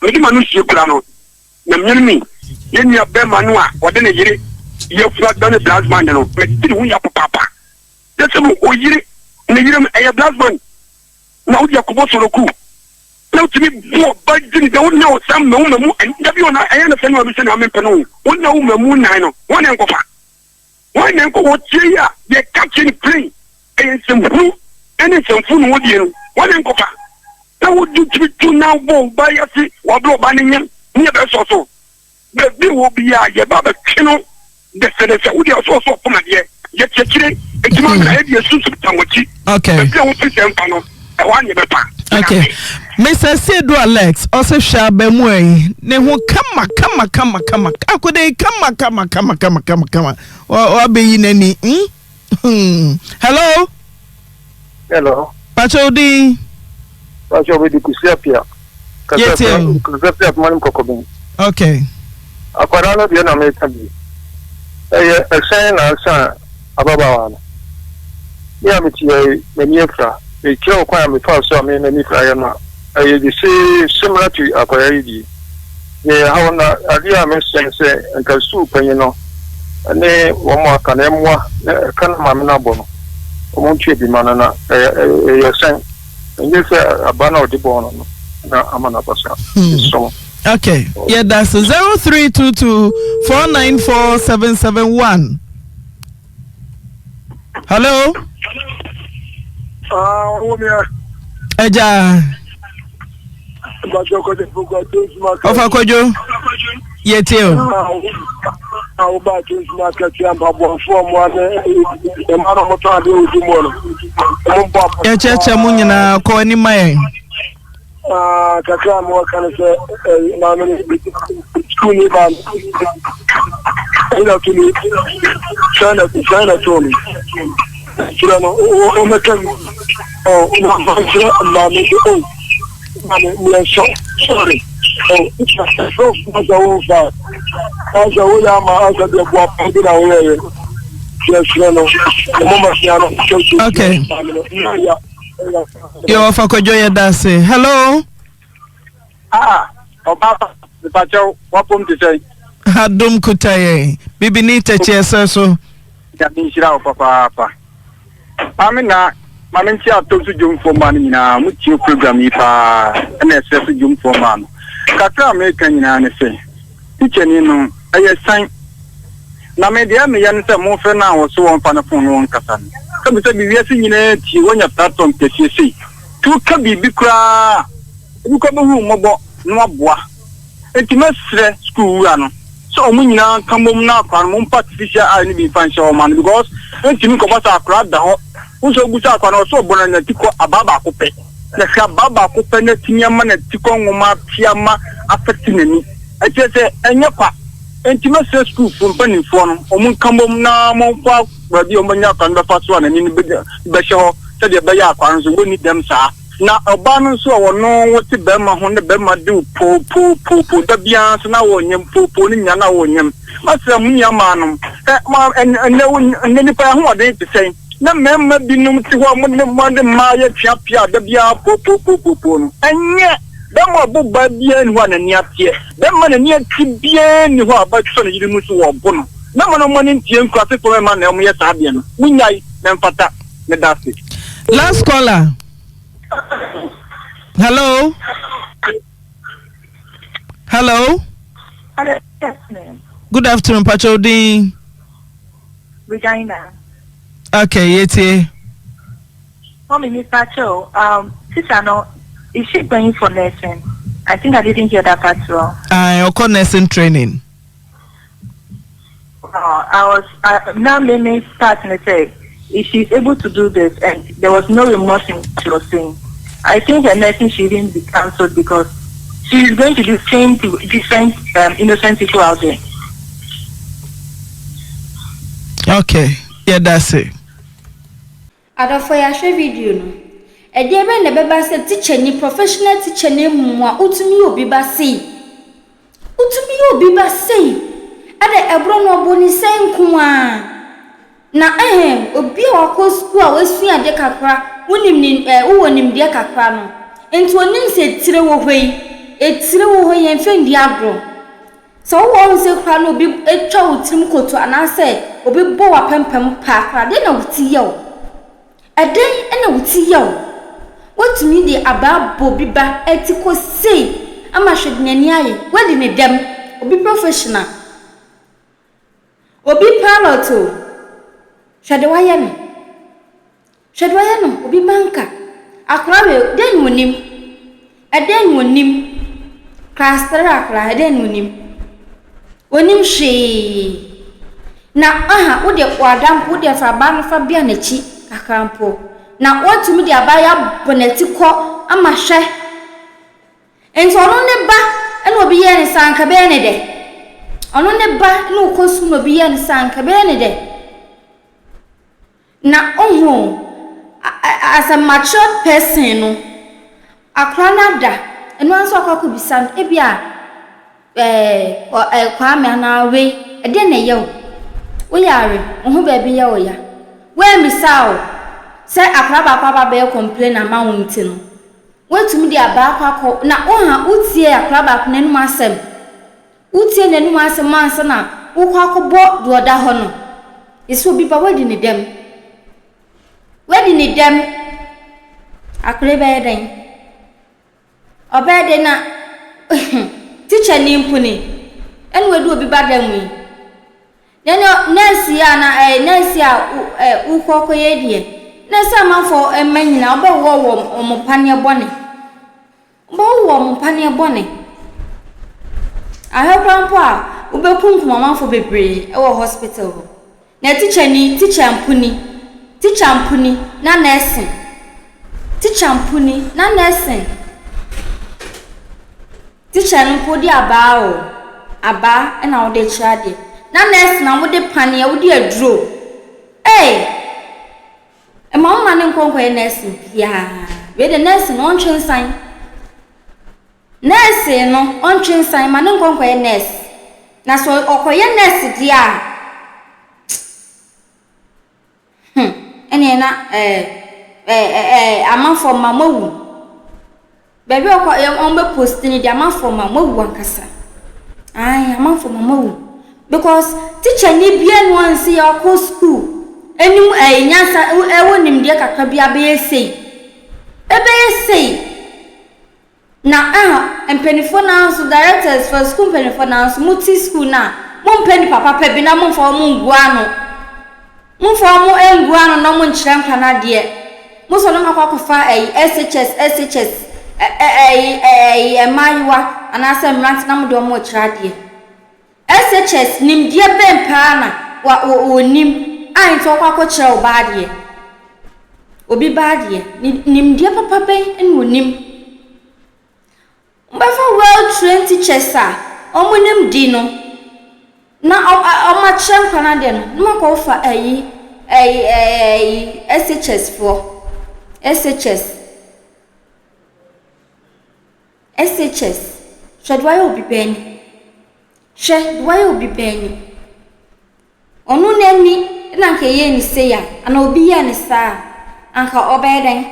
S11: Mede m'ano sie kura no, na menim ni, yɛn nua bɛrima no a ɔde ne yere yafunu adane brass band no, mete ne ho ya papaapa. Yɛsɛ no oyere, ne yere no ɛyɛ brass band na wode akɔbɔ soroku. Na wotumi bu ɔba di ne dɛ wo na ɔsan mmamu mmamu da bi ɔna ɛyɛ na sɛ ne ɔbi sɛ na mempɛ no wo na wo mmamu nan no wɔn na nkɔfa wɔn na nkɔ wɔtie yi a yɛ ka kyerɛ ne plain ɛyɛ nsɛmhunu ɛne nsɛmfo na wɔdie no wɔn na nkɔfa na wodi tumi tu na wobɔ ɔba yi ase wɔabrɛ ɔba ne nyɛ ne yɛ bɛsɔ so Baabi wɔ biara yɛba bɛtwe no dɛsɛdɛsɛ wo deɛ ɔsɛ ɔsɛ ɔpam adeɛ yɛkyerɛkyerɛ ɛtumi amena yɛde yɛsunsum tan wɔkyi
S3: okay
S11: baabi a wofi sɛ mfa no ɛhɔ a ne yɛbɛpa.
S3: Okay Mr. Siedu Alex ɔsɛ hwɛ abɛmoa yi ne ho kama kama kama kama akɔda yi kama kama kama kama kama kama wabɛyi n'ani hmm? Hmm. Hello.
S15: Hello.
S3: Pacho din.
S15: Pacho bi di kusi apia.
S3: Yɛtie o.
S15: Kasa fi atoma no kɔkɔbɛn.
S3: Okay.
S15: Akwadaa no deɛ na meka bi. Ɛyɛ ɛhyɛn na asa ababaawa no. Me a mete ha yi, m'ani afira. Mekyerɛ wo kwan a mefaa so a me m'ani firaeɛ no a, ɛyɛ the same similar to akwadaa yi deɛ. Deɛ ɛhaw na adeɛ a mesrɛ ne sɛ nka sukuu panyin no ne wɔn a aka no mmoa na ɛka no maame no abɔ no wɔn ntua bi ma no na ɛyɛ ɛyɛ sɛn ɛnyɛ sɛ aba na ɔde bɔɔ no no na ama no aba saa mesrɛ mo.
S3: Okay, yɛda so 0322 494 771. Hello.
S15: Ah,
S3: Ẹja. Ọfa Kojo. Yẹ tie o. Yɛkyerɛkyerɛ mu nyinaa kɔ anim ma yɛn.
S15: Ah, kakra a mewɔ ka ne sɛ eh, maame no sukuu ni ba no ɛna to ni sɛn na sɛn na to no kyerɛ no wɔmɛka mu ɔ wɔmɛkyerɛ maame sɛ o maame meyɛ sɔ sɔre. Asa wo nfa asa wo yɛ ama asa deɛ boa pa bi na woyɛ yɛ yɛsrɛ no ɔmo ma sia no.
S3: Okay. Yɛ wɔfa kwadwo yɛ da ase. Hello.
S16: Ah, ɔba mepakyɛw wapom te sɛn?
S3: Adom kuta yɛn. Bibini tɛkyi ɛsɛ so.
S16: Nyame nhyira wo papaapa. Maame na maame nti ato so dwomfoɔ mmaa no nyinaa mo tie program yi paa ɛna ɛsrɛ so dwomfoɔ mmaa no. Kakra a meka nyinaa ne sɛ tikyani no ɛyɛ san na me deɛ meyɛ no sɛ mofrɛ no a wɔso wɔmfa no fon no wɔnkasa no. Sɛbi sɛbi wiase nyinaa tie wɔnya platform kɛseɛ sei. Nti woka biribi koraa a obi koraa bɛhu wo mmɔbɔ na waboa. Enti mɛsrɛ sukuu wura no sɛ wɔn nyinaa nka mmom na akwadaa no momfa artificial eye no bi mfa nhyɛ hɔ mma no because ɛntumi nkɔba sɛ akwadaa da hɔ wo sɛ wobu sɛ akwadaa no ɔsɛ ɔbɔ no n'atikɔ abaa baako pɛ na hwɛ abaa baako pɛ na atumi ama n'atikɔ nwoma apia ma afɛte n'ani ɛkyerɛ sɛ ɛnyɛ kwa. Enti mɛsrɛ sukuufo mpanimfoɔ no wɔn nka mmom na wɔmfa baabi a wɔbɛnya akwadaa no bɛfa so a n'ani no bɛhyɛ hɔ sɛdeɛ ɛbɛyɛ a akwadaa no nso wɔnni dɛm saa. Na ɔbaa no nso a ɔno wote bɛrima ho ne bɛrima de wo poopoopoopoo da biara nso na wɔnyem poopoo no nyinaa na wɔnyem. Masrɛ mo nua maa nom ɛ ma ɛnɛ wo ɛnɛ nipa ahoɔden te sɛn na mmarima binom te hɔ a mo ne mo de mmaa yɛ twea pia da biara poopoopoopoo no ɛnyɛ bɛrima ɔbo baa biara ni hɔ a n'ani ateɛ bɛrima n'ani ate biara ni hɔ a ɔbɛsɔ ne yere mu so wɔ ɔbo no mɛma no mo ani nteɛ nkurasefoɔ mɛma na wɔn yɛ saa adeɛ no monyae na mfata. Meda ase.
S3: Last caller. Hello. Hello. Good afternoon, Pacho Dean.
S17: Regina.
S3: Okay, yetie.
S17: Mommy, Miss Pacho, sister, no, is she going for nursing? I think I didn't hear that part well.
S3: I uh, nursing training.
S17: Uh, I was uh, now made me start and say if she's able to do this, and there was no remorse in what she was saying. I think her nursing shouldn't be cancelled because she's going to do same to different um, innocent people out there.
S3: Okay, yeah, that's it.
S1: Adɔfoɔ yɛahwɛ video no. Ɛdeɛ bɛn na ɛbɛba sɛ tikyani, professional tikyani mmoa wotumi yɛ obi ba sei? Wotumi yɛ obi ba sei? Ɛdɛ ɛborɔ no ɔbɔ ne sɛn nko ara. Na ɛhɛn, obi a wakɔ sukuu a wasua adeɛ kakra, wonim ne ɛɛ wowɔ nimdeɛ kakra no, nti onim sɛ etire wɔ hɔ yi, etire wɔ hɔ yi yɛmfa nni agorɔ. Sɛ wowɔ hɔ sɛ koraa na obi twa wo tirim koto anaasɛ obi bɔ wo apampam paa koraa, dɛn na wo ti yɛ wo? Ɛdɛn na wo ti yɛ wo? Woatumi de abaa abɔ obi ba ti kɔ sei ama hwɛ de n'ani ayɛ, woadi ne dɛm, obi professional, obi pilot o, hwɛ de woayɛ no. Hwɛ deɛ ɔyɛ no, obi ba nka. Akwadaa wei, dɛn na ɔnim? Ɛdɛn na ɔnim? Class 3 akwadaa, ɛdɛn na ɔnim? Ɔnim hwee. Na aha, wo deɛ wada mpo, wo deɛ fa abaa no fa bea n'akyi kakra mpo. Na woatumi de abaa yi abɔ n'ati kɔ ama hwɛ. Nti ɔno ne ba na obi yɛɛ no saa anka ɛbɛyɛ ne dɛ? Ɔno ne ba na ɔkɔ sukuu na obi yɛɛ no saa anka ɛbɛyɛ ne dɛ? Na ohu as a matured person no, akora no ada, ɛno ara nso akɔ akɔbisa no, ebi a ɛɛ Kwame anaa wei, ɛdeɛn na ɛyɛ wo? Woyare, wo ho baabi yɛ wo ya. Woammisa o, sɛ akora baako aba abɛyɛ complain ama wo nti no, woatumi de aba akɔ akɔ, na woha, wotie akora baako n'anom asɛm. Wotie n'anom asɛm ansa na wokɔ akɔbɔ deɛ ɔda hɔ no. Yɛsɛ obi ba woadi ne dɛm. Woadi ne dɛm. Akora yi bɛyɛ dɛn? Ɔbɛyɛ dɛn na tikya ni mpo ni ɛna wadi obi ba dɛm yi. Na ɛnɛ nɛɛse yi a na ɛɛ nɛɛse a ɛɛ wokɔ akɔyɛ deɛ na ɛsɛ amanfoɔ mma nyinaa wobɛwɔ wɔn wɔn paneɛ bɔne. Wobɛwowɔ wɔn mpaneɛ bɔne. Ahwɛ koraa mpo a, wobɛkunkum amanfoɔ bebree wɔ hospital hɔ. Na tikyani, tikya mpo ni, tikya mpo ni, na nursing. Tikya mpo ni, na nursing. Tikya no mpo wode abaa o, abaa na wode kyerɛ adeɛ. Na nurse na wode paneɛ, wode aduro. Ei! Mma wo mma no nkɔ nkɔyɛ nursing biara. Wei de nursing no ɔntwe nsan. Nɛɛse no ɔntwe nsan ma no nkɔ nkɔyɛ nɛɛse. Na sɛ ɔkɔyɛ nɛɛse deɛ a, hmm, ɛneɛ na ɛɛ ɛɛ ɛɛ amanfoɔ mma moawu. Baabi a ɔkɔ yɛ wɔn bɛ post no deɛ amanfoɔ ma moawu ankasa. Ae amanfoɔ ma moawu because teacher ni bia no ansi yɛ ɔkɔ school anim ɛyɛ nyansa ɛwɔ nimdeɛ kakra bi abɛyɛ sei ɛbɛyɛ sei na ɛha mpanimfoɔ naa nso directors for school mpanimfoɔ naa nso mo ti school na mo mpɛ nipa papa bi na mo nfa wɔn ngu ano. Momfa wɔn ngu ano na wɔnkyerɛ nkwa no adeɛ. Mosɔ no makɔ akɔfa ɛyi SHS SHS ɛ ɛ ɛyi ɛyi mmaayewa anaasɛ mmerante na mode wɔn rekyerɛ adeɛ. SHS nimdeɛ bɛn paa na wa wɔ wɔnim a nti wɔkɔ akɔkyerɛ wo ba adeɛ? Obi ba adeɛ nimdeɛ papa bɛn na wɔnim? Wɔbɛfa well trained teachers a wɔn nim di no na wɔn akyerɛ nkwa no adeɛ no na wɔakɔ fa ayi ɛyi ɛyi SHS foɔ SHS SHS hwɛ deɛ wayɛ obi bɛn ni hwɛ deɛ wayɛ obi bɛn ni ɔno n'ani na nka ɛyɛ ne sei a anaa obi yɛ ne saa a anka ɔbɛyɛ dɛn.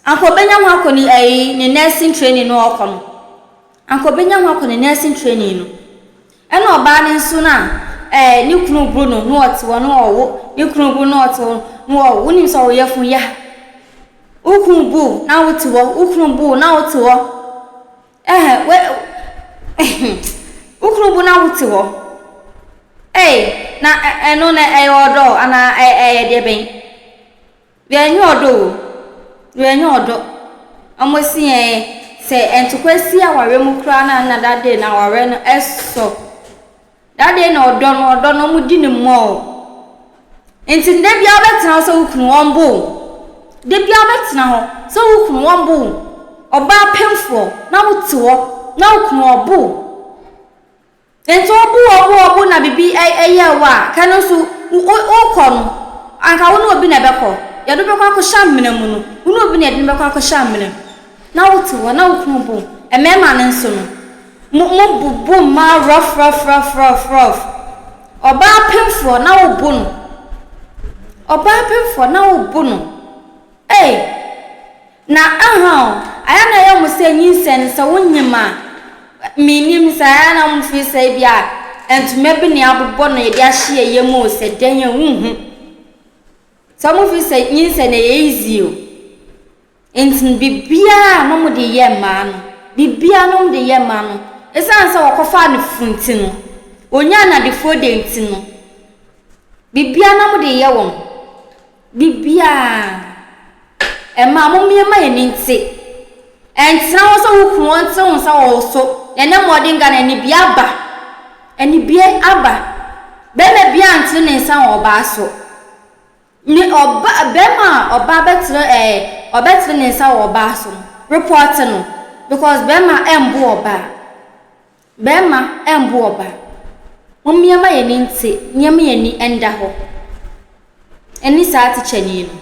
S1: Anka ɔbɛnya ho akɔ ne ɛyi ne nursing training no ɔkɔ no. Anka ɔbɛnya ho akɔ ne nursing training no. Ɛna ɔbaa no nso no a ɛɛ ne kunu boro no na ɔte hɔ na ɔwo ne kunu boro na ɔte hɔ na ɔwo wonim sɛ ɔyɛ fun ya. Wo kunu bu na wote hɔ wo kunu bu na wote hɔ. Ɛhɛ we wo kunu bu na wote hɔ. Ei na ɛno na ɛyɛ ɔdɔ anaa ɛyɛ deɛ bɛn. Yɛnyɛ ɔdɔ o, yɛnyɛ ɔdɔ. Ɔmo se yɛn sɛ ntokwa si awareɛ mu koraa na na that day na awareɛ no ɛsɔ. That day na ɔdɔ no ɔdɔ no ɔmo di no more. Nti da biara wobɛtena hɔ sɛ wo kunu ɔmbo wo. Da biara wobɛtena hɔ sɛ wo kunu ɔmbo wo. Ɔbaa pemfoɔ na wote hɔ na wo kunu ɔbo wo. Enti ɔbo ɔbo ɔbo na biribi yɛɛ wo a, kɛ no nso wokɔ no, anka wo ne obi na ɛbɛkɔ. Yɛde wo bɛkɔ akɔhyɛ amena mu no, wo ne obi na yɛde no bɛkɔ akɔhyɛ amena mu. Na wote hɔ na wo kunu bo wo. Mmarima no nso no, mo mobobo mmaa rough rough rough rough rough. Ɔbaa pemfoɔ na wobo no. Ɔbaa pemfoɔ na wobo no. Ei! Na aha o, ayɛ a na ɛyɛ wɔn sɛ nyinsɛn no sɛ wonyim a, mennim sɛ ayɛ a na wɔn feel sɛ ebi a ntoma bi na yɛabobɔ no yɛde ahyɛ yɛn yam o sɛ dɛn a wonhu. Sɛ wɔn feel sɛ nyinsɛn no ɛyɛ easy o. Nti no biribiara a na wɔde yɛ mmaa no, biribiara na wɔde yɛ mmaa no, ɛsiane sɛ wɔkɔfaa no funu nti no, wɔnyaa no adefoɔ deɛ nti no, biribiara na wɔde yɛ wɔn. Biribiara. Ɛmaa mo mmeɛma yɛn ani nte. Ɛntena hɔ sɛ wo kunu ɔnte wo nsa wɔ wo so. Ɛnɛ mmɔden Ghana anibue aba. Anibue aba. Bɛrima biara ntene ne nsa wɔ ɔbaa so. Ne ɔba bɛrima a ɔbaa bɛtene ɛɛ ɔbɛtene ne nsa wɔ ɔbaa so no, report no because bɛrima ɛmbo ɔbaa. Bɛrima ɛmbo ɔbaa. Mom yɛma yɛn ani nte, nneɛma yɛn ani nda hɔ. Ɛne saa tikyani no,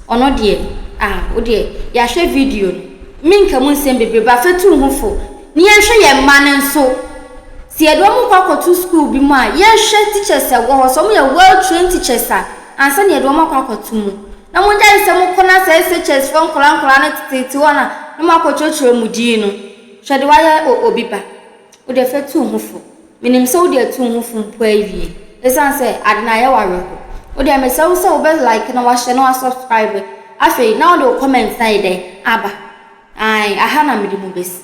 S1: ɔno deɛ, ah, wo deɛ, yɛahwɛ video no, menka mu nsɛm bebree, ba fa tu wo ho fo, na yɛnhwɛ yɛn mma no nso. Sɛ yɛde wɔn kɔ akɔto sukuu bi mu a, yɛnhwɛ teachers a ɛwɔ hɔ, sɛ wɔyɛ well trained teachers a, ansa na yɛde wɔn akɔ akɔto mu. Na mongyae sɛ mokɔ na sɛ SHS foɔ nkwadaa nkwadaa no tetetete hɔ na na moakɔkyerɛkyerɛ wɔn din no. Hwɛ deɛ wayɛ obi ba. Wo deɛ fa tu wo ho fo. Menim sɛ wode atu wo ho fo mpo awie. Ɛsiane sɛ ade no ayɛ wo awerɛho. Wo deɛ mesrɛ wo sɛ wobɛ like na wahyɛ na wasubscribe. Afei na wode wo comment no ayɛ dɛn aba. Ae, aha na mede mo bɛsi.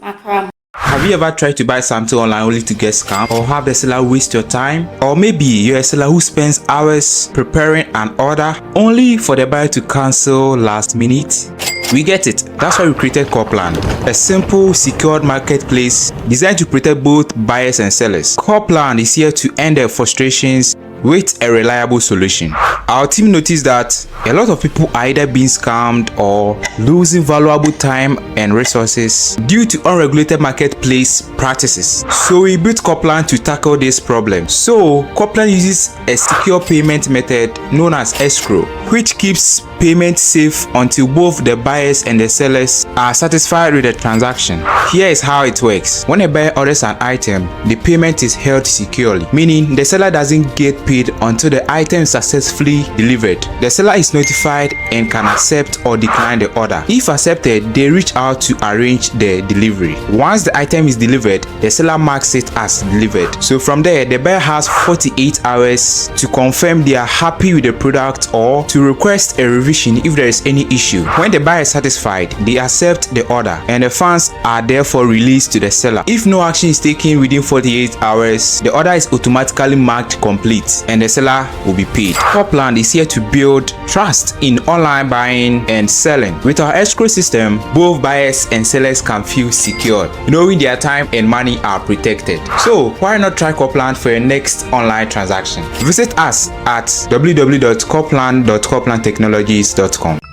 S1: Makra mo.
S18: Have you ever tried to buy something online only to get scammed or have the seller waste your time? Or maybe you're a seller who spends hours preparing an order only for the buyer to cancel last minute? We get it. That's why we created Corplan, a simple, secured marketplace designed to protect both buyers and sellers. Corplan is here to end the frustrations. with a reliable solution. Our team noticed that a lot of people are either being scammed or losing valuable time and resources due to unregulated marketplace practices. So we built Copland to tackle this problem. So Copland uses a secure payment method known as escrow, which keeps payment safe until both the buyers and the sellers are satisfied with the transaction. Here is how it works. When a buyer orders an item, the payment is held securely, meaning the seller doesn't get paid until the item is successfully delivered. The seller is notified and can accept or decline the order. If accepted, they reach out to arrange the delivery. Once the item is delivered, the seller marks it as delivered. So from there, the buyer has 48 hours to confirm they are happy with the product or to request a revision if there is any issue. When the buyer is satisfied, they accept the order and the funds are therefore released to the seller. If no action is taken within 48 hours, the order is automatically marked complete and the seller will be paid. Copland is here to build trust in online buying and selling. With our escrow system, both buyers and sellers can feel secure, knowing their time and money are protected. So, why not try Copland for your next online transaction? Visit us at www.copland.coplandtechnologies.com.